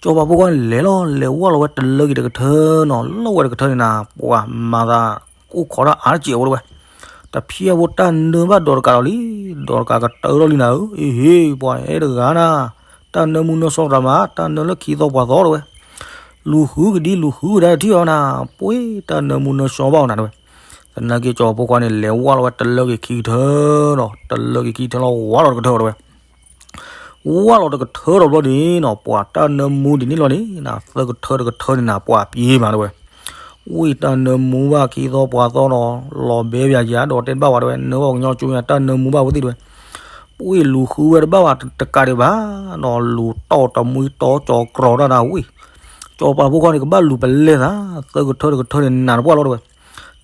စီၤပၤဖိခွါန့ၣ်လဲၤလီၤ လဲၤဝၢ်လီၤဝဲတလၢက့ၤတကထၢနီၤ, လီၤဝဲတကထၢန့ၣ်နၤ, ပှၤမၤသး အိၣ်ခိးတၢ်အါတစဲးဝဲတဲဝဲ. တဖျၢၣ်ဖိတၢ်နၢဘၣ်ဒီးတကးလီၤလံ, ဒီးတကးကတၢၢ်ထီၣ်လံနၤဧၢ, အ့ဟ့ ပှၤအဲၣ်တဂၤနၤ, တၢ်နၢမူနၢဆီတြၤမး, တၢ်နၢလၢခံသီပှၤသီတဲဝဲ. လူၤဃုကဒံလူၤဃုကဒါတထံၣ်အီၤနၤ, ပှ့ၤတၢ်နၢမူနၢဆှီဘၣ်အီၤနၤတဲဝဲ. သနာ်က့ စီၤဖိခွါန့ၣ် လဲၤဝၢ်လီၤဝဲတလၢက့ၤခံကထၢဒီး တလၢက့ၤခံကထၢလီၤ ဝၢ်လီၤတကထၢဒီးတဲဝဲ. ဝၢ်လီၤတကထၢဒီးဘျီန့ၣ်နီၤ ပှၤတၢ်နၢမူဒ်န့ၣ်လီၤန့ၣ် သၢကထၢတကထၢန့ၣ်နၤ ပှၤပျံၤမးတဲဝဲ. ဝံၣ်တၢ်နၢမူဘၣ်ခံသီပှၤသီဒီး လီၤဘဲပယၤယၤဒီးတဲတဘၣ်ဝဲတဲဝဲ နၢဘၣ်ပှၤကညီကၠိညါ တၢ်နၢမူဘၣ်ဝဲသ့ၣ်တဲဝဲ. ပှ့ၤလူၤဃုဝဲတဘၣ်ဝဲတကးဒံးဘၣ်နီၤ လူၤတီၢ်တမှံတီၢ်ကၠီၤကြီတၢ်နၤဝံၣ်. စီၤပၤဖိခွါန့ၣ် ကဘၣ်လူၤပလဲသး သၢကထၢတကထၢန့ၣ်နၤတပှၢ်လီၤတဲဝဲ.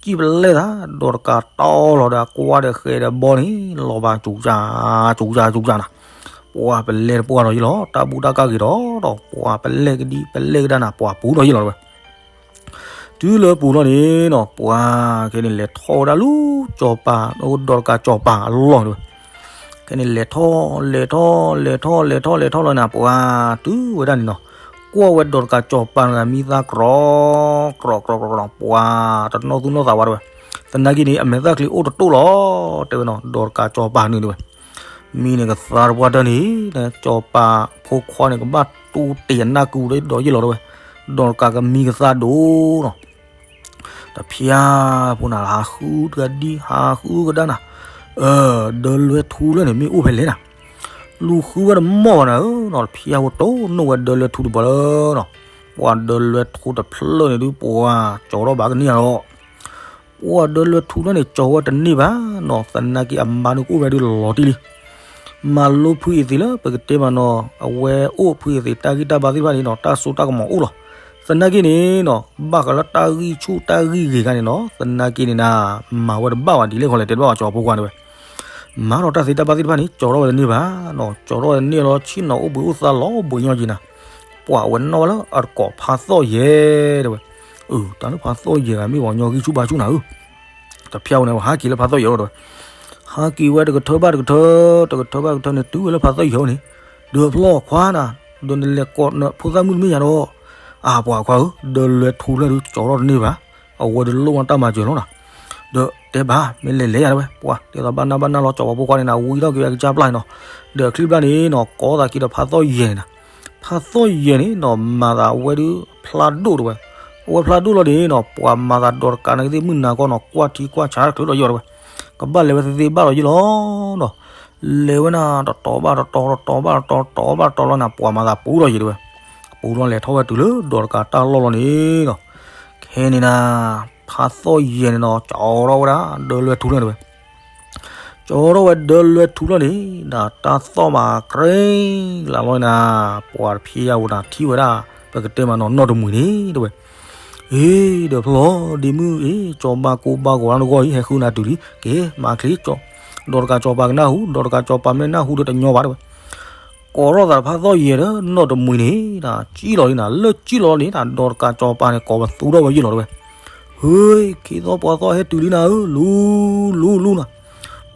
စံၣ်ပလဲသး ဒီးတကးတီလီၤဒီး အကွၢ်ဒီးဃဲဒီးဘီန့ၣ် လီၤဘၣ်စူၤစူၤ စူၤစူၤနၤ. ပှၤပလဲတပှၢ်ဒီးယ့ၢ်လီၤ တၢ်ဘူၣ်တၢ်ကၢ်ဂ့ၤဒီး ဒီးပှၤပလဲကဒံပလဲကဒါနၤ ပှၤပူၤဒီးယ့ၢ်လီၤတဲဝဲ. တုၤလၢပူၤလီၤန့ၣ်နီၤ ပှၤခဲန့ၣ်လဲၤထီၣ်ဝဲဒၣ်လၢစီၤပၤ ဒီးတကးစီၤပၤအလီၢ်တဲဝဲ. ခဲန့ၣ်လဲၤထီၣ် လဲၤထီၣ် လဲၤထီၣ် လဲၤထီၣ် လဲၤထီၣ်လီၤနၤ ပှၤတုၤဝဲဒၣ်န့ၣ်နီၤ ကွၢ်ဝဲဒီးတကးစီၤပၤတဂၤမံသးကြီ ကြီကြီကြီကြီ ပှၤတနီၣ်သူၣ်နီၣ်သးဝဲတဲဝဲ. သနာ်က့န့ၣ် အမဲာ်သၣ်ချံအိၣ်တတိၢ်လီၤ တဲဝဲနီၤ ဒီးတကးစီၤပၤန့ၣ်တဲဝဲ. မံန့ၣ်ကသါတပှၢ်တၢၢ်န့ၣ် စီၤပၤဖိခွါန့ၣ် ကဘၣ်တူၢ်တ့ၢ်အနၢ်ကူဒီးယ့ၢ်လီၤတဲဝဲ. ဒီးတကးကမံကသါဒိၣ်နီၤ တဖျၢၣ်ဖိနၤ ဟးဃုကဒံ ဟးဃုကဒါနၤ, ဒၢလွဲထူလၢန့ၣ် မ့ၢ်အိၣ်ဖဲလဲၣ်နၤ, လူၤဃုဝဲတမီၢ်ဘၣ်နၤဧၢနီၤ, တဖျၢၣ်ဖိတိၢ်နီၣ်ဝဲဒၢလွဲထူတပၤလၢနီၤ, ပှၤဒၢလွဲထူတဖျၢၣ်န့ၣ်ဒုး ပှၤကၠီၤထီၣ်ဘၣ်ကန့ၢ်ယၤလီၤ. ပှၤဒၢလွဲထူလၢန့ၣ် ကၠီၤဝဲတန့ၢ်ဘၣ်နီၤ, သနာ်က့အမါန့ၣ်ကအိၣ်ဝဲဒုးလီၤတံၢ်လံ မၤလိဖုအံၤသ့ၣ်လၢပကတဲမးနီၤ, အဝဲအိၣ်ဖုအံၤသ့ၣ် တၢ်ဂံၢ်တၢ်ဘါသ့ၣ်တဖၣ်န့ၣ်နီၤ, တၢ်စိတၢ်ကမီၤအိၣ်လီၤ. သနာ်က့န့ၣ်နီၤ, ဘၣ်ဃးလၢတၢ်ဂံၢ်ဆူၣ်တၢ်ဂံၢ်ဂ့ၤခါန့ၣ်နီၤ, သနာ်က့န့ၣ်နၤ, မၤဝဲတဘၣ်ဘၣ်ဒ်လဲၣ်ခီလဲၣ် တဲတဘၣ်ဘၣ် ကၠီၤဖိခွါန့ၣ်ဝဲ. မၤဒီးတၢ်သ့တၢ်ဘၣ်သ့ၣ်တဖၣ်န့ၣ် ကၠီၤထီၣ်ဝဲတန့ၢ်ဘၣ်နီၤ, ကၠီၤထီၣ်ဝဲတန့ၢ်လီၤ, ဆ့ၣ်နီၤအိၣ်ဘှံးအိၣ်သါလီၤဘှံးညီက့ၤနၤ, ပှၤဝဲနီၣ်ဝဲလၢအတကိးဖါသီၣ်ယဲၢ်တဲဝဲ. အၢ တၢ်လၢဖါသီၣ်ယဲၢ်ဂၤမ့ၢ်ပှၤကညီဂံၢ်ဆူၣ်ဘါဆူၣ်နၤဧၢ. တဖျၢၣ်ဝဲန့ၣ် ဟးက့ၤလၢဖါသီၣ်ယဲၢ်လီၤတဲဝဲ. ဟးက့ၤဝဲတကထၢဘၣ်တကထၢ, တကထၢဘၣ်တကထၢန့ၣ် တုၤဝဲလၢဖါသီၣ်ယဲၢ်န့ၣ်, ဒီးဖျီၣ်ခွါနၤ, ဒီးနလဲၤကိးနဖိသၣ်မုၣ်တမ့ၢ်ယၤဒီး, အၢ ပှၤခွါဧၢ, ဒၢလွဲထူလၢဒုးကၠီၤထီၣ်တန့ၢ်ဘၣ်, အဝဲဒုးလိၣ်ဝဲတၢ်မၤစၢၤလီၤနၤ. ဒီးတဲဘၣ် မ့ၢ်လဲၤလဲၤယၤတဲဝဲ, ပှၤတဲသိးဘၣ်နၢ်ဘၣ်နၢ်လီၤ ကၠီၤပၤဖိခွါန့ၣ်နၤ, ဝံထီၣ်က့ၤဝဲအကစၢ်ပျၢ်န့ၣ်နီၤ, ဒီးအချံဘျၣ်န့ၣ်နီၤ ကိးသးက့ၤဒီးဖါသီၣ်ယဲၢ်န့ၣ်နၤ, ဖါသီၣ်ယဲၢ်န့ၣ်နီၤ မၤသးအဝဲဒုးဖျါဒိၣ်တဲဝဲ. အဝဲဖျါဒိၣ်လီၤန့ၣ်နီၤ ပှၤမၤသးဒီးတကးန့ၣ်ကသ့ၣ်မုၢ်နၤကီၢ်နီၤ ကွၢ်ထံကွၢ်ဆးတချုးလီၤယဲၢ်တဲဝဲ. ကဘၣ်လဲၤဝဲသ့သ့ဘၣ်လီၤယဲၢ်လီၤနီၤ. လဲၤဝဲနၤ တတီၤဘၣ်တတီၤ တတီၤဘၣ်တတီၤ တတီၤဘၣ်တတီၤလီၤနၤ ပှၤမၤသးပူၤလီၤယဲၢ်တဲဝဲ. ပူၤလီၤလဲၤထီၣ်ဝဲတုၤလၢဒီးတကးတၢ်လီၢ်လီၤန့ၣ်နီၤ. ခဲန့ၣ်နၤ ဖါသီၣ်ယဲၢ်န့ၣ်နီၤ ကၠီၤထီၣ်ဝဲဒၣ် ဒၢလွဲထူလၢန့ၣ်တဲဝဲ. ကၠီၤထီၣ်ဝဲဒၢလွဲထူလၢန့ၣ် တၢ်သီၣ်မၤကြ့လၢ်လီၤနၤ, ပှၤတဖျၢၣ်ယါဝဲနၤ ထံၣ်ဝဲဒၣ် ပကတဲမးနီၤ နီၢ်တမှံၤန့ၣ်တဲဝဲ. အ့ ဒီးဖျီၣ်ဒ့မုၣ်အ့ ကၠီၤဘါကိးဘါဂီၤလၢနဂီၢ်အံၤ ဟဲဃုနၤတုၤလံ က့ၤမၤချ့, ဒီးတကးကၠီၤပၤကနၢ်ဟူ ဒီးတကးကၠီၤပၤမ့ၢ်နၢ်ဟူဒီးတညီဘၣ်တဲဝဲ. ကိးထီၣ်သးဖါသီၣ်ယဲၢ်ဒီးနီၢ်တမှံၤန့ၣ် စံၣ်လီၤလံနၤ, လၢစံၣ်လီၤန့ၣ် ဒီးတကးကၠီၤပၤန့ၣ် ကိးပသူထီၣ်ဝဲယဲၢ်လီၤတဲဝဲ. ဟ့ ခ့သီပှၤသီၣ်ဟဲတုၤလံနၤဧၢ, လူၤလူၤနၤ.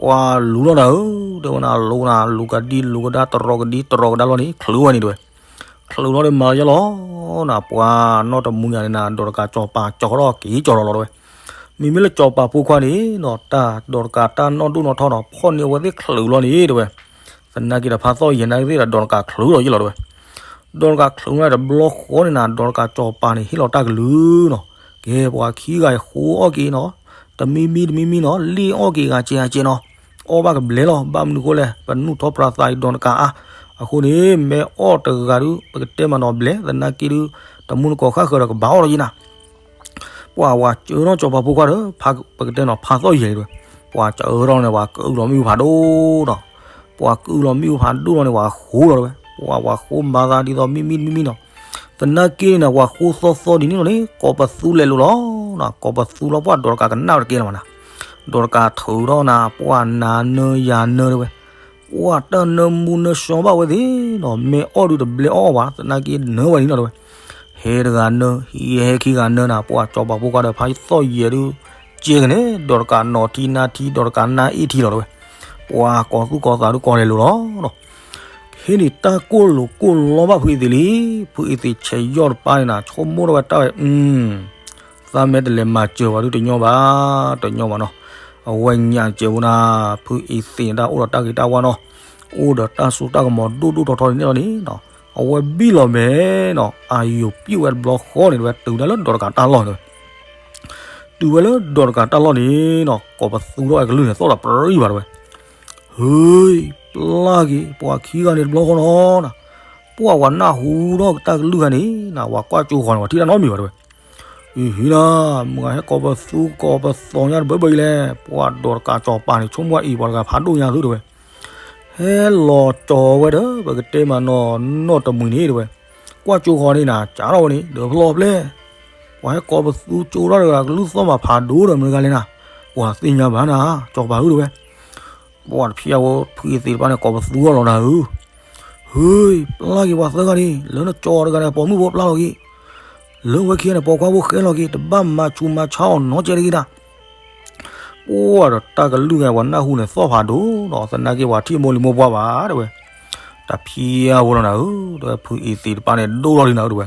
ပှၤလူၤလီၤနၤဧၢ, တဲဝဲနၤ လူၤနၤ လူၤကဒံလူၤကဒါ တရီကဒံတရီကဒါလီၤန့ၣ် ချုးဝဲန့ၣ်တဲဝဲ. ချုးလီၤဒီးမၤလီၤယဲၢ်လီၤနၤ, ပှၤနီၢ်တမှံၤယါန့ၣ်နၤ ဒီးတကးကၠီၤပၤကၠီၤထီၣ်က့ၤကၠီၤလီၤလီၤတဲဝဲ. မ့မ့ၢ်လၢကၠီၤပၤဖိခွါန့ၣ်နီၤ တၢ်ဒီးတကးတၢ်နီၢ်ဒိၣ်နီၢ်ထီနီၤ ဖီၣ်န့ၢ်အဝဲသ့ၣ်ချုးလီၤန့ၣ်တဲဝဲ. သနာ်က့ဒီးဖါသီၣ်ယဲၢ်နၤသ့ၣ်ဒီး ဒီးတကးချုးလီၤယဲၢ်လီၤတဲဝဲ. ဒီးတကးချုးဝဲတဘျီဃီန့ၣ်နၤ ဒီးတကးကၠီၤပၤန့ၣ် ဟ့ၣ်လီၤတၢ်ကလုၢ်နီၤ, ကဲပှၤခံဂၤဃိအီၣ်က့ၤနီၤ, တမံမံတမံမံနီၤ လ့ၣ်အီၣ်က့ၤဂၤကဲဂၤကဲနီၤ, အီၣ်ဘၣ်ကဘျဲးလီၤ, ဘၣ်မနုၤဃိလဲၣ် ပနူၢ်ထီၣ်ပြၤသးအံၤဒီးတကးအါ, အဃိန့ၣ် မ့ၢ်အီၣ်တဂၤဒုး ပကတဲမးနီၤဘျဲး သနာ်က့ဒုး တမူတကိးဃၣ်ဃၢၤဒီးကဘၣ်အီၣ်လီၤယဲၢ်နၤ. ပှၤဝဲစၢထီၣ်ကၠီၤပၤဖိခွါဒီး ပကတဲနီၤ ဖါသီၣ်ယဲၢ်တဲဝဲ, ပှၤစၢထီၣ်န့ၣ် ပှၤကအုၣ်လီၤမ့ၣ်အူဖးဒိၣ်နီၤ, ပှၤကအုၣ်လီၤမ့ၣ်အူဖးဒိၣ်လီၤန့ၣ် ပှၤဃိလီၤတဲဝဲ, ပှၤပှၤဃိမၤသးဒ်သိးမံမံတမံမံနီၤ, သနာ်က့န့ၣ် ပှၤဃိသီသီဒ်န့ၣ်လီၤန့ၣ် ကိးပသူလဲၤလိာ်လီၤ, ကိးပသူလီၤပှၢ်ဒီးတကးကနၣ်တကဲလီၤမးနၤ, ဒီးတကးထုးထီၣ်နၤ ပှၤနၤနၢယၤနၢတဲဝဲ, ပှၤတၢ်နၢမူနၢဆှီဘၣ်ဝဲသ့ၣ်နီၤ မ့ၢ်အီၣ်ဒုးတဘျဲးအီၣ်ဘၣ် သနာ်က့နၢဝဲန့ၣ်နီၤတဲဝဲ. ဟဲတဂၤနၢ ဟံးဟဲခံဂၤနၢနၤ ပှၤကၠီၤပၤဖိခွါဒီးဖါသီၣ်ယဲၢ်ဒုး ကဲကန့ၣ် ဒီးတကးနီၤထံနါထံ ဒီးတကးနါအ့ၣ်ထံလီၤတဲဝဲ, ပှၤကိးသူၣ်ကိးသးဒုးကိးလဲၤလိာ်လီၤနီၤ. ခဲန့ၣ်တၢ်ကိၢ်လိာ်ကိၢ်လီဘၣ်ဖုအံၤသ့ၣ်လံ, ဖုအံၤသ့ၣ်ဆဲးယီၢ်တပၤန့ၣ်နၤ ဆိကမိၣ်ထီၣ်ဝဲတၢ်ဝဲ သးမ့ၢ်တလဲၤမၤစၢၤဝဲဒုးတညီဘၣ်, တညီဘၣ်နီၤ. အဝဲညါစဲးဝဲနၤ ဖုအံၤသ့ၣ်န့ၣ် တၢ်အိၣ်ဒီးတၢ်ဂ့ၤတၢ်ဝါနီၤ, အိၣ်ဒီးတၢ်စိတၢ်ကမီၤဒိၣ်ဒိၣ်ထီထီန့ၣ်လီၤန့ၣ်နီၤ. အဝဲဘံၣ်လီၤမဲာ်နီၤ အယိာ်ပံၣ်ဝဲတဘျီဃီန့ၣ် တဲဝဲ တုၤဒၣ်လၢဒီးတကးတၢ်လီၢ်တဲဝဲ တုၤဝဲလၢဒီးတကးတၢ်လီၢ်န့ၣ်နီၤ ကိးပသူထီၣ်ဝဲကလုၢ်န့ၣ် သီၣ်ဒီးပြံဘၣ်တဲဝဲ ဟ့ ပျၢ်က့ၤ ပှၤခံဂၤန့ၣ်တဘျီဃီနီၤ ပှၢ်ဝဲနၢ်ဟူထီၣ်တၢ်ကလုၢ်ဂၤန့ၣ်နီၤ ဝဲကွၢ်ကၠိဃီန့ၣ် ဝဲထံၣ်တၢ်နီတမံၤဘၣ်တဲဝဲ အံၤဟံၤနီၤ မုၢ်ဂၤဟဲကိးပသူကိးပသီညါတဘၢဘၢအံၤလဲၣ် ပှၤဒီးတကးစီၤပၤန့ၣ် ဆိကမိၣ်အံၤပှၤတဂၤဖးဒိၣ်ညါသုတဲဝဲ ဟဲလီၤကၠီၤဝဲဒီး ပကတဲမးနီၤ နီၢ်တမှံၤန့ၣ်တဲဝဲ ကွၢ်ကၠိဃီန့ၣ်နၤ ကးထီၣ်ဝဲန့ၣ် ဒီးဖျီၣ်ဖျဲၣ် ပှၤဟဲကိးပသူကၠိထီၣ်တဂၤ ကလုၢ်သီၣ်မးဖးဒိၣ်ဒီးမတၤတဂၤလဲၣ်နၤ ပှၤသ့ၣ်ညါဘၣ်နၤ စီၤပၤဧၢတဲဝဲ ပှၤတဖျါဝဲဖုအ့သ့ၣ်တဖၣ်န့ၣ် ကိးပသူအီၤလီၤနၤဧၢ ဟ့ ပျၢ်က့ၤပှၤသၢဂၤန့ၣ် လၢနကၠီတဂၤန့ၣ် ပိာ်မုၣ်ဖိပျၢ်လီၤက့ၤ လၢဝဲခံဂၤန့ၣ် ပိာ်ခွါဖိဃဲလီၤက့ၤ တဘၣ်မၤဆူးမၤဆါအီၤနီတစဲးတဂ့ၤနၤ ပှၢ်ဒီးတၢ်ကလုၢ်ဂၤပှၤနၢ်ဟူန့ၣ်သီၣ်ဖးဒိၣ်ဒီး သနာ်က့ပှၤထံၣ်မိၢ်လံၤမိၢ်ပှၢ်ဘၣ်တဲဝဲ တဖျါဝဲလီၤနၤဧၢ တဲဝဲ ဖုအ့သ့ၣ်တဖၣ်န့ၣ် ဒိၣ်ထီၣ်လံနၤဧၢတဲဝဲ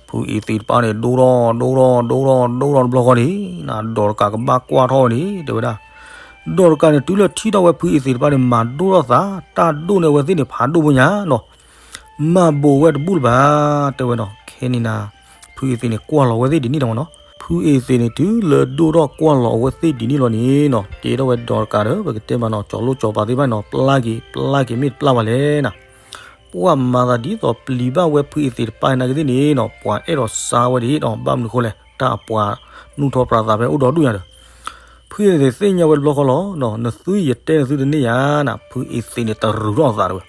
ဖုအ့သ့ၣ်တဖၣ်န့ၣ် ဒိၣ်ထီၣ် ဒိၣ်ထီၣ် ဒိၣ်ထီၣ် ဒိၣ်ထီၣ်တဘျီဃီန့ၣ် ဒီးတကးကဘၣ်ကွၢ်ထီၣ်ဝဲန့ၣ် တဲဝဲဒၣ် ဒီးတကးန့ၣ် တုၤလၢထံၣ်ထီၣ်ဝဲဖုအ့သ့ၣ်တဖၣ်န့ၣ် မၤဒိၣ်ထီၣ်သး တၢ်ဒိၣ်န့ၢ်အဝဲသ့ၣ်န့ၣ် ဖးဒိၣ်ဖိညါနီၤ မၤဘိးဝဲတဘူၣ်လၢၤဘၣ် တဲဝဲနီၤ ခဲန့ၣ်နၤ ဖုအ့သ့ၣ်န့ၣ် ကွၢ်လီၤဝဲသ့ၣ်ဒ်န့ၣ်လီၤမးနီၤ ဖုအ့သ့ၣ်န့ၣ် တုၤလၢဒိၣ်ထီၣ်ကွၢ်လီၤအဝဲသ့ၣ်ဒ်န့ၣ်လီၤန့ၣ်နီၤ တဲထီၣ်ဝဲဒီးတကးဒီး ပကတဲမးနီၤ ကၠီၤလိၣ်ကၠီၤပၤသ့ၣ်တဖၣ်န့ၣ်နီၤ ပျၢ်က့ၤ ပျၢ်က့ၤမ့ၢ်တပျၢ်ဘၣ်လဲၣ်နၤ ပှၢ်မၤသးဒ်သိးပျံၤဘၣ်ဝဲဖုအ့သ့ၣ်တဖၣ်နာ်က့သ့ၣ်န့ၣ်နီၤ ပှၤအဲၣ်ဒိးစါဝဲဒၣ်ဒီး ဘၣ်မနုၤဃိလဲၣ် တၢ်အပှၤနူၢ်ထီၣ်ပြးသးဖဲအိၣ်ဒီဒူၣ်ညါဒီး ဖုအ့သ့ၣ်သ့ၣ်ညါဝဲတဘျီဃီလီၤ နသုယတဲနသုတန့ၢ်ယၤနၤ ဖုအ့သ့ၣ်န့ၣ်တရူးထီၣ်အသးတဲဝဲ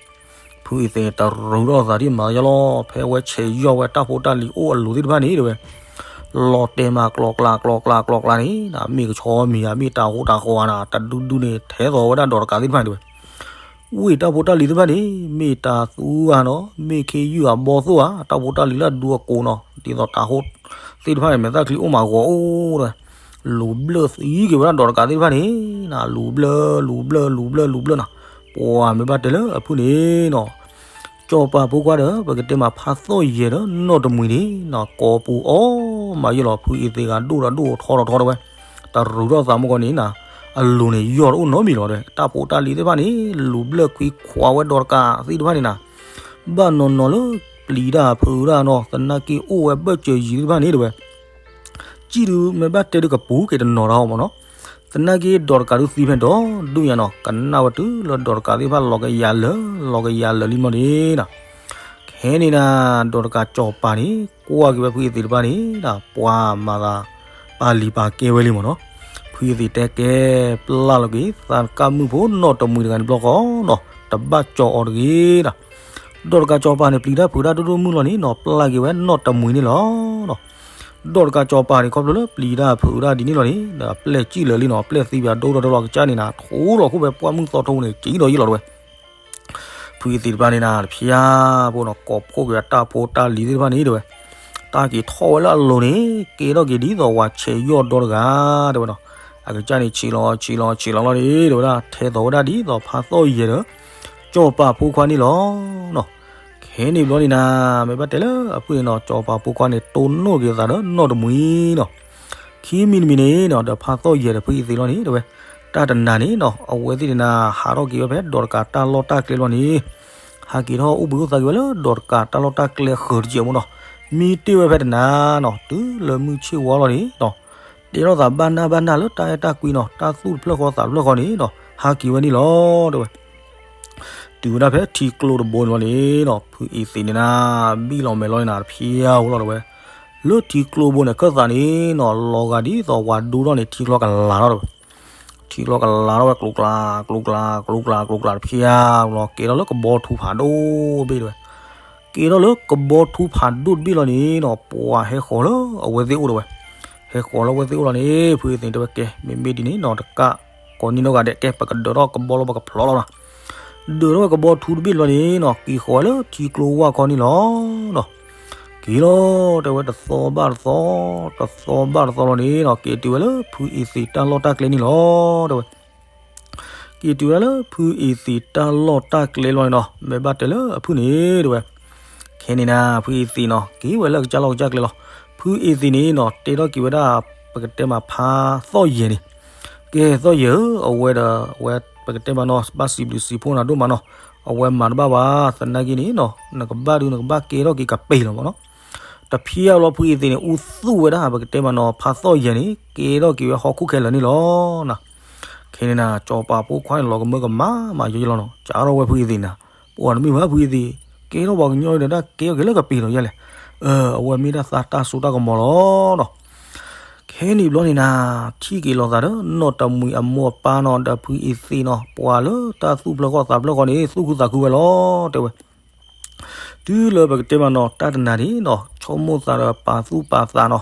ဖုအ့သ့ၣ်န့ၣ် တရူးထီၣ်အသးဒ်မၤယါလီၤ ဖဲဝဲဆဲးယီၢ်ဝဲတၢ်ဖိတၢ်လံၤအိၣ်အလိၤသ့ၣ်တဖၣ်န့ၣ်တဲဝဲ လီၤတဲာ်မးကျီၤကျါကျီၤကျါကျီၤကျါန့ၣ် မ့ၢ်ကဆီမံၤဧါ မ့ၢ်တၢ်ဟူးတၢ်ဃီဧါနၤ တဒူဒူန့ၣ် ထဲသိးဝဲဒၣ်ဒီးတကးသ့ၣ်တဖၣ်န့ၣ်တဲဝဲ ဝ့ၢ်တၢ်ဖိတၢ်လံၤသ့ၣ်တဖၣ်န့ၣ် မ့ၢ်တၢ်သူဧါနီၤ မ့ၢ်ခ့ယုၢ်ဧါဘီသိၣ်ဧါ တၢ်ဖိတၢ်လံၤလၢအဒူအကိာ်နီၤ ဒ်သိးတၢ်ဟူးသ့ၣ်တဖၣ်န့ၣ် မဲာ်သၣ်ချံအိၣ်မးဂီၤအိၣ်တဲဝဲ လူၤဘျၢသံက့ၤဝဲဒၣ်ဒီးတကးသ့ၣ်တဖၣ်န့ၣ် လူၤဘျၢ လူၤဘျၢ လူၤဘျၢ လူၤဘျၢနီၤ ပှၤမ့ၢ်ဘၣ်တဲလၢအဖုၣ်န့ၣ်နီၤ ကၠီၤပၤဖိခွါဒီး ပကတဲမးဖးသီၣ်ယဲၢ်ဒီးနီၢ်တမှံၤန့ၣ်နီၤ ကိးပူၤအီၤမးယဲၢ်လီၤ ဖုအ့သ့ၣ်ဂၤဒိၣ်ဒီးဒိၣ်ထီထီထီတဲဝဲ တရူးထီၣ်သးမုၢ်ကီၢ်န့ၣ်နၤ အလိၤန့ၣ်ယီၢ်တအိၣ်နီတမံၤလီၤတဲဝဲ တၢ်ဖိတၢ်လံၤသ့ၣ်တဖၣ်န့ၣ် လူၤဘျၢခွံခွါဝဲဒီးတကးသ့ၣ်တဖၣ်န့ၣ်နၤ ဘၣ်နီၤနီၤလၢပျံၤတၢ်ဖုးတၢ်နီၤ သနာ်က့အိၣ်ဝဲဘၢၣ်စၢၤယံၤသ့ၣ်တဖၣ်န့ၣ်တဲဝဲ ကံၣ်ဒုးမ့ၢ်ဘၣ်တဲဒုးကပူၤက့ၤတနီၤတၢ်အီၤမးနီၤ သနာ်က့ဒီးတကးဒုးသံဖဲဒီဒူၣ်ညါနီၤ ကနၣ်ဝဲတုၤလၢဒီးတကးသ့ၣ်တဖၣ်လီၤကယၤလၢာ် လီၤကယၤလၢာ်လံမးန့ၣ်နီၤ ခဲန့ၣ်နၤ ဒီးတကးကၠီၤပၤန့ၣ် ကွၢ်က့ၤဝဲဖုအ့သ့ၣ်တဖၣ်န့ၣ်ဒီး ပှၤမၤသး ပာ်လံၤပာ်ကဲဝဲလံမးနီၤ ဖုအ့သ့ၣ်တဲကဲ ပျၢ်လီၤက့ၤ သးကၢ်မုၣ်ဖိနီၢ်တမှံၤတဂၤန့ၣ်တဘျီဃီနီၤ တဘၣ်ကၠီၤအီၤတဂ့ၤဒီး ဒီးတကးကၠီၤပၤန့ၣ် ပျံၤတၢ်ဖုးတၢ်ဒိၣ်ဒိၣ်မုၢ်လီၤန့ၣ်နီၤ ပျၢ်က့ၤဝဲနီၢ်တမှံၤန့ၣ်လီၤနီၤ ဒီးတကးကၠီၤပၤန့ၣ် ခီဖျိလၢပျံၤတၢ်ဖုးတၢ်ဒ်န့ၣ်လီၤန့ၣ် ဒီးပျဲၢ်စံၣ်လၢာ်လံနီၤ ပျဲၢ်သံပှၤဒိၣ်ထီၣ်ဒိၣ်လီၤ ကစၢ်န့ၣ်နၤ ထိလီၤခိၣ်ဖဲပှၢ်မုၢ်သီထိန့ၣ် ကံၣ်ဒီးယံာ်လီၤတဲဝဲ ဖုအ့သ့ၣ်တဖၣ်န့ၣ်နၤ တဖျါဖိနီၤ ကိးဖှိၣ်က့ၤအတၢ်ဖိတၢ်လံၤသ့ၣ်တဖၣ်န့ၣ်တဲဝဲ တၢ်က့ၤထီၣ်ဝဲလၢအလိၤန့ၣ် ကဲထီၣ်က့ၤဒ်သိးဝဲဆဲးယီၢ်ဒီတဂၤတဲဝဲနီၤ အကစၢ်န့ၣ်ဆံးလီၤဆံးလီၤဆံးလီၤလီၤန့ၣ် တဲဝဲဒၣ်ထဲသိးဝဲဒၣ်ဒ်သိးဖးသီၣ်ယဲၢ်ဒီး ကၠီၤပၤဖိခွါန့ၣ်လီၤနီၤ ခဲန့ၣ်ဘျီန့ၣ်နၤ မ့ၢ်ဘၣ်တဲလၢအဖုၣ်န့ၣ်နီၤ ကၠီၤပၤဖိခွါန့ၣ် တိၢ်နီၣ်က့ၤသးဒီးနီၢ်တမှံၤနီၤ ခံမံၤတမံၤန့ၣ်နီၤ ဒီးဖးသီၣ်ယဲၢ်ဒီးဖုအ့သ့ၣ်လီၤန့ၣ်တဲဝဲ တၢ်တနၤန့ၣ်နီၤ အဝဲသ့ၣ်န့ၣ်နၤ ဟးထီၣ်က့ၤဝဲဖဲဒီးတကးတၢ်လီၢ်တၢ်ကျဲလီၤန့ၣ် ဟးက့ၤထီၣ်အိၣ်ဘှံးအိၣ်သါက့ၤဝဲလၢဒီးတကးတၢ်လီၢ်တၢ်ကျဲဃၢၤတကဲးမးနီၤ မ့ၢ်တ့ၢ်ဝဲဖဲတနၤနီၤ တုၤလၢမုၢ်ဆ့ၣ်ဝါလီၤန့ၣ်နီၤ တဲထီၣ်သးဘၣ်နၢ်ဘၣ်နၢ်လၢတၢ်အဲၣ်တၢ်ကွံနီၤ တၢ်သူၣ်တဖျၢၣ်ဃီသးတဖျၢၣ်ဃီန့ၣ်နီၤ ဟးက့ၤဝဲန့ၣ်လီၤတဲဝဲ တုၤဝဲဒၣ်ဖဲထံကျိတဘိန့ၣ်လီၤန့ၣ်နီၤ ဖုအ့သ့ၣ်န့ၣ်နၤ ဘံၣ်လီၤမဲာ်လီၤန့ၣ်နၤ တဖျါဝဲလီၤတဲဝဲ လၢထံကျိဘိန့ၣ် ခၢၣ်သးန့ၣ်နီၤ လီၤဂာ်ဒ်သိးဝၤဒိထီၣ်န့ၣ် ထံကျိကလၤထီၣ်တဲဝဲ ထံကျိကလၤထီၣ်ဝဲ ကျိၤကျါ ကျိၤကျါ ကျိၤကျါ ကျိၤကျါ တဖျါလီၤ ကဲထီၣ်လၢကဘီထူဖးဒိၣ်တဘ့ၣ်တဲဝဲ ကဲထီၣ်လၢကဘီထူဖးဒိၣ်တဘ့ၣ်လီၤန့ၣ်နီၤ ပှၤဟဲဃီၤလၢအဝဲသ့ၣ်အိၣ်တဲဝဲ ဟဲဃီၤလၢအဝဲသ့ၣ်အိၣ်လီၤန့ၣ် ဖုအ့သ့ၣ်တဲဝဲ ကဲ မ့မ့ၢ်ဒ်န့ၣ်နီၤ တကးကိးနံၤနီၢ်ဂၤဒဲး ကဲ ပကဒၢးထီၣ်ကဘီလီၤ ပကဖျိးလီၤနီၤ ဒၢးထီၣ်ဝဲကဘီထူတဘ့ၣ်လီၤန့ၣ်နီၤ က့ၤဃီၤဝဲလၢထံကျိဝၢ်ခီန့ၣ်လီၤနီၤ က့ၤလီၤ တဲဝဲ တသီဘၣ်တသီ တသီဘၣ်တသီလီၤန့ၣ်နီၤ က့ၤတုၤဝဲလၢဖုအ့သ့ၣ်တၢ်လီၢ်တၢ်ကျဲန့ၣ်လီၤ တဲဝဲ က့ၤတုၤဝဲဒၣ်လၢဖုအ့သ့ၣ်တၢ်လီၢ်တၢ်ကျဲလီၤန့ၣ်နီၤ မ့ၢ်ဘၣ်တဲလၢအဖုၣ်န့ၣ်တဲဝဲ ခဲန့ၣ်နၤ ဖုအ့သ့ၣ်နီၤ က့ၤဝဲလၢကစၢ်လီၢ်ကစၢ်ကျဲလီၤ ဖုအ့သ့ၣ်န့ၣ်နီၤ တဲထီၣ်က့ၤဝဲဒၣ် ပကတဲမးဖါသီၣ်ယဲၢ်န့ၣ် ကဲသီၣ်ယဲၢ်ဧၢ အဝဲဒီး အဝဲပကတဲမးနီၤ ဘၣ်စံးဘျုးစံးဖှိၣ်နၤဒိၣ်မးနီၤ အဝဲမၤတဘၣ်ဘၣ် သနာ်က့န့ၣ်နီၤ နကဘၣ်ဒုးနကဘၣ်ကဲထီၣ်က့ၤကပ့ၤလီၤမ့ၢ်နီၤ. တဖျဲလီၤဖုအ့သ့းန့ၣ် အူသူၣ်ဝဲဒၣ် ပကတဲမးနီၤ ဖးသီၣ်ယဲၢ်န့ၣ် ကဲထီၣ်က့ၤဝဲဟီၣ်ခိၣ်ခဲလၢာ်န့ၣ်လီၤ. ခဲန့ၣ်နၤ စီၤပၤဖိခွါန့ၣ် လီၤကမၢကမၣ်မးယဲလီၤနီၤ စးထီၣ်ဝဲဖုအ့သ့းနၤ ပှၤတမ့ၢ်ဘၣ်ဖုအ့သ့း ကဲထီၣ်ပှၤကညီဒီးတၢ်ကဲထီၣ်က့ၤလၢကပ့ၤလီၤယဲလဲၣ်. အဝဲမ့ၢ်ဒၣ်သးတၢ်စိတၢ်ကမီၤလီၤနီၤ. ခဲန့ၣ်ဘျီန့ၣ်နၤ ထံၣ်က့ၤလိာ်သးဒီး နီၢ်တမှံၤအမိၢ်အပၢ်နီၤ ဒီးဖုအ့သ့းနီၤ ပှၤလၢတၢ်သူၣ်ဖျၢၣ်ဃီၣ်သးဖျၢၣ်ဃီန့ၣ် သူၣ်ခုသးခုဝဲလီၤ တဲဝဲ. တုၤလၢပကတဲမးနီၤ တၢ်တနၤန့ၣ်နီၤ ဆိကမိၣ်သးဒီးပာ်သူၣ်ပာ်သးနီၤ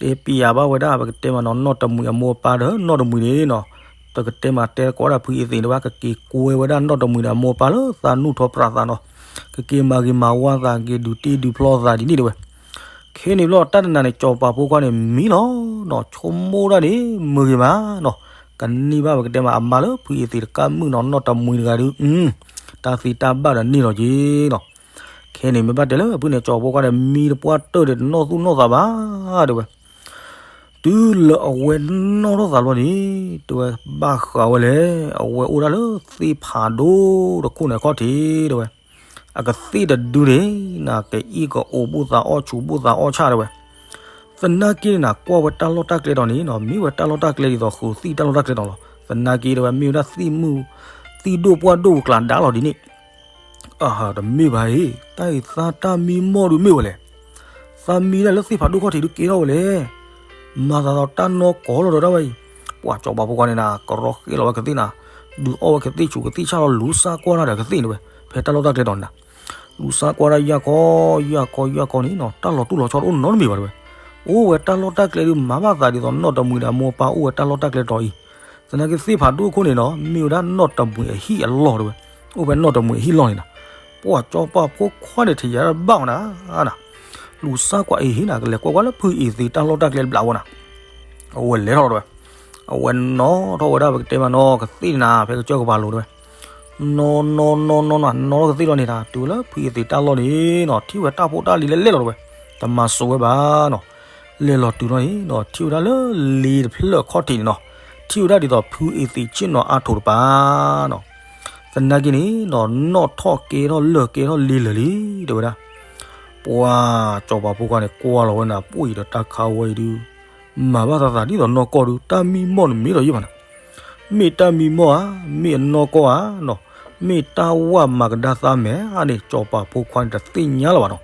တဲပျးဘၣ်ဝဲဒၣ် ပကတဲမးနီၤ နီၢ်တမှံၤအမိၢ်အပၢ်ဒီးနီၢ်တမှံၤန့ၣ်နီၤ ပကတဲမးတဲကီးဒၣ်ဖုအ့သ့းတဲဝဲ ကက့ၤကွဲဝဲဒၣ်နီၢ်တမှံၤဒီးအမိၢ်အပၢ်လၢသးနူၢ်ထီပြးသးနီၤ ကက့ၤမၤဂ့ၤမၤဝါသး က့ၤဒုးတ့ဒုးဖျီသးဒ်န့ၣ်တဲဝဲ. ခဲန့ၣ်ဘျီ တၢ်တနၤန့ၣ် စီၤပၤဖိခွါန့ၣ် မံလီၤနီၤ ဆိကမိၣ်ဒၣ်န့ၣ် မုာ်ဂ့ၤမးနီၤ ကန့ၢ်ဘၣ်ပကတဲမးအမါလၢဖုအ့သ့းတကးမုၣ်နီၤ နီၢ်တမှံၤတဂၤဒုး တၢ်သ့တၢ်ဘၣ်ဒီးန့ၢ်လီၤက့ၤနီၤ. ခဲန့ၣ်မ့ၢ်ဘၣ်တဲလၢဖုန့ၣ် စီၤပၤဖိခွါန့ၣ် မံတပှၢ်တၢၢ်ဒီးတနီၣ်သူၣ်နီၣ်သးဘၣ် တဲဝဲ. တုၤလၢအဝဲနီၣ်ထီၣ်သးလီၤန့ၣ် တဲဝဲ ဘၣ်ဃးဝဲလဲၣ် အဝဲအိၣ်ဒၣ်လၢသ့ၣ်ဖးဒိၣ်တခိၣ်န့ၣ်ခီၣ်ထံး တဲဝဲ. အကသ့ၣ်တဒုန့ၣ် နကအံၣ်ကအိၣ်ဘူၣ်သးအီၣ်ဆူးဘူၣ်သးအီၣ်ဆၣ်တဲဝဲ. သနာ်က့န့ၣ်နၤ ကွၢ်ဝဲတၢ်လီၢ်တၢ်ကျဲဒီးန့ၣ်နီၤ မ့ၢ်ဝဲတၢ်လီၢ်တၢ်ကျဲဒ်သိးဃုးသံၣ်တၢ်လီၢ်တၢ်ကျဲဒီးလီၤ. သနာ်က့တဲဝဲ မ့ၢ်ဝဲဒၣ်သ့ၣ်မုၢ် သံၣ်ဒိၣ်ပှၢ်ဒိၣ်ကျးဒါလီၤဒ်န့ၣ် အဟါ တမ့ၢ်ဘၣ်အံၤ တၢ်အံၤသးတၢ်မံမီၢ်ဒုးမ့ၢ်ဝဲလဲၣ်. သးမံဒၣ်လၢသ့ၣ်ဖးဒိၣ်ခီၣ်ထံးဒုးကဲထီၣ်ဝဲလဲၣ်. မၤသးဒီးတၢ်နီၢ်ကီၢ်လီၤဒီးတၢ်ဝဲအံၤ ပှၤစီၤပၤဖိခွါန့ၣ်နၤ ကရီဃဲလီၤဝဲကသ့ၣ်နၤ ဒုးအီၣ်ဝဲကသ့ၣ်ဆူးကသ့ၣ်ဆၣ်လီၤ လူၤစၢ်ကွၢ်တၢ်ဒီးကသ့ၣ်န့ၣ်ဝဲ ဖဲတၢ်လီၢ်တၢ်ကျဲဒီးန့ၣ်နၤ လူၤစၢ်ကွၢ်တၢ်ယၢ်ခီ ယၢ်ခီ ယၢ်ခီန့ၣ်နီၤ တၢ်လီၤတူၢ်လီၤဆီတအိၣ်နီတမံၤဘၣ်တဲဝဲ. အိၣ်ဝဲတၢ်လီၢ်တၢ်ကျဲဒုးမၤဘၣ်သးဒ်သိးနီၢ်တမှံၤဒီးအမိၢ်အပၢ်အိၣ်ဝဲတၢ်လီၢ်တၢ်ကျဲတီၤအံၤ သနာ်က့သ့ၣ်ဖးဒိၣ်ခိၣ်န့ၣ်နီၤ မ့ၢ်ဝဲဒၣ်နီၢ်တမှံၤအဟံၣ်အလီၢ်တဲဝဲ. အိၣ်ဖဲနီၢ်တမှံၤအဟံၣ်လီၢ်န့ၣ်နၤ ပှၤစီၤပၤဖိခွါန့ၣ် ထံၣ်ယၤဘၣ်ဝဲနၤ လူၤစၢ်ကွၢ်အံၤဟ့ၣ်နၤ ကလဲၤကွၢ်ကွၢ်လၢဖုအ့သ့းတၢ်လီၢ်တၢ်ကျဲတဘျီဝဲနၤ အဝဲလဲၤထီၣ်တဲဝဲ. အဝဲနီၣ်ထီၣ်ဝဲဒၣ်ပကတဲမးနီၤ ကသ့ၣ်န့ၣ်နၤ ဖဲကစၢၢ်ကပၤလိၤတဲဝဲ. နီၣ်နီၣ်နီၣ်နီၣ်နၤ နီၣ်ထီၣ်ကသ့ၣ်လီၤန့ၣ်နၤ တုၤလၢဖုအ့သ့းတၢ်လီၢ်န့ၣ်နီၤ ထံၣ်ဝဲတၢ်ဖိတၢ်လံၤလဲၣ်လဲၣ်လီၤတဲဝဲ. တမၤစိးဝဲဘၣ်နီၤ လဲၤလီၤတုၤလီၤန့ၣ်နီၤ ထံၣ်ဝဲဒၣ်လၢလ့တဖျၢၣ်ခီၣ်ထံးန့ၣ်နီၤ ထံၣ်ဝဲဒၣ်ဒ်သိးဖုအ့သ့းဆ့ၣ်နီၤအါထိးတပၤနီၤ. သနာ်က့န့ၣ်နီၤ နီၣ်ထီၣ်ကဲထီၣ်လၢာ်ကဲထီၣ်လ့လၢာ်လံ တဲဝဲဒၣ်. ပှၤစီၤပၤဖိခွါန့ၣ် ကွၢ်လီၤဝဲနၤ ပှၤအံၤဒီးတၢ်ခးဝဲအံၤဒုး မၤဘၣ်သးသးဒ်သိးနီၢ်ကီၢ်ဒုး တၢ်မံမီၢ်န့ၣ်မ့ၢ်ဒီးယံၢ်ဘၣ်နၤ မ့ၢ်တၢ်မံမီၢ်ဧါ မ့ၢ်အနီၢ်ကီၢ်ဧါနီၤ မ့ၢ်တၢ်ဝၢ်မၤကဒါသးမဲာ်ဧါန့ၣ် စီၤပၤဖိခွါန့ၣ် တသ့ၣ်ညါလၢၤဘၣ်နီၤ.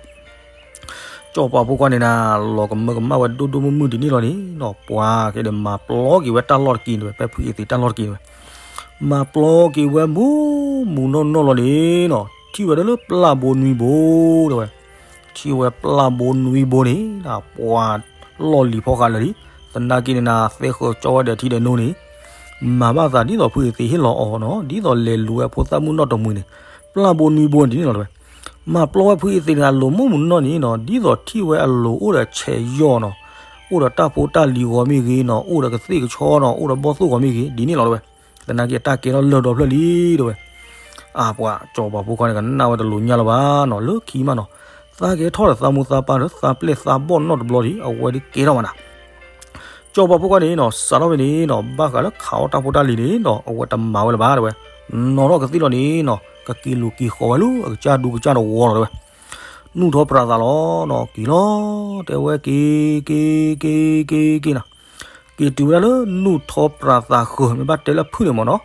စီၤပၤဖိခွါန့ၣ်နၤ လီၤကမၢကမၣ်ဝဲဒိၣ်ဒိၣ်မုၢ်မုၢ်ဒ်န့ၣ်လီၤန့ၣ်နီၤ ပှၤက့ၤဒီးမၤပျီက့ၤဝဲတၢ်လီၢ်တက့ၢ်န့ၣ်ဝဲ ဖဲဖုအ့သ့းတၢ်လီၢ်တက့ၢ်န့ၣ်ဝဲ မၤပျီက့ၤဝဲမူမူနီၢ်နီၢ်လီၤန့ၣ်နီၤ ထံၣ်ဝဲဒၣ်လၢပျၢ်ဘိနွံဘိတဲဝဲ. ထံၣ်ဝဲပျၢ်ဘိနွံဘိန့ၣ် ပှၤလီၢ်လံၤဖီဃာ်လၢာ်လံ. သနာ်က့န့ၣ်နၤ သဲဃၢၤကၠီဝဲဒီးထံဒီးနိန့ၣ် မၤဘၣ်သးဒ်သိးဖုအ့သ့းဟ့ၣ်လီၤအီၤနီၤ ဒ်သိးလဲၤလူၤဝဲဖိသၣ်မုၣ်နီၢ်တမှံၤန့ၣ် ပျၢ်ဘိနွံဘိန့ၣ်ဒ်န့ၣ်လီၤတဲဝဲ. မၤပျီဝဲဖုအ့သ့းန့ၣ် အလိၤမူမူနီၢ်နီၢ်န့ၣ်နီၤ ဒ်သိးထံၣ်ဝဲအလိၤအိၣ်ဒီးဆဲးယီၢ်နီၤ အိၣ်ဒီးတၢ်ဖိတၢ်လံၤဂီၤမ့ၢ်ဂ့ၤနီၤ အိၣ်ဒီးကသ့ၣ်ကဆီနီၤ အိၣ်ဒီးဘီၣ်သိၣ်ဂီၤမ့ၢ်ဂ့ၤ ဒ်န့ၣ်လီၤတဲဝဲ. သနာ်က့အတၢ်ကဲထီၣ်လၢာ်ဒီဖျၢၣ်လံတဲဝဲ. အပှၤစီၤပၤဖိခွါန့ၣ် ကနၣ်ဝဲတလိၤညါလၢၤဘၣ်နီၤ လၢခံမးနီၤ သးကဲထီၣ်ဒီးသးမိၢ်သးပၢ်ဒီးသးပျဲၢ်သးဘီၣ်နီတဘျီဒီး အဝဲဒုးကဲထီၣ်မးနၤ စီၤပၤဖိခွါန့ၣ်နီၤ စးထီၣ်ဖဲန့ၣ်နီၤ ဘၣ်ဃးလၢခးအီၣ်တၢ်ဖိတၢ်လံၤန့ၣ်နီၤ အဝဲတမၤဝဲလၢၤဘၣ်တဲဝဲ. နီၣ်ထီၣ်ကသ့ၣ်လီၤန့ၣ်နီၤ ကက့ၤလူၤက့ၤဃီၤဝဲလၢအကစၢ်ဒူကစၢ်တဝီလီၤတဲဝဲ. နူၢ်ထီၣ်ပြးသးလီၤနီၤ က့ၤလီၤ တဲဝဲက့ၤ က့ၤ က့ၤ က့ၤ က့ၤနၤ က့ၤတုၤဝဲဒၣ်လၢနူၢ်ထီၣ်ပြးသးဃၢၤ မ့ၢ်ဘၣ်တဲလၢဖုၣ်န့ၣ်မးနီၤ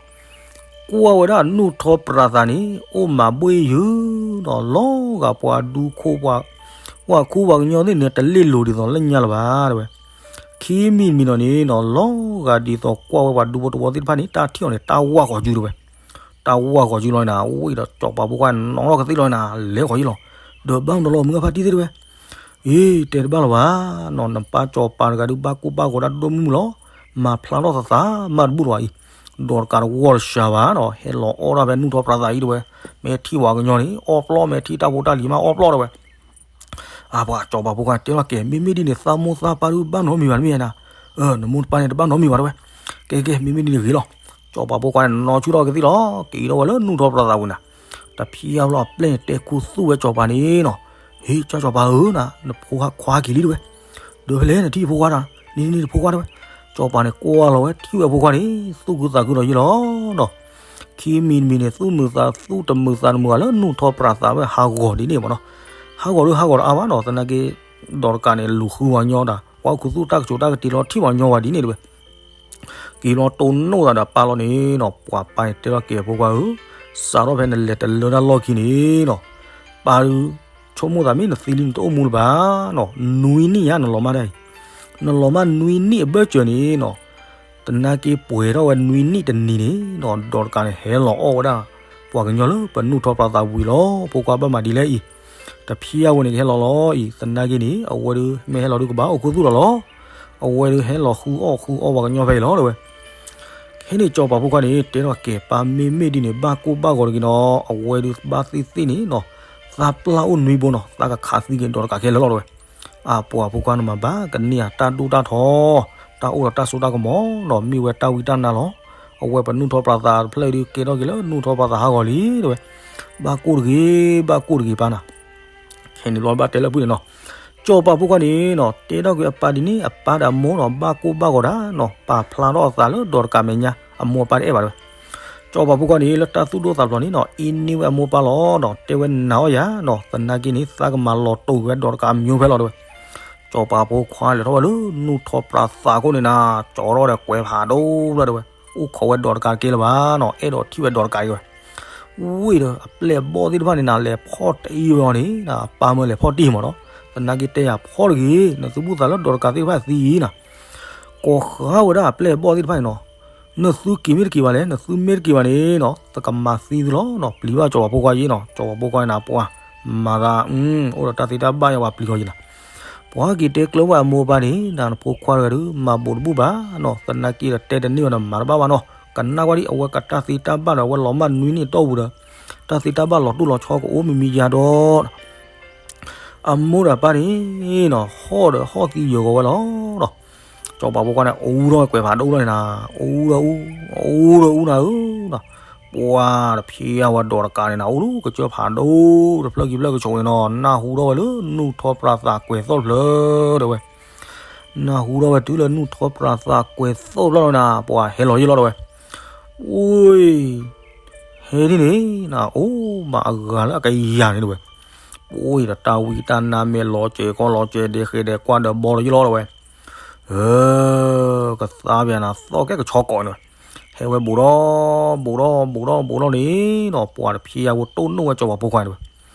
ကွၢ်ဝဲဒၣ်နူၢ်ထီၣ်ပြးသးန့ၣ် အိၣ်မၤဘှ့ၣ်ယုာ်နီၤ လီၤဂာ်ပှၤဒူခိၣ်ပှၤ ပှၤခူပှၤကညီသ့ၣ်န့ၣ် တလ့ၣ်လိၤဒ်သိးလၢညါလၢၤဘၣ်တဲဝဲ. ခံမံၤတမံၤဒီးန့ၣ်နီၤ လီၤဂာ်ဒ်သိးကွၢ်ဝဲပှၤဒူဖိတဝီသ့ၣ်တဖၣ်န့ၣ် တၢ်ထံၣ်အီၤန့ၣ် တၢ်ဝၢ်ဃီၤစုတဲဝဲ. တၢ်ဝၢ်ဃီၤစုလီၤနၤ ဝံၤဒီးစီၤပၤဖိခွါနီၣ်ထီၣ်ကသ့ၣ်လီၤနၤ လဲၤဃီၤယံလီၤ. ဒီးဘၣ်မနုၤလီၤမုၢ်ဂၢ်ဖါတံၢ်သ့ၣ်တဲဝဲ အ့ တဲတဘၣ်လၢၤဘၣ်နီၤ နပၢ်စီၤပၤတဂၤဒုးဘၣ်ကိၢ်ဘၣ်ဂီၤတၢ်ဒိၣ်မုၢ်မုၢ်လီၤ. မၤဖျါထီၣ်သးသးမးတဘူၣ်လီၤအံၤ ဒီးတကးတဝီတစှၤဘၣ်နီၤ ဟဲလီၤအီၣ်ဒၣ်ဖဲနူၢ်ထီၣ်ပြးသးအံၤတဲဝဲ. မ့ၢ်ထံၣ်ပှၤကညီန့ၣ် အီၣ်ပျီ မ့ၢ်ထံၣ်တၢ်ဖိတၢ်လံၤမးအီၣ်ပျီတဲဝဲ. အပှၤစီၤပၤဖိခွါတဲလီၤက့ၤ မ့မ့ၢ်ဒ်န့ၣ် သးမိၢ်သးပၢ်ဒုးဘၣ်နီတမံၤဘၣ်တမ့ၢ်ဧါနၤ. နမိၢ်တပၢ်န့ၣ်တဘၣ်နီတမံၤဘၣ်တဲဝဲ. ကဲကဲ မ့မ့ၢ်ဒ်န့ၣ်ဂ့ၤလီၤ. စီၤပၤဖိခွါန့ၣ် နီၢ်ဆူၣ်ထီၣ်ကသ့ၣ်လီၤ က့ၤထီၣ်ဝဲလၢနူၢ်ထီၣ်ပြးသးဝံၤနၤ တဖျါဘျီအပျဲၢ်န့ၣ် တဲခူသူၣ်ဝဲစီၤပၤန့ၣ်နီၤ. ဟ့ၣ် ကၢ်စီၤပၤဧၢနၤ နဖိခွါခွါက့ၤလံတဲဝဲ. ဒီးဖဲလဲၣ်နထံၣ်ဖိခွါတၢ် န့ၣ်န့ၣ်နဖိခွါတဲဝဲ. စီၤပၤန့ၣ်ကွၢ်လီၤဝဲ ထံၣ်ဝဲဖိခွါန့ၣ် သူၣ်ခုသးခုဒီးယ့ၢ်လီၤနီၤ. ခံမံၤတမံၤန့ၣ် သူၣ်မုာ်သးသူၣ်တမုာ်သးတမုာ်ဂၤလၢနူၢ်ထီၣ်ပြးသးဝဲဟးဂီၤဒ်န့ၣ်မ့ၢ်နီၤ. ဟးဂီၤဒုးဟးဂီၤတအါဘၣ်နီၤ, သနာ်က့ ဒီးတကးန့ၣ် လူၤဃုဝဲညီဒၣ် ပှၤခူသူၣ်တၢ်ကစိၤတၢ်ကတံၤလီၤထံၣ်ဝဲညီဝဲဒ်န့ၣ်တဝဲ က့ၤလီၤတိၢ်နီၣ်သးဒီးပၢ်လီၤန့ၣ်နီၤ, ပှၤပၢ်န့ၣ်တဲထီၣ်က့ၤဖိခွါဧၢ, စးထီၣ်ဖဲနလဲၤတလၢတၢ်လီၢ်ခံန့ၣ်နီၤ, ပၢ်ဒုး ဆိကမိၣ်သးမ့ၢ်နသံလံနတအိၣ်မူလၢၤဘၣ်နီၤ, နွံနံၣ်ဧါ နလီၤမၢ်ဒၣ်အံၤ, နလီၤမၢ်နွံနံၣ်အဘၢၣ်စၢၤန့ၣ်နီၤ, သနာ်က့ပှဲၤထီၣ်ဝဲနွံနံၣ်တနံၤန့ၣ်နီၤ, ဒီးတကးန့ၣ် ဟဲလီၤအီၣ်ဝဲဒၣ် ပှၤကညီလၢပနူၢ်ထီၣ်ပြးသးဝံၤလီၤ, ဖိခွါဘၣ်မၤဒ်လဲၣ်အံၤ, တဖံးအဝဲန့ၣ်ကဟဲလီၤလီၤအံၤ, သနာ်က့န့ၣ် အဝဲဒုးမ့ၢ်ဟဲလီၤဒုးကဘၣ်အိၣ်ခူသူၣ်လီၤလီၤ, အဝဲဒုးဟဲလီၤဃုအီၣ်ဃုအီပှၤကညီဖဲအံၤလီၤတဝဲ ခဲန့ၣ် စီၤပၤဖိခွါန့ၣ် တဲထီၣ်က့ၤပၢ်မ့မ့ၢ်ဒ်န့ၣ် ဘၣ်ကိၢ်ဘၣ်ဂီၤတဂ့ၤနီၤ, အဝဲဒုးဘၣ်သ့ၣ်သ့ၣ်န့ၣ်နီၤ, သးပျၢ်အိၣ်နွံဘိနီၤ, သးကခးသံက့ၤဒီးတကးခဲလၢာ်လီၤတဝဲ, အပှၤဖိခွါန့ၣ်မၤဘၣ်ကန့ၢ်ဧါ တၢ်ဒိၣ်တၢ်ထီ, တၢ်အိၣ်ဒီးတၢ်စိတၢ်ကမီၤနီၤ, မ့ၢ်ဝဲတၢ်ဝံတၢ်နါလီၤ, အဝဲပနူၢ်ထီၣ်ပြးသးတဖျၢၣ်ဒုးကဲထီၣ်က့ၤလၢနူၢ်ထီၣ်ပြးသးဟးဂီၤလံတဝဲ, ဘၣ်ကိၢ်တဂ့ၤ, ဘၣ်ကိၢ်တဂ့ၤပၢ်နၤ ခဲန့ၣ်ဘျီဘၣ်တဲလၢပုၢ်န့ၣ်နီၤ, စီၤပၤဖိခွါန့ၣ်နီၤ တဲထီၣ်ကွံာ်အပၢ်ဒ်န့ၣ် အပၢ်ဒီးအမိၢ်နီၤ ဘၣ်ကိၢ်ဘၣ်ဂီၤဒၣ်နီၤ, ပာ်ဖျါထီၣ်အသးလၢဒီးတကးမဲာ်ညါ အမိၢ်အပၢ်တအဲၣ်ဘၣ်တဝဲ, စီၤပၤဖိခွါန့ၣ် လၢတၢ်သူၣ်ဒိၣ်သးဖျိးန့ၣ်နီၤ အ့န့ၢ်ဝဲအမိၢ်ပၢ်လီၤနီၤ, တဲဝဲနာ်အီၣ်ယၤနီၤ, သနာ်က့န့ၣ် သးကမၤလီၤတိာ်က့ၤဝဲဒီးတကးအမျိုးဖဲလီၤတဝဲ, စီၤပၤဖိခွါလဲၤထီၣ်ဝဲလၢနူၢ်ထီၣ်ပြးသးခိၣ်န့ၣ်နၤ, ကၠီထီၣ်ဝဲဒီးကွဲးဖးဒိၣ်ဘျီတဝဲ, အိၣ်ခိးဝဲဒီးတကးတကဲလၢၤဘၣ်နီၤ, အဲၣ်ဒိးထံၣ်ဝဲဒီးတကးတကဲဝဲ ဝ့ၢ်ဒီးအပျဲၢ်အဘီၣ်သ့ၣ်တဖၣ်န့ၣ်နၤ လဲၤဖီၣ်တံၢ်ဝဲအီၤန့ၣ်နၤ, ပၢ်မၢလဲၤဖီၣ်တံၢ်မးနီၤ, သနာ်က့တဲယၤဖီၣ်တဂ့ၤ, နသုဘူၣ်သးလၢဒီးတကးသ့ၣ်တဖၣ်သံအံၤနၤ, ကိးဃါဝဲဒၣ်အပျဲၢ်အဘီၣ်သ့ၣ်တဖၣ်န့ၣ်နီၤ, နသုက့ၤမ့ၢ်တက့ၤဘၣ်လဲၣ်, နသုမ့ၢ်တက့ၤဘၣ်န့ၣ်နီၤ သကမၤသံသုလီၤနီၤ, ပျံၤဘၣ်စီၤပၤဖိခွါယံၤနီၤ, စီၤပၤဖိခွါန့ၣ်နၤ ပှၤ မၤသး အိၣ်ဒီးတၢ်သ့တၢ်ဘၣ်ယါ ပှၤပျံၤလီၤယံၤနၤ ပှၤက့ၤတဲကျၢၤဝဲအမိၢ်အပၢ်န့ၣ် နၤနဖိခွါတဂၤဒုး မၤဘူးတဘူးဘၣ်နီၤ, သနာ်က့ဒီးတဲတန့ၢ်ဘၣ်ဒီးမၤတဘၣ်ဘၣ်နီၤ, ကနၣ်ကွၢ်ဒံး အဝဲကတၢ်သ့တၢ်ဘၣ်ဒီး အဝဲလီၤမၢ်နွံနံၣ်အတီၢ်ပူၤဒီး တၢ်သ့တၢ်ဘၣ်လီၤတိၢ်လီၤဆီကအိၣ်မံၤမံၤယါဒီး အမိၢ်ဒီးပၢ်န့ၣ်နီၤ ဟီၣ်ဒီးဟီၣ်သံယၢၤဂီၤဝဲလီၤဒီး စီၤပၤဖိခွါန့ၣ် အူထီၣ်ဝဲကွဲးဖးဒိၣ်လီၤန့ၣ်နၤ, အူဒီးအူ, အူဒီးအူနၤဧၢနီၤ, ပှၤတဖံးအဝဲဒီးတကးန့ၣ်နၤ အိၣ်လၢကစၢၢ်ဖးဒိၣ် တဖျၢၣ်ခံဖျၢၣ်ကဆိးန့ၣ်နီၤ, နၢ်ဟူထီၣ်ဝဲလၢနူၢ်ထီၣ်ပြးသးကွဲးသီၣ်တဖျၢၣ်တဲဝဲ, နၢ်ဟူထီၣ်ဝဲတုၤလၢနူၢ်ထီၣ်ပြးသးကွဲးသီၣ်တဖျၢၣ်လီၤနၤ, ပှၤဟဲလီၤယံၤလီၤတဲဝဲ, အိၣ် ဟဲဒ်န့ၣ်နၤ အိၣ်ဘၣ်အဂၤလၢအကယၤန့ၣ်တဲဝဲ, ပှၤဒီးတၢ်ဝံတၢ်နါမ့ၢ်လီၤစဲၤကီလီၤစဲၤဒဲးဃဲးဒဲးကွၢ်ဒီးဘီလီၤယံၤလီၤတဲဝဲ, အ ကသါပှၤနၤ သီၣ်ကဲကဆီကိးန့ၣ်ဝဲ, ဟဲဝဲဘူးဒီး ဘူးဒီး ဘူးဒီး ဘူးဒီးန့ၣ်နီၤ ပှၤတဖံးအဝဲတိၢ်နီၣ်ဝဲစီၤပၤဖိခွါန့ၣ်တဲဝဲ,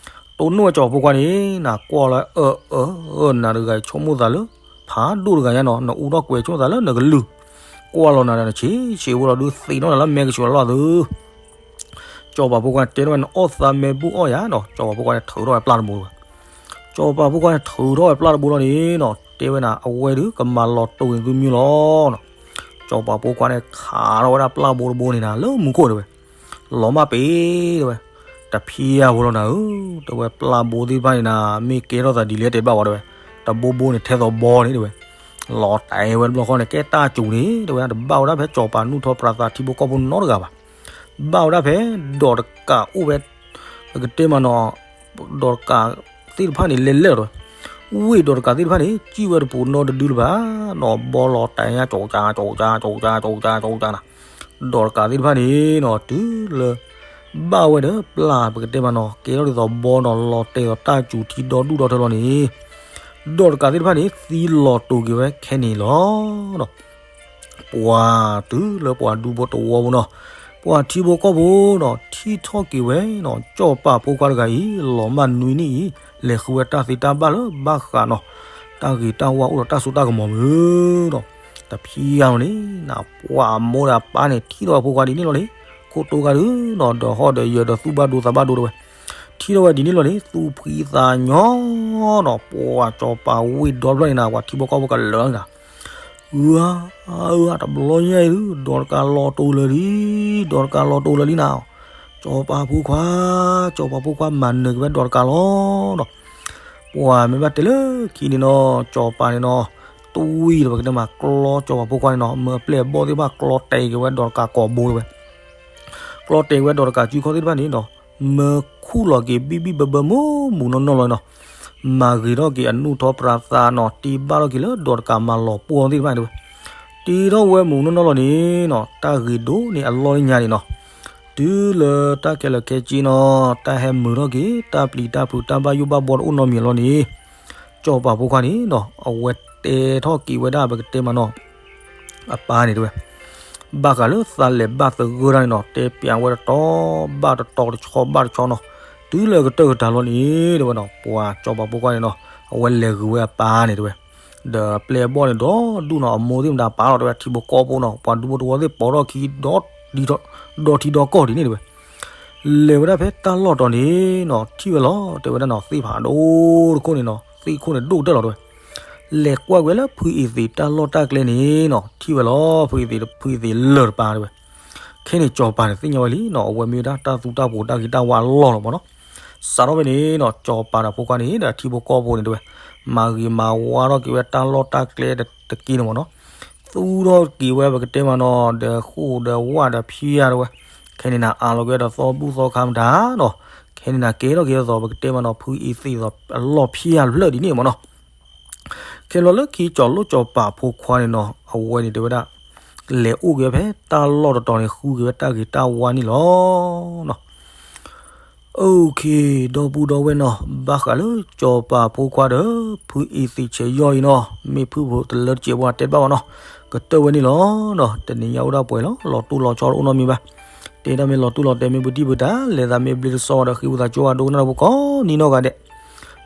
တိၢ်နီၣ်ဝဲစီၤပၤဖိခွါန့ၣ် နၤကွၢ်လီၤ အၢ အၢ နၤတဂၤဆိကမိၣ်သးလၢ ဖးဒိၣ်တဂၤညါနီၤ နအူထီၣ်ကွဲးဆိကမိၣ်သးလၢနကလုၢ်, ကွၢ်လီၤနၤဒီးနဆံးဆံးဝဲလီၤဒုးသံးနီၣ်နၤလၢမဲကဆှီလီၤသု စီၤပၤဖိခွါတဲထီၣ်ဝဲ နအီၣ်သးမဲဘူၣ်အီၣ်ယၤနီၤ စီၤပၤဖိခွါန့ၣ်ထုးထီၣ်ဝဲပျၢ်တဘိဝဲ, စီၤပၤဖိခွါန့ၣ်ထုးထီၣ်ဝဲပျၢ်တဘိလီၤန့ၣ်နီၤ တဲဝဲနၤ အဝဲဒုးကမၤလီၤတိာ်န့ၢ်သုမံၤလီၤနီၤ, စီၤပၤဖိခွါန့ၣ်ခးထီၣ်ဝဲဒၣ်ပျၢ်ဘိတဘိန့ၣ်နၤ လၢမူခိၣ်တဲဝဲ, လီၤမၢ်ပ့ၤတဲဝဲ, တဖံးအဝဲလီၤနၤဧၢ, တဲဝဲပျၢ်ဘိသ့ၣ်တဖၣ်န့ၣ်နၤ မ့ၢ်ကဲထီၣ်သးဒ်လဲၣ်တဲဘၣ်ဝဲတဲဝဲ, တဘိဘိန့ၣ်ထဲသိးဘီန့ၣ်တဲဝဲ, လီၤတဲာ်ဝဲတဘျီဃီန့ၣ် ကဲတၢ်စူၤန့ၣ် တဲဝဲ တဘၣ်ဝဲဒၣ်ဖဲစီၤပၤနူၢ်ထီၣ်ပြးသးထံဖိကီၢ်ဖိနီတဂၤဘၣ် ဘၣ်ဝဲဒၣ်ဖဲ ဒီးတကးအိၣ်ဖဲ ပကတဲမးနီၤ ဒီးတကးသ့ၣ်တဖၣ်န့ၣ်လဲၤလဲၣ်လီၤတဲဝဲ, ဝ့ၢ်ဒီးတကးသ့ၣ်တဖၣ်န့ၣ် စံၣ်ဝဲတပူၤနီတဒုလၢၤဘၣ်နီၤ ဘီလီၤတဲာ်ညါ ကၠိးကၠၢ ကၠိးကၠၢ ကၠိးကၠၢ ကၠိးကၠၢ ကၠိးကၠၢ ကၠိးကၠၢနၤ, ဒီးတကးသ့ၣ်တဖၣ်န့ၣ်နီၤ တုၤလၢ ဘၣ်ဝဲဒီးပျၢ်ပကတဲမးနီၤ ကဲထီၣ်ဒ်သိးဘီနီၤ လီၤတဲာ်ဒီးတၢ်စူၤထံဒီဒူၣ်ဒီထၢလီၤန့ၣ်, ဒီးတကးသ့ၣ်တဖၣ်န့ၣ် သံလီၤတိာ်က့ၤဝဲခဲန့ၣ်လီၤနီၤ ပှၤတုၤလၢပှၤဒူဖိတဝီဖိနီၤ, ပှၤထံဖိကီၢ်ဖိနီၤ ထံၣ်ထီၣ်က့ၤဝဲနီၤ စီၤပၤဖိခွါတဂၤအံၤ လီၤမၢ်နွံနံၣ်အံၤ လဲၤဃုဝဲတၢ်သ့တၢ်ဘၣ်လၢဘၣ်ဃးနီၤ, တၢ်ဂ့ၤတၢ်ဝါအိၣ်ဒီးတၢ်စိတၢ်ကမီၤမုာ်နီၤ, တဖံးအါလီၤန့ၣ် နပှၤအမိၢ်ဒီးအပၢ်န့ၣ် ထံၣ်ထီၣ်ဝဲဖိခွါဒ်န့ၣ်လီၤန့ၣ်, ခိၣ်တိဂၤဒုနီၤ ဒီးဟီၣ်ဒီးယၢၤဒီးသူၣ်ဘၣ်ဒိသးဘၣ်ဒိတဲဝဲ, ထံၣ်ထီၣ်ဝဲဒ်န့ၣ်လီၤန့ၣ် သူၣ်ဖှံသးညီနီၤ, ပှၤစီၤပၤဝ့ၢ်ဒီဖျၢၣ်န့ၣ်နၤ ပှၤထံဖိကီၢ်ဖိကလၢာ်န့ၣ်နၤ အၢ အၢ တဘျီညါအံၤဒုး ဒီးတကးလီၤတိာ်လၢာ်လံ, ဒီးတကးလီၤတိာ်လၢာ်လံနၤ, စီၤပၤဖိခွါ, စီၤပၤဖိခွါမၤနၢၤက့ၤဝဲဒီးတကးလီၤနီၤ, ပှၤမ့ၢ်ဘၣ်တဲလၢခံန့ၣ်နီၤ စီၤပၤန့ၣ်နီၤ, တွံၢ်ဒီးပကတဲမး ကျီစီၤပၤဖိခွါန့ၣ်နီၤ မၢအပျဲၢ်အဘီၣ်သ့ၣ်တဖၣ်ကျီတဲာ်က့ၤဝဲဒီးတကးကိာ်ဘိတဲဝဲ ကျီတဲာ်ဝဲဒီးတကးစုခီၣ်သ့ၣ်တဖၣ်န့ၣ်နီၤ, မၢခူၣ်လီၤက့ၤဘံၣ်ဘံၣ်ဘၢဘၢမူးမူးနီၢ်နီၢ်လီၤနီၤ, မၤဂ့ၤထီၣ်က့ၤအနူၢ်ထီၣ်ပြးသးနီၤ, တ့ဘၣ်ထီၣ်က့ၤလၢဒီးတကးမၤလီၤပှီၢ်သ့ၣ်တဖၣ်န့ၣ်တဲဝဲ, တ့ထီၣ်ဝဲမူးနီၢ်နီၢ်လီၤန့ၣ်နီၤ, တၢ်ဂ့ၤဒိၣ်န့ၢ်အလီၢ်လၢညါန့ၣ်နီၤ, တုၤလၢတၢ်ခဲလၢာ်ခဲဆ့နီၤ, တၢ်ဟဲမုာ်ထီၣ်က့ၤ တၢ်ပျံၤတၢ်ဖုး တၢ်ဘၣ်ယိၣ်ဘၣ်ဘှီတအိၣ်နီတမံၤလီၤန့ၣ်, စီၤပၤဖိခွါန့ၣ်နီၤ အဝဲတဲထီၣ်က့ၤဝဲဒၣ်ပကတဲမးနီၤ အပၢ်န့ၣ်တဲဝဲ, ဘၣ်ဃးလၢသးလဲၤဘၣ်သဂၢၢ်တၢ်န့ၣ်နီၤ, တဲပျးဝဲတတီၤဘၣ်တတီၤ တဆီဘၣ်တဆီနီၤ, တုၤလၢကတၢၢ်ကတၢၢ်လီၤန့ၣ်တဲဝဲနီၤ, ပှၤစီၤပၤဖိခွါန့ၣ်နီၤ အဝဲလဲၤဂုာ်ဝဲအပၢ်န့ၣ်တဲဝဲ, ဒီးပျဲၢ်အဘီၣ်န့ၣ် ဒီဒူၣ်နီၤ, အမိၢ်သ့ၣ်မတၤပာ်လီၤတဲဝဲ ထံဖိကီၢ်ဖိနီၤ, ပှၤဒူဖိတဝီသ့ၣ်ပိာ်ထီၣ်ခံ ဒီထံဒီကီၢ်ဒ်န့ၣ်တဲဝဲ, လဲၤဝဲဒၣ်ဖဲတၢ်လီၢ်တီၤန့ၣ်နီၤ, ထံၣ်ဝဲလီၤတဲဝဲဒၣ်နီၤ, သ့ၣ်ဖးဒိၣ်တခိၣ်န့ၣ်နီၤ, သ့ၣ်ခိၣ်န့ၣ်ဒိၣ်ကတၢၢ်လီၤတဲဝဲ, လဲၤကွၢ်ကွံာ်လၢဖုအံၤသ့ၣ်တၢ်လီၢ်တၢ်ကျဲန့ၣ်နီၤ, ထံၣ်ဝဲလီၤ ဖုအံၤသ့ၣ် ဖုအံၤသ့ၣ်လၢၢ်တပၤတဲဝဲ, ခဲန့ၣ်စီၤပၤန့ၣ်သ့ၣ်ညါဝဲလံနီၤ, အဝဲမ့ၢ်ဝဲဒၣ်တၢ်သူတၢ်ပှိၤတၢ်ဂ့ၤတၢ်ဝါအလီၢ်လီၤမးနီၤ, စးထီၣ်ဖဲန့ၣ်နီၤ စီၤပၤဒီးဖိခွါန့ၣ် ဒီးထံဖိကီၢ်ဖိန့ၣ်တဲဝဲ, မၤဂ့ၤမၤဝါထီၣ်က့ၤဝဲတၢ်လီၢ်တၢ်ကျဲတက့ၢ်န့ၣ်မးနီၤ, သူထီၣ်က့ၤဝဲပကတဲမးနီၤ ဒီးဃိၣ်ဒီးဝၣ်ဒီးဖၠါတဲဝဲ, ခဲန့ၣ်နၤအးလီၤက့ၤဒီးသီဘူၣ်သီခါမတၤနီၤ, ခဲန့ၣ်နၤကဲထီၣ်က့ၤဒ်သိးပကတဲမးနီၤ ဖုအံၤသ့ၣ်သိးအလီၢ်ဖၠါတဖျၢၣ်ဒ်န့ၣ်မးနီၤ ခဲလီၤလၢခံစီၤလိၣ်စီၤပၤဖိခွါန့ၣ်နီၤ အဝဲန့ၣ်တဲဝဲဒၣ် လဲၤအိၣ်က့ၤဝဲဖဲတၢ်လီၢ်တတီၤန့ၣ် ဃုက့ၤဝဲတၢ်ဂ့ၤတၢ်ဝါန့ၣ်လီၤ. အိၣ်ခ့ ဒီပုၢ်ဒီဝဲၢ်နီၤ, ဘၣ်ဃးလၢစီၤပၤဖိခွါဒီး ဖုအံၤသ့ၣ်ဆဲးယီၢ်အံၤနီၤ, မ့ၢ်ဖုဖိတလၢတစဲးဖိတဲတဘၣ်ဘၣ်နီၤ, ကတၢၢ်ဝဲန့ၣ်လီၤ. တနံၤညါအိၣ်ဒၣ်ပှဲၤလီၤ, လီၤတိၢ်လီၤဆီတအိၣ်နီတမံၤဘၣ်. တဲဒၣ်မ့ၢ်လီၤတိၢ်လီၤတဲာ် မ့ၢ်ပတံၢ်ပတၢ် လဲၤသးမ့ၢ်ဘျ့တစီဒီး ဃ့ဝံသးစူၤ ဒိကနၣ်တၢ်ဖိကိးနံၤနီၢ်ဂၤဒဲး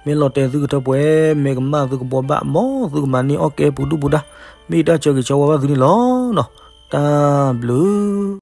မ့ၢ်လီၤတဲာ်သုကထၢပှဲၤ, မ့ၢ်ကမၣ်သုကဘှီဘၣ်, မ်သုကမၤန့ၢ်အီၣ်ကဲပူၤဒူၣ်ပူၤဒါ, မ့ၢ်တၢ်ဆၢဂ့ၤဆၢဝါဘၣ်သုန့ၣ်လီၤ. တၢ်ဘျုး